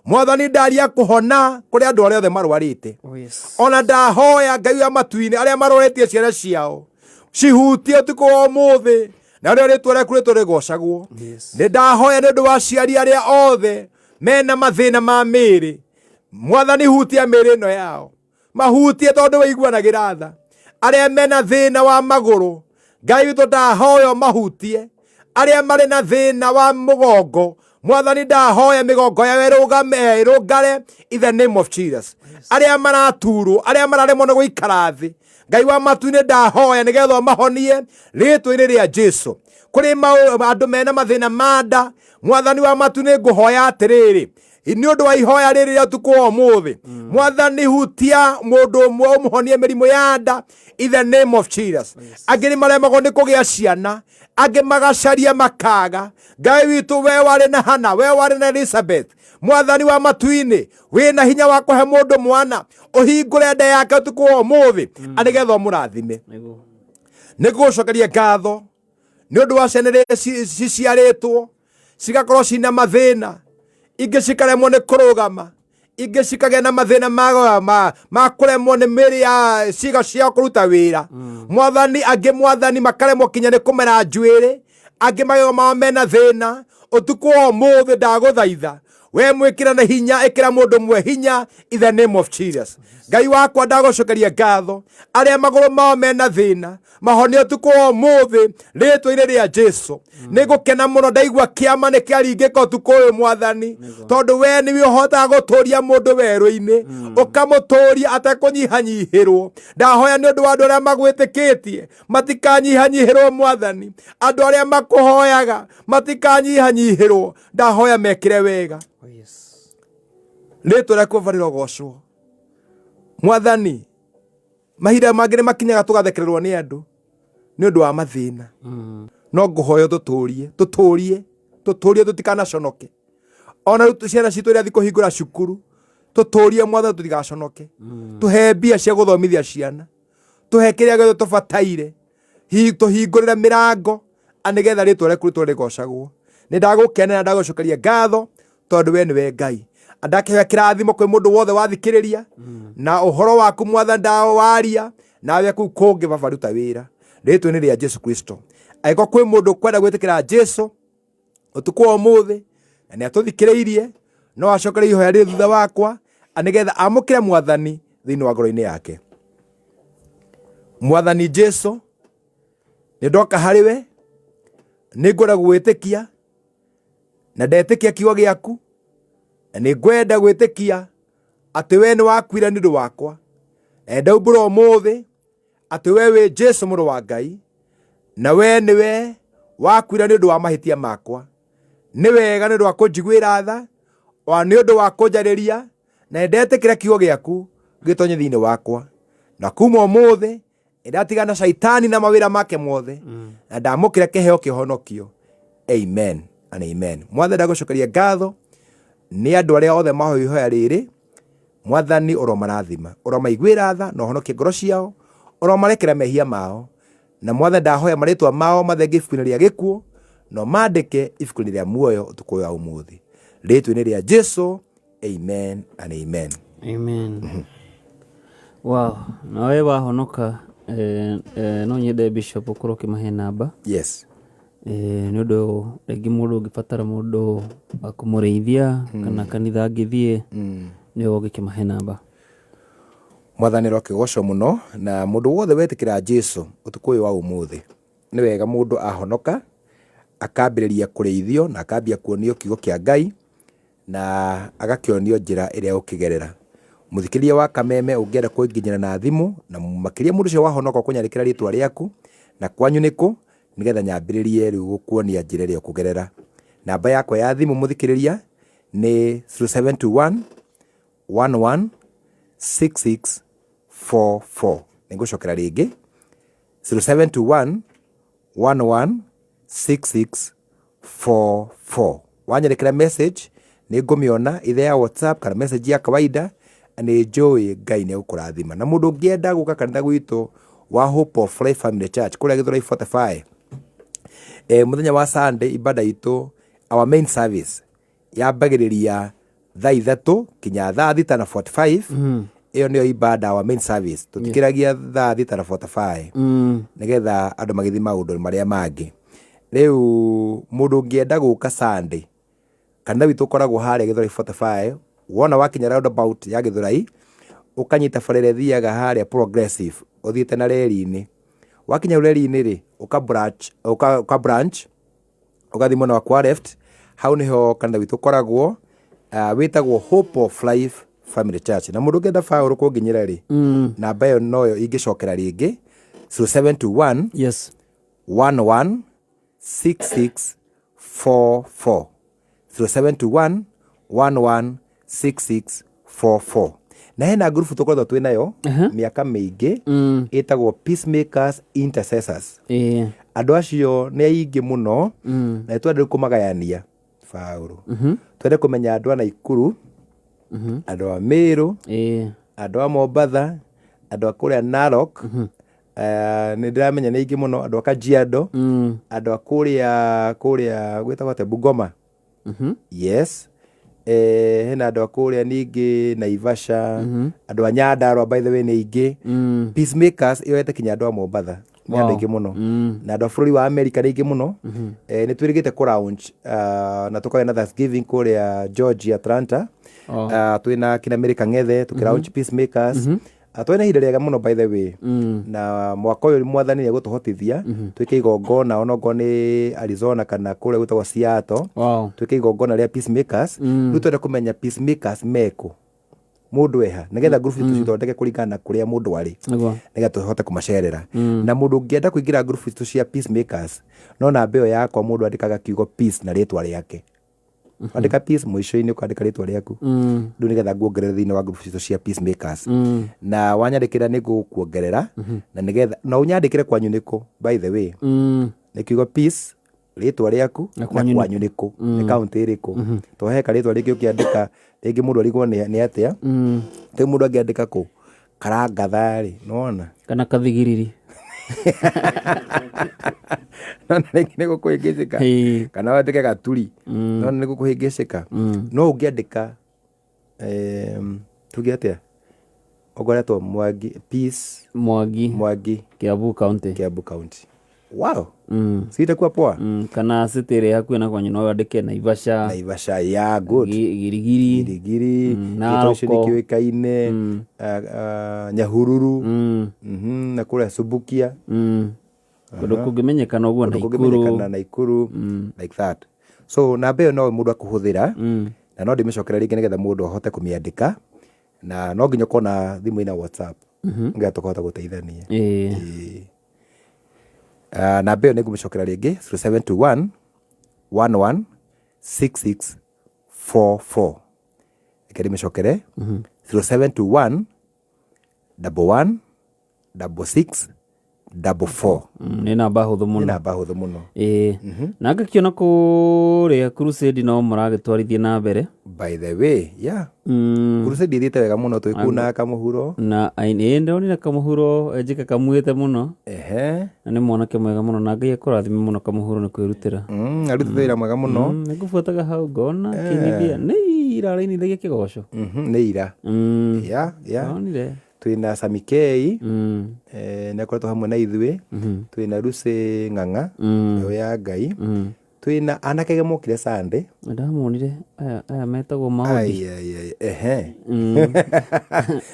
Mwathani, ndaria kũhona kũrĩ andũ arĩa othe marwarĩte. Ona ndahoya Ngai wa matu-inĩ, arĩa maroretie ciana ciao cihutie ũtukũ wa ũmũthĩ, na rĩo rĩtwa rĩaku rĩtwa rĩgocagwo. Nĩ ndahoya nĩ ũndũ wa aciari arĩa othe mena mathĩna ma mĩĩrĩ. Mwathani, hutia mĩĩrĩ ĩno yao, mahutie tondũ wĩiguanagĩra tha. Arĩa mena thĩna wa magũrũ, Ngai witũ ndahoya mahutie. Arĩa marĩ na thĩna wa mũgongo, Mwathani ndahoya mĩgongo yao ĩrũgame, ĩrũngare in the name of Jesus. Arĩa maraturwo, arĩa mararemwo nĩ gũikara thĩ, Ngai wa matu-inĩ ndahoya nĩgetha ũmahonie rĩtwa-inĩ rĩa Jesu. Kũrĩ andũ mena mathĩna ma nda, Mwathani wa matu-inĩ ngũhoya atĩrĩrĩ, nĩ ũndũ wa ihoya rĩrĩ rĩa ũtukũ wa ũmũthĩ, Mwathani hutia mũndũ ũmwe ũmũhonie mĩrimũ ya nda in the name of Jesus. Angĩ nĩ maremagwo nĩ kũgĩa ciana, angĩ magacaria makaga. Ngai witũ, we warĩ na Hana, we warĩ na Elizabeth, Mwathani wa matu-inĩ wĩna hinya wa kũhe mũndũ mwana, ũhingũre nda yake ũtukũ wa ũmũthĩ nĩgetha ũmũrathime. Nĩ ngũgũcokeria ngatho nĩ ũndũ wa ciana iria ciciarĩtwo cigakorwo cina mathĩna, ingĩ cikaremwo nĩ kũrũgama, ingĩ cikagĩa na mathĩna ma kũremwo nĩ mĩĩrĩ ya ciĩga ciao kũruta wĩra. Mwathani, angĩ Mwathani makaremwo kinya nĩ kũmera njuĩrĩ, angĩ magego mao mena thĩna. Ũtukũ wa ũmũthĩ ndagũthaitha we mwĩkĩra na hinya, ĩkĩra mũndũ mwe hinya in the name of Jesus. Ngai wakwa ndagũcokeria ngatho, arĩa magũrũ mao mena thĩna mahonie ũtukũ wa ũmũthĩ rĩtwa-inĩ rĩa Jesu. Nĩ ngũkena mũno ndaigua kĩama nĩ kĩaringĩka ũtukũ ũyũ Mwathani, tondũ we nĩwe ũhotaga gũtũria mũndũ werũ-inĩ, ũkamũtũria atekũnyihanyihĩrwo. Ndahoya nĩ ũndũ wa andũ arĩa magwĩtĩkĩtie matikanyihanyihĩrwo Mwathani, andũ arĩa makũhoyaga matikanyihanyihĩrwo. Ndahoya mekĩre wega. Rĩtwa rĩaku Baba rĩrogocwo. Mwathani, mahinda mangĩ nĩ makinyaga tũgathekererwo nĩ andũ nĩ ũndũ wa mathĩna, no ngũhoya tũtũrie, tũtũrie, tũtũrie, tũtikanaconoke. Ona rĩu ciana citũ iria kũhingũra cukuru, tũtũrie Mwathani, tũtigaconoke. Tũhe mbia cia gũthomithia ciana, tũhe kĩrĩa gĩothe tũbataire, tũhingũrĩre mĩrango nĩgetha rĩtwa rĩaku rĩtũre rĩgocagwo. Nĩ ndagũkenera, ndagũcokeria ngatho tondũ we nĩwe Ngai. Ndakĩhoya kĩrathimo kwĩ mũndũ wothe wathikĩrĩria na ũhoro waku Mwathani ndawaria nawe kũu kũngĩ. Baba, ruta wĩra rĩtwa-inĩ rĩa Jesu Kristo. Angĩkorwo kwĩ mũndũ ũkwenda gwĩtĩkĩra Jesu ũtukũ wa ũmũthĩ na nĩ atũthikĩrĩirie, no acokere ihoya rĩrĩ thutha wakwa nĩgetha amũkĩre Mwathani thĩinĩ wa ngoro-inĩ yake. Mwathani Jesu, nĩ ndoka harĩ we, nĩ ngwenda gwĩtĩkia na ndetĩkia kiugo gĩaku, na nĩ ngwenda gwĩtĩkia atĩ we nĩ wakuire nĩ ũndũ wakwa, na ndaumbũra ũmũthĩ atĩ we wĩ Jesu mũrũ wa Ngai, na we nĩwe wakuire nĩ ũndũ wa mahĩtia makwa. Nĩ wega nĩ ũndũ wa kũnjiguĩra tha, ona nĩ ũndũ wa kũnjarĩria, na nĩ ndetĩkĩra kiugo gĩaku gĩtonye thĩinĩ wakwa, na kuma ũmũthĩ nĩ ndatigana na caitani na mawĩra make mothe, na ndamũkĩra kĩheo kĩhonokio. Amen and amen. Mwathani, ndagũcokeria ngatho nĩ andũ arĩa othe mahoya ihoya rĩrĩ. Mwathani, ũromarathima, ũromaiguĩra tha na ũhonokie ngoro ciao, ũromarekera mehia mao. Na Mwathani, ndahoya marĩtwa mao mathenge ibuku-inĩ rĩa gĩkuũ na ũmandĩke ibuku-inĩ rĩa muoyo ũtukũ ũyũ wa ũmũthĩ, rĩtwa-inĩ rĩa Jesu. Amen and amen. Amen. Wow, nawe wahonoka, no nyende Bishop ũkorwo ũkĩmahe namba. Yes. Nĩ ũndũ rĩngĩ mũndũ ũngĩbatara mũndũ wa kũmũrĩithia kana kanitha angĩthiĩ, nĩ ũgĩkĩmahe namba. Mwathani rokĩgocwo mũno. Na mũndũ wothe wetĩkĩra Jesu ũtukũ ũyũ wa ũmũthĩ, nĩ wega mũndũ ahonoka akambĩrĩria kũrĩithio na akambia kuonio kiugo kĩa Ngai. Na agakĩonio njĩra ĩrĩa ũkĩgerera. Mũthikĩrĩria wa Kameme ũngĩenda kũnginyĩra na thimũ na makĩria mũndũ ũcio wahonoka ũkũnyandĩkĩra rĩtwa rĩaku na kwanyu nĩkũ nĩgetha nyambĩrĩrie rĩu gũkuonia njĩra ĩrĩa ũkũgerera. Namba yakwa ya thimũ mũthikĩrĩria nĩ 0721 11 66 44. Nĩngũcokera rĩngĩ 0721 11 66 44. Wanyandĩkĩra message nĩ ngũmĩona either ya WhatsApp kana message ya kawaida, nĩ njũĩ Ngai nĩ egũkũrathima. Na mũndũ ũngĩenda gũka kanitha gwitũ wa Hope of Life Family Church kũrĩa Gĩthũrai 45, mũthenya wa Sunday ibada itũ, our main service yambagĩrĩria thaa 3 kinya thaa 6 na 45. Ĩyo nĩyo ibada, our main service. Tũtikĩragia thaa 6 na 45 nĩgetha andũ magĩthiĩ maũndũ marĩa mangĩ. Rĩu mũndũ ũngĩenda gũka Sunday, kanitha witũ ũkoragwo harĩa Gĩthũrai 45. Wona wakinya roundabout ya Gĩthũrai, ũkanyita bara ĩrĩa ĩthiaga harĩa Progressive ũthiĩte na reri-inĩ. Wakinya hau reri-inĩ rĩ, ũka branch ũgathiĩ mwena wa kwa left, hau nĩho kanitha witũ ũkoragwo, wĩtagwo Hope of Life Family Church. Na mũndũ ũngĩenda Paũlũ kũnginyĩra rĩ, namba ĩyo noyo ingĩcokera rĩngĩ, 0721 11 66 44, 0721 11 66 44. Na hena ngurubu tũkoretwo twĩ nayo mĩaka mĩingĩ ĩtagwo Peacemakers Intercessors. Andũ acio nĩ aingĩ mũno na nĩ twende kũmagayania, Paũlũ. Twende kũmenya andũ a Naikuru, andũ a Meru, andũ a Mombatha, andũ a kũrĩa Narok. Nĩ ndĩramenya nĩ aingĩ mũno, andũ a Kajiado, andũ a kũrĩa gwĩtagwo atĩa, Bungoma. Yes, hena andũ a kũrĩa ningĩ Naivasha, andũ a Nyandarua, by the way, nĩ aingĩ. Peacemakers yoete kinya andũ a Mombatha, nĩ andũ aingĩ mũno. Na andũ a bũrũri wa America nĩ aingĩ mũno. Nĩ twĩrĩgĩte kũ launch na tũkagĩa na Thanksgiving kũrĩa Georgia, Atlanta. Twĩna kina Mary Kang'ethe tũkĩ launch Peacemakers. Twĩna ihinda rĩega mũno, by the way. Na mwaka ũyũ Mwathani nĩ egũtũhotithia twĩke igongona onokorwo nĩ Arizona kana kũrĩa gwĩtagwo Seattle. Twĩke igongona rĩa Peacemakers. Rĩu twenda kũmenya Peacemakers mekũ, mũndũ eha, nĩgetha ngurubu citũ cithondeke kũringana na kũrĩa mũndũ arĩ, nĩgetha tũhote kũmacerera. Na mũndũ ũngĩenda kũingĩra ngurubu citũ cia Peacemakers, no namba ĩyo yakwa mũndũ andĩkaga kiugo peace na rĩtwa rĩake. Andĩka peace mũico-inĩ, ũkandĩka rĩtwa rĩaku rĩu nĩgetha nguongerere thĩinĩ wa ngurubu citũ cia Peacemakers. Na wanyandĩkĩra nĩ ngũkuongerera, na nĩgetha na ũnyandĩkĩre kwanyu nĩkũ, by the way. Nĩ kiugo peace, rĩtwa rĩaku, na na kwanyu nĩ kwanyu nĩkũ, nĩ kaũntĩ ĩrĩkũ. To heka rĩtwa rĩngĩ ũkĩandĩka rĩngĩ mũndũ arigwo nĩ atĩa. Rĩu mũndũ angĩandĩka kũ Karangatha rĩ, nĩwona? Kana Kathigiriri. Nona rĩngĩ nĩ gũkũhĩngĩcĩka, kana wandĩke Gaturi. Nona nĩ gũkũhĩngĩcĩka. No ũngĩandĩka tuge atĩa, ũkoretwo Mwangi, Peace Mwangi, Mwangi, Kiambu County. Kiambu County, wow. Sitakuwa poa. Kana city ĩrĩa hakuhĩ na kwanyu, no wandĩke Naivasha. Naivasha, yeah, good. Girigiri. Girigiri. Naroko. Gĩtũ icio nĩ kĩũĩkaine. Nyahururu. Na kũrĩa Subukia. Kũndũ kũngĩmenyekana ũguo. Kũndũ Naikuru. Kũngĩmenyekana, Naikuru, like that. So namba ĩyo no mũndũ akũhũthĩra, na no ndĩmĩcokere rĩngĩ nĩgetha mũndũ ahote kũmĩandĩka, na no nginya ũkorwo na thimũ ĩna WhatsApp nĩgetha tũkahota gũteithania. Ĩĩ. Namba ĩyo nĩ ngũmĩcokera rĩngĩ, 0721 11 66 44. Reke ndĩmĩcokere, 0721 11 66 44. Nĩ namba hũthũ mũno. Nĩ namba hũthũ mũno. Ĩĩ, na ngakĩona kũrĩa crusade no mũragĩtwarithia na mbere. By the way, yeah. Crusade ithiĩte wega mũno, twĩ kuu na Kamũhuro. Na ĩĩ, ndonire Kamũhuro Njĩka kamuĩte mũno. Na nĩ mwanake mwega mũno, na Ngai akũrathime mũno, Kamũhuro, nĩ kwĩrutĩra. Arutĩte wĩra mwega mũno. Nĩ ngũbuataga hau ngona kĩinithia nĩ ira arainithagia kĩgoco. Nĩ ira. Yeah. Ndonire. Twĩna Samikei, nĩ akoretwo hamwe na ithuĩ. Twĩna Lucy Ng'ang'a, mbeũ ya Ngai. Twĩna anake mokire Sunday. Ndamonire aya metagwo Maondi. Ai, ai, ai, ehe.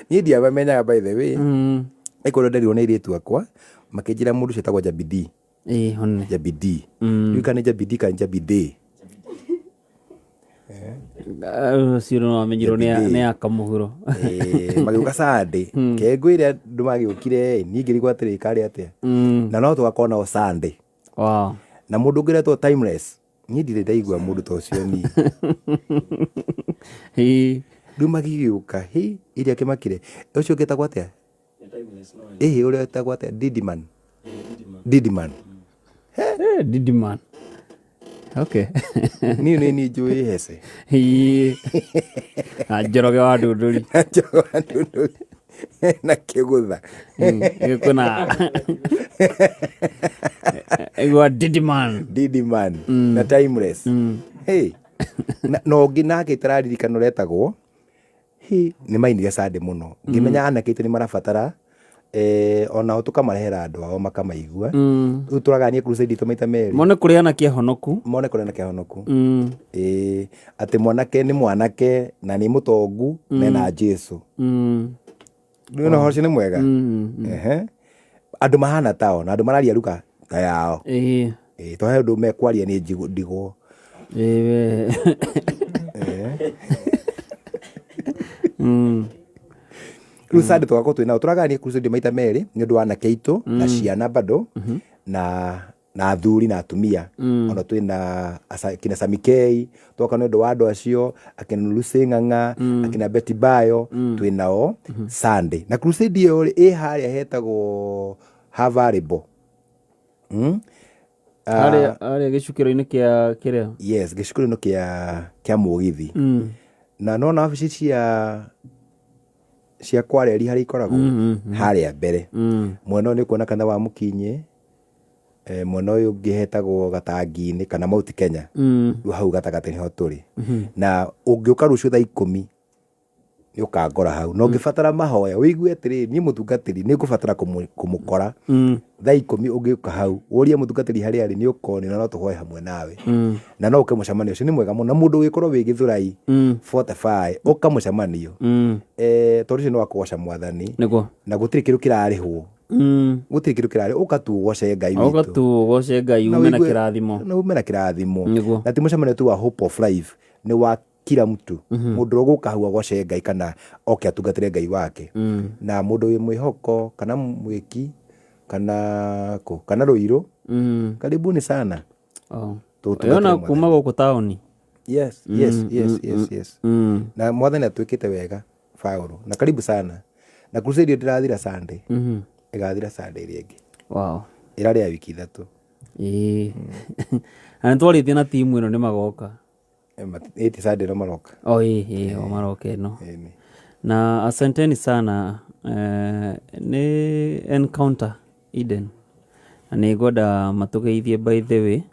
Niĩ ndiamamenyaga, by the way. Nĩ kũrĩa nderirwo nĩ airĩtu akwa, makĩnjĩra mũndũ ũcio etagwo Jabidi. Ĩĩ, hone. Jabidi. Rĩu kana nĩ Jabidi kana Jabide. Ũcio no wamenyirwo The nĩ akamũhuro. Magĩũka Sunday kengwĩre andũ magĩũkire niĩ ngĩrigwo atĩrĩ karĩ atĩa na no tũgakorwo nao Sunday. Wow. Na mũndũ ũngĩretwo timeless, niĩ ndirĩ ndaigua mũndũ ta ũcio niĩ. Rĩu magĩgĩũka hi iria kĩmakire ũcio ũngĩ etagwo atĩa, ĩhĩ ũrĩa etagwo atĩa, Didiman. Didiman. Didiman, okay. Niĩ nĩ niĩ njũĩ hece. Ĩĩ. Na Njoroge wa Ndunduri. Njoroge wa Ndunduri na kĩgũtha. Gĩkũna igua Didiman. Didiman na timeless. Hey. Na ũngĩ nake itararirikana ũretagwo hi nĩ mainire Sunday mũno, ngĩmenya anake aitũ nĩ marabatara onao tũkamarehera andũ ao makamaigua. Rĩu tũragania crusade itũ maita merĩ. Mone kũrĩ anake ahonoku. Mone kũrĩ anake ahonoku. Ĩĩ, atĩ mwanake nĩ mwanake na nĩ mũtongu na ena Jesu. Rĩu na ũhoro ũcio nĩ mwega. Ehe. Andũ mahana tao na andũ mararia ruka ta yao. Ĩĩ, to he ũndũ mekwaria nĩ ndigwo. Ĩĩ we. Rĩu Sunday tũgakorwo twĩ nao, tũragania crusade maita merĩ nĩ ũndũ wa anake aitũ na ciana bado na athuri na atumia. Ona twĩna akina Samikei twoka nĩ ũndũ wa andũ acio, akina Lucy Ng'ang'a, akina Betty Bayo. Twĩ nao Sunday na crusade ĩyo rĩ ĩ harĩa hetagwo Havarebo. Ah, Harĩa gĩcukĩro-inĩ kĩa kĩrĩa? Yes, gĩcukĩro-inĩ kĩa mũgithi. Na nona wabici cia kwareri harĩa ikoragwo harĩa mbere. Mwena ũyũ nĩ ũkuona kanitha wa Mũkinyĩ, mwena ũyũ ũngĩ hetagwo Gatangi-inĩ kana Mount Kenya. Rĩu hau gatagatĩ nĩho tũrĩ. Na ũngĩũka rũciũ thaa 10 nĩ ũkangora hau, na ũngĩbatara mahoya ũigue atĩrĩrĩ, niĩ mũtungatĩri nĩ ngũbatara kũmũkora thaa 10, ũngĩũka hau ũrie mũtungatĩri harĩa arĩ, nĩ ũkonio na no tũhoe hamwe nawe. Na no ũke mũcemanio ũcio, nĩ mwega mũno, na mũndũ ũgĩkorwo wĩ Gĩthũrai 45 ũka mũcemanio. Tondũ ũcio nĩ wa kũgoca mwathani. Na gũtirĩ kĩndũ kĩrarĩhwo. Gũtirĩ kĩndũ kĩrarĩhwo, ũka tu ũgoce Ngai Ũka witũ. tu ũgoce Ngai Na ume na kĩrathimo. Na ume na kĩrathimo. Na ti mũcemanio tu wa Hope of Life, nĩ wa kila mtu. Mũndũ ũrĩa ũgũka hau agoce Ngai kana oke atungatĩre Ngai wake. Na mũndũ wĩ mwĩhoko kana mwĩki kana kũ kana Rũirũ, karibuni sana. Oh. Tũtungatĩre Yona Mwathani. kuma gũkũ taũni. Yes, yes, yes, yes, yes. Na mwathani atwĩkĩte wega Paũlũ, na karibu sana na crusade ĩyo ndĩrathira Sunday. Ĩgathira Sunday ĩrĩa ĩngĩ. Ĩrarĩ ya wiki 3. Ĩĩ, na nĩ twarĩtie na timu ĩno, nĩ magoka. Ĩti Sunday ĩno maroka. O ĩĩ ĩĩ, o maroka ĩno. Na asanteni sana. Nĩ Encounter Eden na nĩ ngwenda matũgeithie, by the way,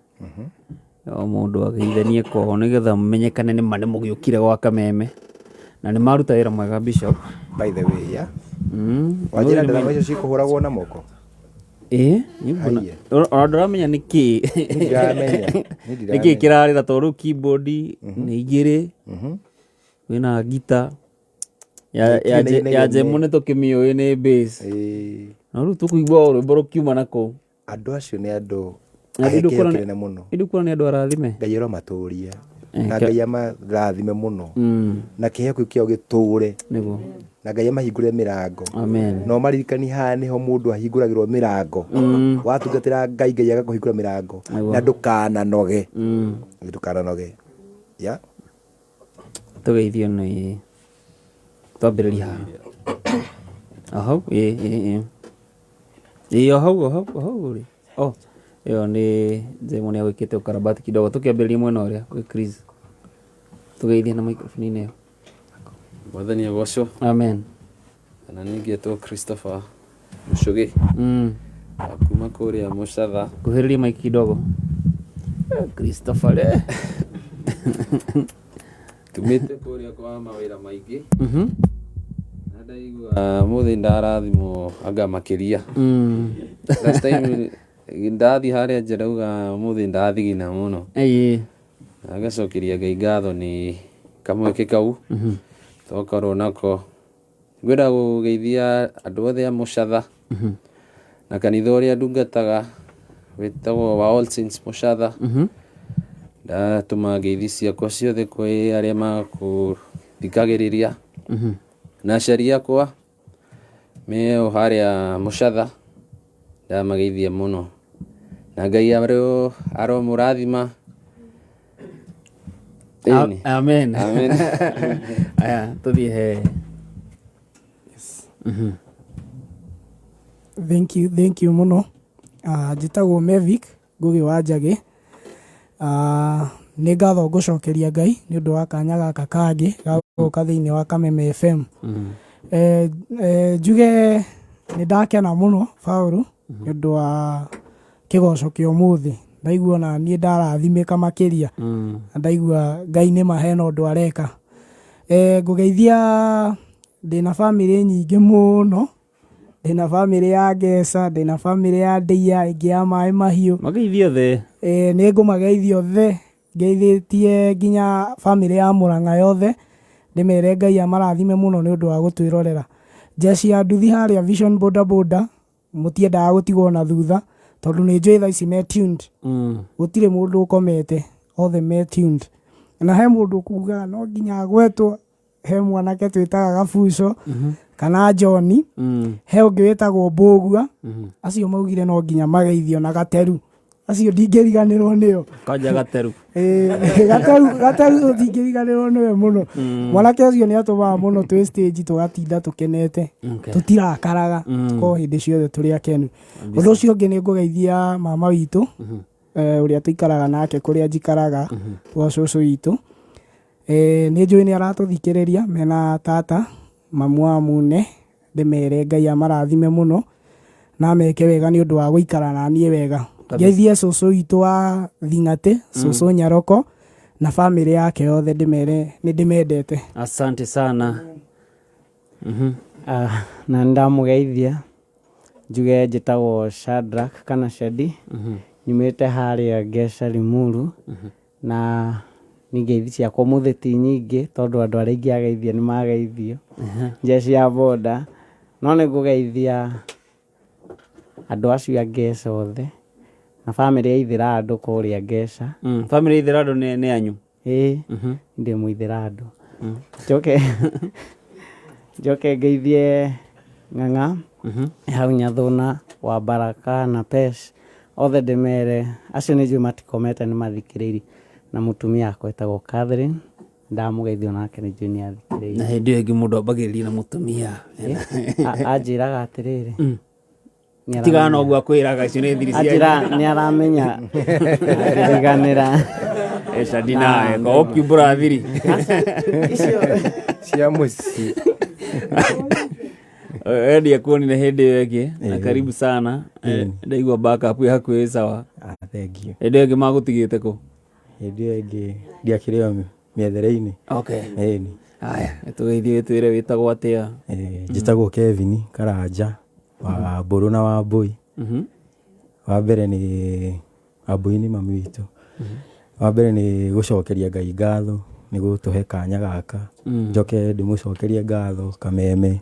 o mũndũ ageithanie kwao nĩgetha mũmenyekane nĩ ma nĩ mũgĩũkire gwa Kameme na nĩ maruta wĩra mwega, Bishop. By the way, yeah. Wanjĩra ndarama icio cikũhũragwo na moko. Ĩĩ, nĩ nguona. Haiya. Ona ndũramenya nĩ kĩ. Ndiramenya. Nĩ Nĩ kĩ ndiramenya. kĩrarĩra, tondũ rĩu keyboard nĩ igĩrĩ, kwĩna ngita ya Gũtirĩ ya na Jemo, nĩ tũkĩmĩũĩ nĩ bass. Na rĩu tũkũigua o rwĩmbo rũkiuma na kũu. Andũ acio nĩ andũ Na ahe ndĩ kĩheo ndũkuona kĩnene mũno. Nĩ ndũkuona nĩ andũ arathime. Ngai aromatũria na Ngai amarathime mũno na kĩheo kĩu kĩao gĩtũre. Na Ngai amahingũre mĩrango. Amen. Na ũmaririkani haha nĩho mũndũ ahingũragĩrwo mĩrango. Watungatĩra Ngai, Ngai agakũhingũra mĩrango. Na ndũkananoge. Ndũkananoge, yeah. Tũgeithio nĩ twambĩrĩria haha o hau. Ĩ ĩ ĩ ĩ, o hau, o hau, o hau rĩ. Oh, ĩyo nĩ Jemo, nĩ agwĩkĩte ũkarabati kidogo. Tũkĩambĩrĩria mwena ũrĩa gwĩ Chris, tũgeithie na microphone-inĩ ĩyo. Mwathani agocwo. Amen. Na ningĩ etwo Christopher Mũcũgĩ wa kuma kũrĩa Mũcatha. Kuhĩrĩria mic kidogo. Christopher re. Tumĩte kũrĩa kwa mawĩra maingĩ. Na ndaigua mũthĩ ndarathimwo anga makĩria. Last time ndathiĩ harĩa nja ndauga mũthĩ ndathigina mũno. Na ngacokeria Ngai ngatho nĩ kamweke kau twakorwo nako. Ngwenda gũgeithia andũ othe a Mũcatha na kanitha ũrĩa ndungataga wĩtagwo wa All Saints Mũcatha. Ndatũma ngeithi ciakwa ciothe kwĩ arĩa makũthikagĩrĩria na aciari akwa me o harĩa Mũcatha, ndamageithia mũno na Ngai aromũrathima. Ĩni. Amen. Amen. Aya, tũthiĩ he. Thank you, thank you mũno. Njĩtagwo Mevic Ngũgĩ wa Njagĩ. Nĩ ngatho ngũcokeria Ngai nĩ ũndũ wa kanya gaka kangĩ ga gũka thĩinĩ wa Kameme FM. Njuge nĩ ndakena mũno Paũlũ nĩ ũndũ wa kĩgoco kĩa ũmũthĩ. Ndaigua ona niĩ ndarathimĩka makĩria. Na ndaigua Ngai nĩ ma hena ũndũ areka. Ngũgeithia ndĩna bamĩrĩ nyingĩ mũno. Ndĩna bamĩrĩ ya Ngeca, ndĩna bamĩrĩ ya Ndeiya, ĩngĩ ya Maĩ Mahiũ. Mageithie othe. Nĩ ngũmageithia othe, ngeithĩtie nginya bamĩrĩ ya Mũrang'a yothe, ndĩmere Ngai amarathime mũno nĩ ũndũ wa gũtwĩrorera. Jeshi ya nduthi harĩa Vision Boda Boda, mũtiendaga gũtigwo na thutha, tondũ nĩ njũĩ thaa ici me tuned. Gũtirĩ mũndũ ũkomete, othe me tuned. Na he mũndũ ũkugaga no nginya agwetwo, he mwanake twĩtaga Gabuco, kana John, he ũngĩ wĩtagwo Mbũgua, acio maugire no nginya mageithio na Gateru. Acio ndingĩriganĩrwo nĩo. Kwanja Gateru. Gateru tũtingĩriganĩrwo nĩwe mũno. Mwanake ũcio nĩ atũmaga mũno twĩ stage tũgatinda tũkenete. Tũtirakaraga, tũkorwo hĩndĩ ciothe tũrĩ akenu. Ũndũ ũcio ũngĩ nĩ ngũgeithia mama witũ, ũrĩa tũikaraga nake kũrĩa njikaraga, gwa cũcũ witũ. Nĩ njũĩ nĩ aratũthikĩrĩria mena tata, mamu wa Mune, ndĩmere Ngai amarathime mũno na ameke wega nĩ ũndũ wa gũikara na niĩ wega. Ngeithie cũcũ witũ wa Thing'atĩ, cũcũ Nyaroko na bamĩrĩ yake yothe, ndĩmere nĩ ndĩmendete. Asante sana. Na nĩndamũgeithia njuge njĩtagwo Shadrack kana Shadi, nyumĩte harĩa Ngeca Limuru, na nĩ ngeithi ciakwa ũmũthĩ ti nyingĩ tondũ andũ arĩa ingĩageithia nĩ mageithio njeci ya boda, no nĩ ngũgeithia andũ acio a Ngeca othe na bamĩrĩ ya Ithĩrandũ kũrĩa Ngeca. Bamĩrĩ ya Ithĩrandũ nĩ anyu? Ĩĩ, ndĩ mũithĩrandũ. Njoke ngeithie Ng'ang'a hau Nyathũna wa Baraka na Pesh, othe ndĩmere acio nĩ njũĩ matikomete nĩ mathikĩrĩirie, na mũtumia wakwa etagwo Catherine, ndamũgeithia onake nĩ njũĩ nĩ athikĩrĩirie. Na hĩndĩ ĩyo ĩngĩ mũndũ ambagĩrĩria na mũtumia. Anjĩraga atĩrĩrĩ, Tigana na ũguo akwĩraga, icio nĩ thiri cia Anjĩra nĩ aramenya ngĩriganĩra. Shadi nawe, ko ũkiumbũra thiri. Cia mũciĩ. Eddie akuonire hĩndĩ ĩyo ĩngĩ, na karibu sana. Ndaigua backup yaku ĩ sawa. Thank you. Hĩndĩ ĩyo ĩngĩ magũtigĩte kũ? Hĩndĩ ĩyo ĩngĩ ndiakĩrĩ o mĩethere-inĩ. Ĩni. Aya, tũgeithie wĩtwĩre wĩtagwo atĩa? Njĩtagwo Kevin Karanja wa Mbũrũ na wa Mbũi. Wa mbere nĩ Wambũi nĩ mami witũ. Wa mbere nĩ gũcokeria Ngai ngatho nĩ gũtũhe kanya gaka. Njoke ndĩmũcokerie ngatho Kameme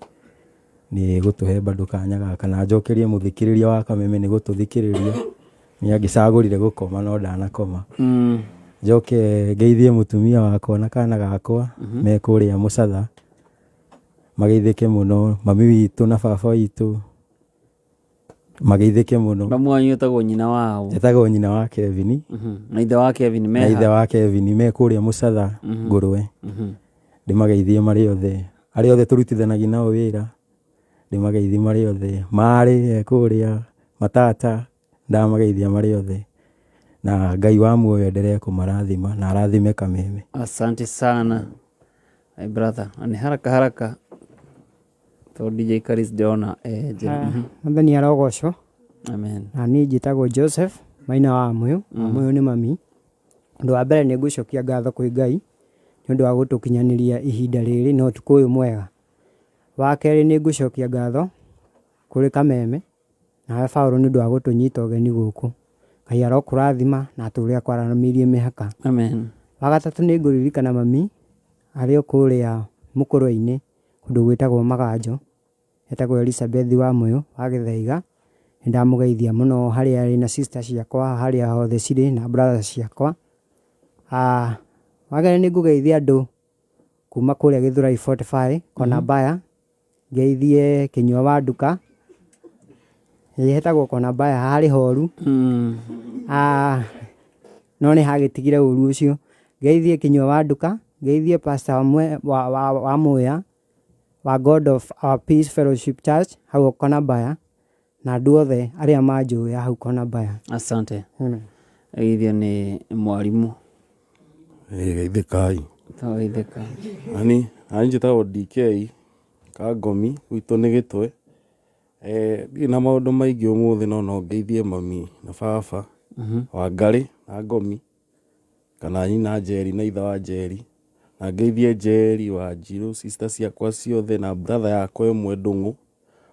nĩ gũtũhe bado kanya gaka, na njokerie mũthikĩrĩria wa Kameme nĩ gũtũthikĩrĩria. Nĩ angĩcagũrire gũkoma no ndanakoma. Njoke ngeithie mũtumia wakwa na kana gakwa me kũrĩa Mũcatha, mageithĩke mũno, mami witũ na baba witũ mageithĩke mũno. Mamu wanyu etagwo nyina wao? Etagwo nyina wa Kevin. Na ithe wa Kevin me Na ithe ha? wa Kevin me kũrĩa Mũcatha Ngũrwe. Ndĩmageithie marĩ othe, arĩa othe tũrutithanagia nao wĩra, ndĩmageithie marĩ othe, marĩ e kũrĩa Matata, ndamageithia marĩ othe, na Ngai wa muoyo endelee kũmarathima na arathime Kameme. Asante sana my brother, na nĩ haraka haraka tondũ DJ Karis ndĩrona njĩra. Mwathani arogocwo. Amen. Na niĩ njĩtagwo Joseph Maina wa Mũyũ. Mũyũ nĩ mami. Ũndũ wa mbere nĩ ngũcokia ngatho kwĩ Ngai nĩ ũndũ wa gũtũkinyanĩria ihinda rĩrĩ na ũtukũ ũyũ mwega. Wa kerĩ nĩ ngũcokia ngatho kũrĩ Kameme nawe Paũlũ nĩ ũndũ wa gũtũnyita ũgeni gũkũ. Ngai arokũrathima na atũũre akwaramĩirie mĩhaka. Amen. Wa gatatũ nĩ ngũririkana mami arĩ o kũrĩa mũkũrwe-inĩ kũndũ gwĩtagwo Maganjo, etagwo Elizabeth wa Mũyũ wa Gĩthaiga. Nĩ ndamũgeithia mũno harĩa arĩ na sister ciakwa harĩa hothe cirĩ na brothers ciakwa. Ah, wa kerĩ nĩ ngũgeithia andũ kuma kũrĩa Gĩthũrai 45 Kona Mbaya, ngeithie Kĩnyua wa nduka, hetagwo Kona Mbaya harĩ horu. Ah, no nĩ hagĩtigire ũru ũcio. Ngeithie Kĩnyua wa nduka, ngeithie pastor wa, mwe, wa, wa, wa Mwea wa God of Our Peace Fellowship Church hau Kona Mbaya, na andũ othe arĩa manjũĩ a hau Kona Mbaya. Asante. Amen. Geithio nĩ mwarimũ. Geithĩkai. Twageithĩka. Nani, nani njĩtagwo DK Kangomi, gwitũ nĩ Gĩtwe. Ndirĩ na maũndũ maingĩ ũmũthĩ no no ngeithie mami na baba, Wangarĩ na Ngomi, kana nyina Njeri na ithe wa Njeri. Na ngeithie Njeri, Wanjirũ, sister ciakwa ciothe na brother yakwa ĩmwe Ndũng'ũ,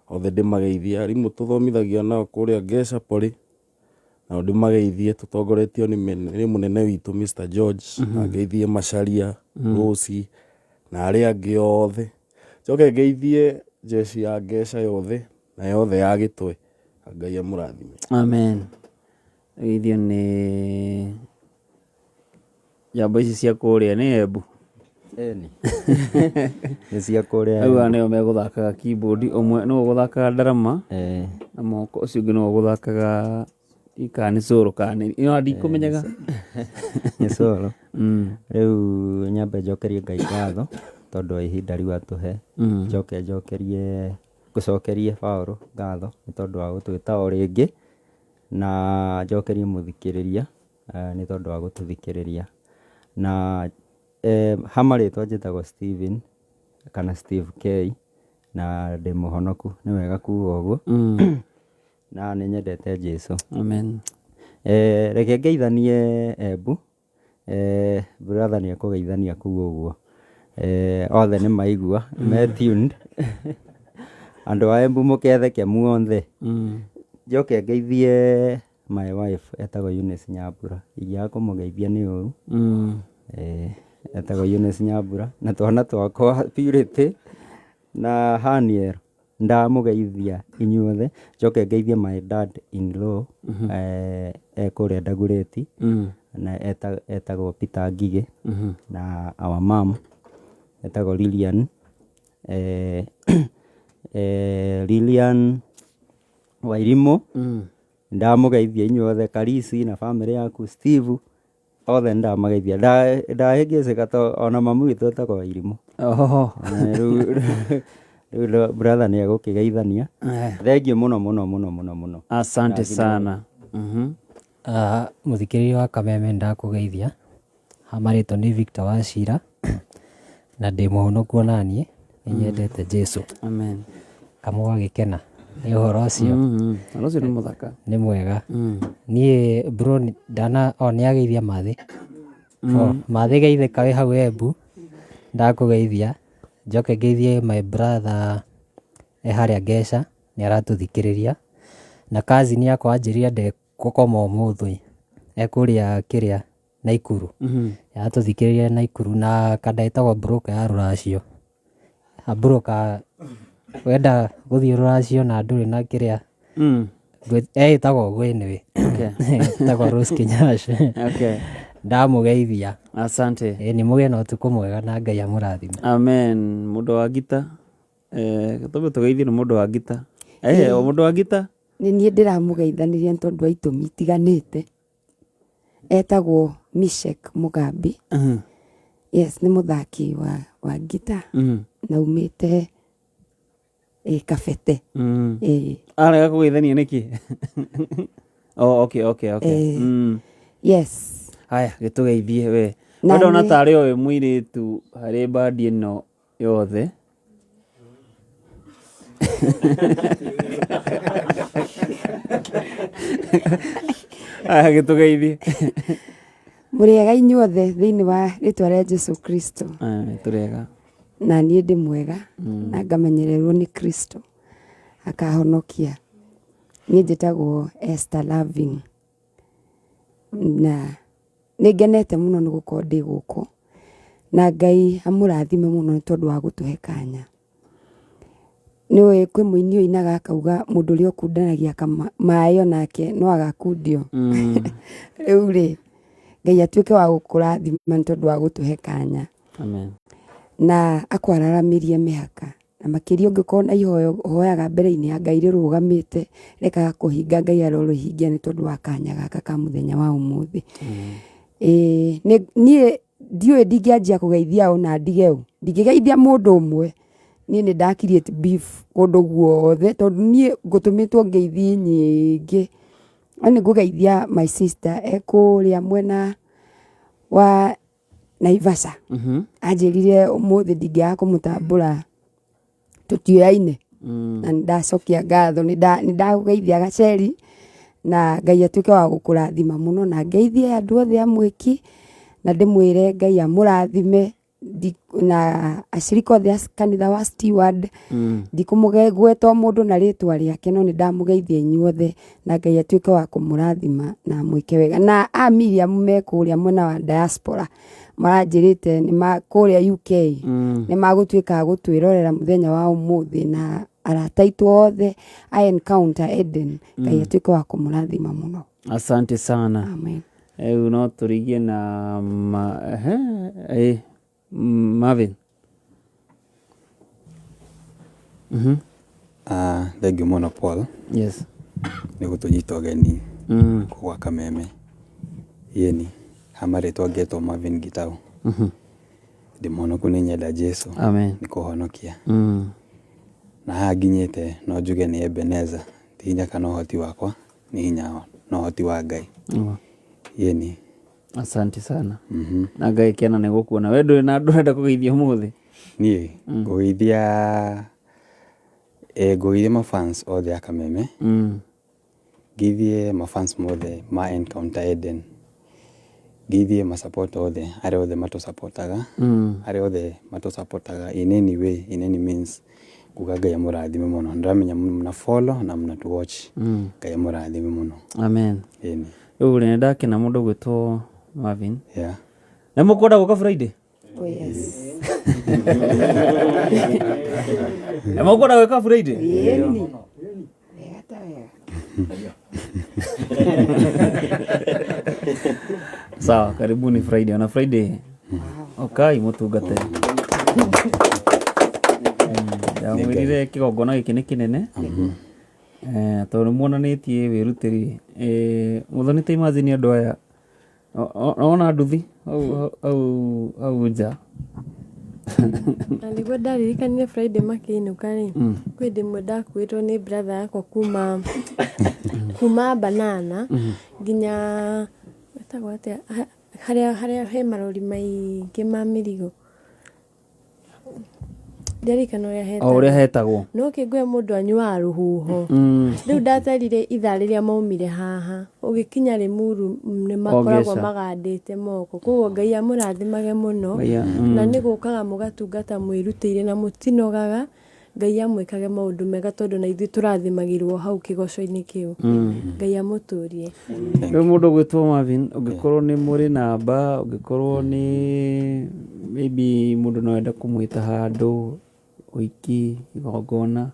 othe ndĩmageithie. Arimũ tũthomithagia nao kũrĩa Ngeca Poly, nao ndĩmageithie tũtongoretio nĩ mũnene witũ Mr George, na ngeithie Macharia, Rose na arĩa angĩ othe. Njoke ngeithie jeshi ya Ngeca yothe na yothe ya Gĩtwe. Ngai amũrathime. Amen. Geithio nĩ njamba ici cia kũrĩa nĩ Embu. Ĩni. Nĩ cia kũrĩa Rĩu aya Embu. nĩo megũthakaga keyboard, ũmwe nĩwe ũgũthakaga ndarama na moko, ũcio ũngĩ nĩwe ũgũthakaga kana nĩ solo kana nĩ ĩno ndikũmenyaga. Nĩ solo. Rĩu nyambe njokerie Ngai ngatho tondũ wa ihinda rĩu atũhe. Njoke njokerie ngũcokerie Paũlũ ngatho nĩ tondũ wa gũtwĩta o rĩngĩ na njokerie mũthikĩrĩria nĩ tondũ wa gũtũthikĩrĩria. Na ha marĩtwa njĩtagwo Steven kana Steve K na ndĩ mũhonoku, nĩ wega kuga ũguo. Na nĩ nyendete Jesũ. Amen. Reke ngeithanie Embu, brother nĩ ekũgeithania kũu ũguo. Othe nĩ maigua, me tuned. Andũ a Embu mũketheke muothe. Njoke ngeithie my wife etagwo Eunice Nyambura, ingĩaga kũmũgeithia nĩ ũru. Etagwo Eunice Nyambura na twana twakwa Purity na Haniel ndamũgeithia inyuothe. Njoke ngeithie my dad in law e kũrĩa Dagoretti na etagwo Peter Ngigĩ na our mom etagwo Lilian, Lilian Wairimũ. Ndamũgeithia inyuothe, Karisi na bamĩrĩ yaku, Steve, othe nĩndamageithia. Ndahĩngĩcĩka to ona mami witũ etagwo Wairimũ. Rĩu brother nĩ egũkĩgeithania. Thengiũ mũno mũno mũno mũno mũno. Asante sana. Mũthikĩrĩria wa Kameme ndakũgeithia. Ha marĩtwa nĩ Victor Wachira na ndĩ mũhonoku onaniĩ, nĩ nyendete Jesũ. Amen. Kamũ gagĩkena nĩ ũhoro ũcio. Ũhoro ũcio nĩ mũthaka. Nĩ mwega. Niĩ bro ndana o nĩ ageithia Mathĩ. Mathĩ geithĩka wĩ hau Embu, ndakũgeithia. Njoke ngeithie my brother e harĩa Ngeca, nĩ aratũthikĩrĩria. Na cousin yakwa anjĩrire ndegũkoma ũmũthĩ, e kũrĩa kĩrĩa Naikuru. Aratũthikĩrĩria Naikuru na kanda ĩtagwo broker ya rũracio. Broker wenda gũthiĩ rũracio na ndũrĩ na kĩrĩa ĩtagwo ũguo anyway. Ĩtagwo Rose Kinyash. Ndamũgeithia. Asante. Nĩ mũgĩe na ũtukũ mwega na Ngai amũrathime. Amen. Mũndũ wa ngita. Tũmbe tũgeithio nĩ mũndũ wa ngita. O mũndũ wa ngita? Nĩ niĩ ndĩramũgeithanirie nĩ tondũ wa itũmi itiganĩte. Etagwo Mishek Mugambi. Yes, nĩ mũthaki wa ngita. Na umĩte Kabete. Arega kũgeithania nĩkĩ? Oh, okay, okay, okay. Yes. Haya, gĩtũgeithie we. Na We ndona nĩ- tarĩ o wĩ mũirĩtu harĩ bandi ĩno yothe. Haya, gĩtũgeithie. Mũrĩega inyuothe thĩinĩ wa rĩtwa rĩa Jesu Kristo. Tũrĩega. Na niĩ ndĩ mwega na ngamenyererwo nĩ Kristo akahonokia. Niĩ njĩtagwo Esther Loving na nĩ ngenete mũno nĩ gũkorwo ndĩ gũkũ na Ngai amũrathime mũno nĩ tondũ wa gũtũhe kanya. Nĩũĩ kwĩ mũini ũinaga akauga mũndũ ũrĩa ũkundanagia maĩ onake no agakundio. Rĩu rĩ, Ngai atuĩke wa gũkũrathima nĩ tondũ wa gũtũhe kanya. Amen. Na akwararamĩrie mĩhaka. Na makĩria ũngĩkorwo na ihoya ũhoyaga mbere-inĩ ya Ngai rĩrũgamĩte, rĩkaga kũhinga Ngai arorĩhingia nĩ tondũ wa kanya gaka ka mũthenya wa ũmũthĩ. Ĩĩ niĩ ndiũĩ ndingĩanjia kũgeithia ũ na ndige ũ. Ndingĩgeithia mũndũ ũmwe. Niĩ nĩ nda create beef kũndũ guothe tondũ niĩ ngũtũmĩtwo ngeithi nyingĩ. No nĩ ngũgeithia my sister e kũrĩa mwena wa Naivasha. Anjĩrire ũmũthĩ ndingĩaga kũmũtambũra tũtiũyaine. Na nĩ ndacokia ngatho, nĩ ndakũgeithia Gaceri na Ngai atuĩke wa gũkũrathima mũno na ngeithie andũ othe a Mwĩki na ndĩmwĩre Ngai amũrathime na acirika othe a kanitha wa Steward. Ndikũmũgweta o mũndũ na rĩtwa rĩake no nĩ ndamũgeithia inyuothe na Ngai atuĩke wa kũmũrathima na amwĩke wega. Na a Miriam me kũrĩa mwena wa diaspora maranjĩrĩte nĩ ma kũrĩa UK nĩ magũtuĩka a gũtwĩrorera mũthenya wa ũmũthĩ na arata aitũ othe a Encounter Eden. Ngai atuĩke wa kũmũrathima mũno. Asante sana. Amen. Rĩu no tũrigie na ma, ehe, eh, Marvin. Thank you mũno Paul. Yes. Nĩ gũtũnyita ũgeni gwa Kameme. Yeni, ha marĩtwa ngetwo Marvin Gitau. Ndĩ mũhonoku nĩ nyenda Jesu. Amen. Nĩ kũhonokia. Na haha nginyĩte no njuge nĩ Ebenezer. Ti hinya kana ũhoti wakwa, nĩ hinya na ũhoti wa Ngai. Yeni. Asante sana. Na Ngai kena nĩ gũkuona. We ndũrĩ na ndũrenda kũgeithia ũmũthĩ? Niĩ ngũgeithia ngũgeithia mafans othe a Kameme. Ngeithie mafans mothe ma Encounter Eden. Ngeithie masupport othe arĩa othe matũsupportaga. Arĩa othe matũsupportaga in any way, in any means. Nguga Ngai amũrathime mũno. Ndĩramenya mna follow na mna tu watch. Ngai amũrathime mũno. Amen. Ĩni. Rĩu rĩ, nĩ ndakena mũndũ ũgwĩtwo Marvin. Yeah. Nĩ mũkwenda gũka Friday? Oh, yes. Nĩ mũkwenda gũka Friday? Ĩni. Wega ta wega. Sawa, karibuni Friday. Ona Friday. Okai mũtungate. Ndamwĩrire kĩgongona gĩkĩ nĩ kĩnene. Tondũ nĩ muonanĩtie wĩrutĩri. Mũthoni ta imagine andũ aya. Ona nduthi hau nja. Na nĩguo ndaririkanire Friday makĩinũka rĩ, kwĩ hĩndĩ ĩmwe ndakuĩtwo nĩ brother yakwa kuma banana nginya etagwo atĩa harĩa he marori maingĩ ma mĩrigo. Ndirikana ũrĩa hetagwo. O ũrĩa hetagwo. No kĩngue mũndũ anyuaga rũhuho. Rĩu ndatarire ithaa rĩrĩa maumire haha. Ũgĩkinya Limuru nĩ makoragwo Ongeca. magandĩte moko. Koguo Ngai amũrathimage mũno. Ngai Na nĩ gũkaga mũgatungata mwĩrutĩire na mũtinogaga. Ngai amwĩkage maũndũ mega tondũ na ithuĩ tũrathimagĩrwo hau kĩgoco-inĩ kĩu. Ngai amũtũrie. Rĩu mũndũ ũgwĩtwo Marvin, ũngĩkorwo nĩ mũrĩ namba, ũngĩkorwo nĩ maybe mũndũ no ende kũmwĩta handũ, ũhiki, igongona,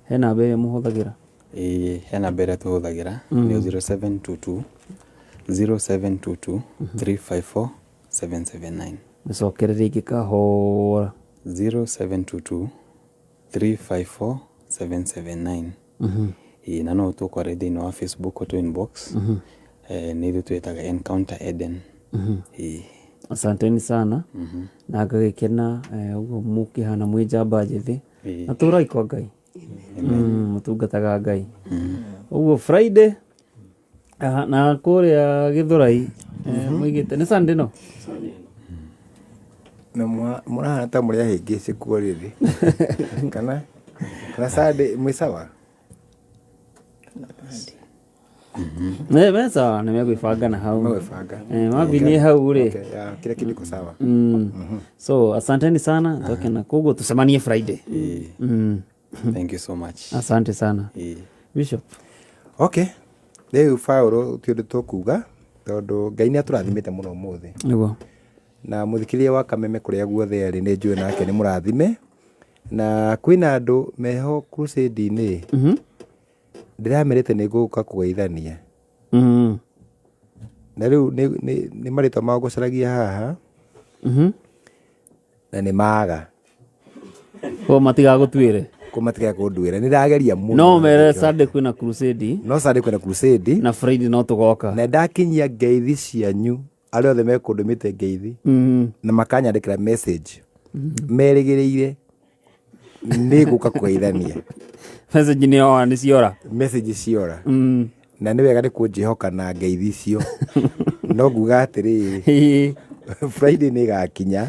he namba ĩrĩa mũhũthagĩra? Ĩĩ, he namba ĩrĩa tũhũthagĩra nĩ 0722 0722 354 779. Mĩcokere rĩngĩ kahora. 0722 354 779. Ĩĩ, na no ũtũkore thĩinĩ wa Facebook ũtũ inbox. Nĩ ithuĩ twĩtaga Encounter Eden. Ĩĩ. Asanteni sana. Na ngagĩkena ũguo mũkĩhana mwĩ njamba njĩthĩ. Na tũrai kwa Ngai. Mũtungataga Ngai. Ũguo Friday na kũrĩa Gĩthũrai mũigĩte nĩ Sunday no? Na mũrahana ta mũrĩ ahĩngĩcĩku rĩrĩ. Kana Sunday mwĩ sawa? Me sawa, nĩ megwĩbanga na hau. Megwĩbanga. Marvin nĩ hau rĩ. Okay, yeah, kila kitu iko sawa. So asanteni sana, tokena koguo tucemanie Friday. Thank you so much. Asante sana. Bishop. Okay. Rĩu Paũlũ ti ũndũ tũkuga tondũ Ngai nĩ atũrathimĩte mũno ũmũthĩ. Nĩguo. Na mũthikĩrĩria wa Kameme kũrĩa guothe arĩ nĩ njũĩ nake nĩ mũrathime. Na kwĩna andũ meho crusade-inĩ. Ndĩramerĩte nĩ ngũka kũgeithania. Na rĩu nĩ marĩtwa mao ngũcaragia haha. Na nĩ maga. Ko matigagũtuĩre. Ko matigakũnduĩra. Nĩ ndageria mũno. No mere Sunday kwĩna crusade. No Sunday kwĩna crusade. Na Friday no tũgoka. Na ndakinyia ngeithi cianyu arĩa othe mekũndũmĩte ngeithi na makanyandĩkĩra message merĩgĩrĩire nĩ gũka kũgeithania. Message nĩ ora nĩ ciora. Message ciora. Na nĩ wega nĩ kũnjĩhoka na ngeithi icio. No nguga atĩrĩrĩ, Friday nĩ ĩgakinya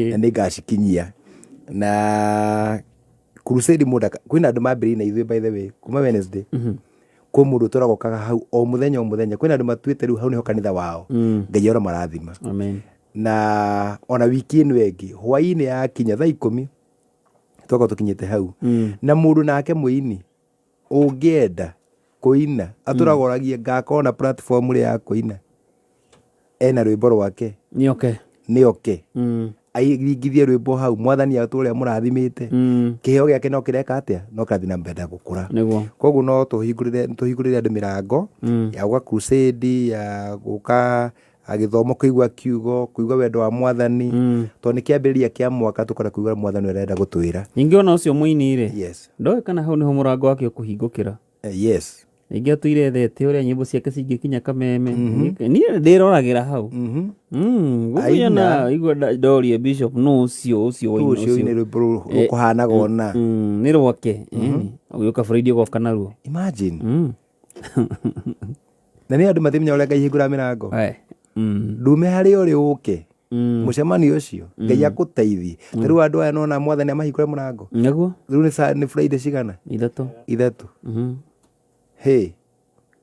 na nĩ ngacikinyia. Na crusade mũndũ kwĩna andũ mambĩrĩirie na ithuĩ by the way kuma Wednesday. Kwĩ mũndũ ũtũraga okaga hau o mũthenya o mũthenya. Kwĩna andũ matuĩte rĩu hau nĩho kanitha wao. Ngai aromarathima. Amen. Na ona wiki ĩno ĩngĩ hwaĩ-inĩ yakinya thaa 10 twakorwo tũkinyĩte hau. Na mũndũ nake mũini ũngĩenda kũina atũragoragia ngakorwo na platform ĩrĩa ya kũina ena rwĩmbo rwake nĩoke nĩoke aringithie rwĩmbo hau mwathani atũrĩa mũrathimĩte kĩheo gĩake no kĩreka atĩa no kĩrathiĩ na mbere na gũkũra. Nĩguo. Koguo no tũhingũrĩre andũ mĩrango ya gũka crusade, ya gũka gĩthomo, kũigua kiugo, kũigua wendo wa mwathani, tondũ nĩ kĩambĩrĩria kĩa mwaka tũkora kũigua mwathani ũrĩa arenda gũtwĩra. Ningĩ ona ũcio mũini rĩ, Yes. ndoĩ kana hau nĩho mũrango wake ũkũhingũkĩra. Yes. Ningĩ atũire ethete ũrĩa nyĩmbo ciake cingĩkinya kameme. Niĩ ndĩroragĩra hau. Gũkũnya na igua ndorie Bishop nũ ũcio ũcio Nũ waina ũcio ũine rwĩmbo rũkũhanaga ũna. Nĩ rwake. Ũgĩũka Friday ũgoka naruo. Imagine. Na nĩ andũ matimenya ũrĩa Ngai hingũra mĩrango. Ndume harĩa ũrĩ ũke. Mũcemanio ũcio Ngai akũteithie. Ta rĩu andũ aya nona mwathani amahingũre mũrango. Nĩguo. Rĩu nĩ Friday cigana? Ithatũ. Ithatũ. Hey,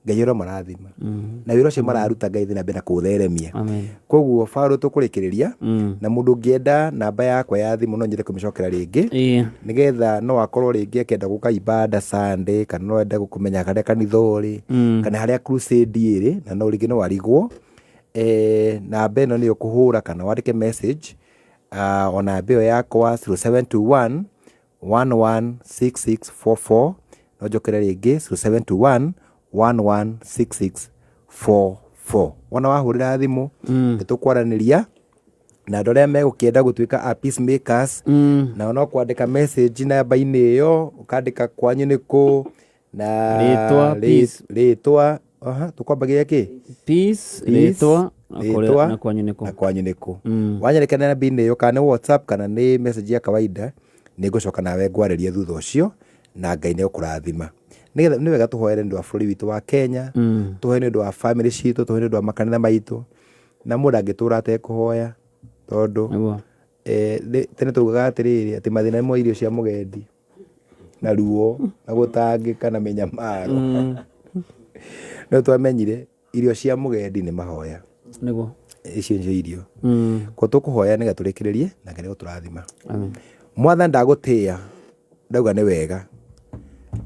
Ngai ũromarathima. Na wĩra ũcio mararuta Ngai thiĩ na mbere na kũũtheremia. Koguo Paũlũ tũkũrĩkĩrĩria na mũndũ ũngĩenda namba yakwa ya thimũ no nyende kũmĩcokera rĩngĩ nĩgetha no akorwo rĩngĩ akĩenda gũka ibada Sunday kana no ende kũmenya harĩa kanitha ũrĩ kana harĩa crusade ĩrĩ na no rĩngĩ no arigwo. Namba ĩno nĩyo kũhũra kana wandĩke message o namba ĩyo yakwa 0721 116644 no njokere rĩngĩ 0721 116644. Wona wahũrĩra thimũ nĩ tũkwaranĩria na andũ arĩa megũkĩenda gũtuĩka a peacemakers nao no kwandĩka message namba-inĩ ĩyo ũkandĩka kwanyu nĩ kũ na Rĩtwa, peace. rĩtwa tũkwambagia kĩ? Peace, rĩtwa, na kwanyu nĩ kũ. Na kwanyu nĩ kũ. Wanyandĩkĩra namba-inĩ ĩyo kana nĩ WhatsApp kana nĩ message ya kawaida nĩ ngũcoka nawe ngwarĩrie thutha ũcio na Ngai nĩ egũkũrathima. Nĩgetha nĩ wega tũhoere nĩ ũndũ wa bũrũri witũ wa Kenya, tũhoe nĩ ũndũ wa family citũ, tũhoe nĩ ũndũ wa makanitha maitũ, na mũndũ angĩtũra atekũhoya tondũ tene taugaga atĩrĩrĩ atĩ mathĩna nĩmo irio cia mũgendi na ruo na gũtangĩka na mĩnyamaro. No twamenyire irio cia mũgendi nĩ mahoya. Nĩguo. Icio nĩcio irio. Ko tũkũhoya nĩgetha tũrĩkĩrĩrie na Ngai nĩegũtũrathima. Amen. Mwathani ndagũtĩĩa ndauga nĩ wega.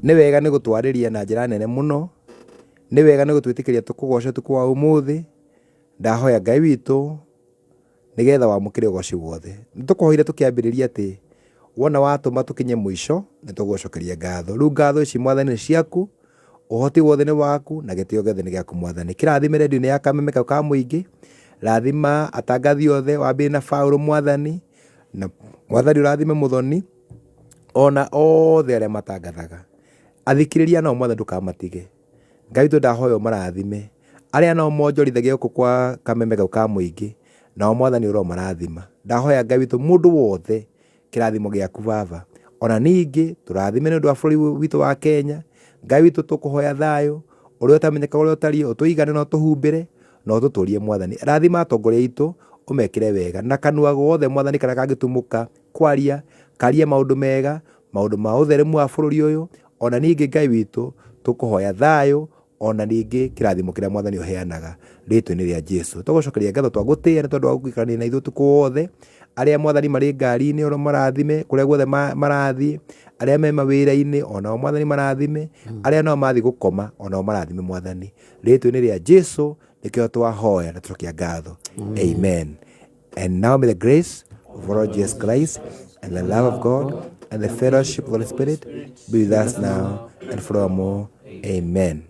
Nĩ wega nĩ gũtwarĩria na njĩra nene mũno. Nĩ wega nĩ gũtwĩtĩkĩria tũkũgoce ũtukũ wa ũmũthĩ. Ndahoya Ngai witũ nĩgetha wamũkĩre ũgoci wothe. Nĩ tũkũhoire tũkĩambĩrĩria atĩ wona watũma tũkinye mũico nĩ tũgũcokeria ngatho. Rĩu ngatho ici Mwathani nĩ ciaku, ũhoti wothe nĩ waku na gĩtĩo gĩothe nĩ gĩaku Mwathani. Kĩrathime redio-inĩ ya Kameme kau ka mũingĩ, rathima atangathi othe wambĩrĩrie na Paũlũ Mwathani na Mwathani ũrathime Mũthoni ona othe arĩa matangathaga. Athikĩrĩria nao Mwathani ndũkamatige. Ngai witũ ndahoya ũmarathime. Arĩa nao monjorithagia gũkũ kwa Kameme kau ka mũingĩ nao Mwathani ũromarathima. Ndahoya Ngai witũ mũndũ wothe kĩrathimo gĩaku Baba. Ona ningĩ tũrathime nĩ ũndũ wa bũrũri witũ wa Kenya. Ngai witũ tũkũhoya thayũ ũrĩa ũtamenyekaga ũrĩa ũtariĩ ũtũigane na ũtũhumbĩre na ũtũtũrie Mwathani. Rathima atongoria aitũ ũmekĩre wega na kanua gothe Mwathani karĩa kangĩtumũka kwaria karie maũndũ mega maũndũ ma ũtheremu wa bũrũri ũyũ. Ona ningĩ Ngai witũ tũkũhoya thayũ ona ningĩ kĩrathimo kĩrĩa Mwathani ũheanaga rĩtwa-inĩ rĩa Jesu. Tũgũcokeria ngatho twagũtĩĩa nĩ tondũ wa gũikarania na ithuĩ ũtukũ wothe. Arĩa Mwathani marĩ ngari-inĩ oro marathime kũrĩa guothe marathiĩ, arĩa me mawĩra-inĩ onao Mwathani marathime, arĩa nao mathiĩ gũkoma onao marathime Mwathani. Rĩtwa-inĩ rĩa Jesu nĩkĩo twahoya na tũcokia ngatho. Amen. And now may the grace of our Lord Jesus Christ and the love of God and the fellowship of the Holy Spirit be with us now and forevermore. Amen.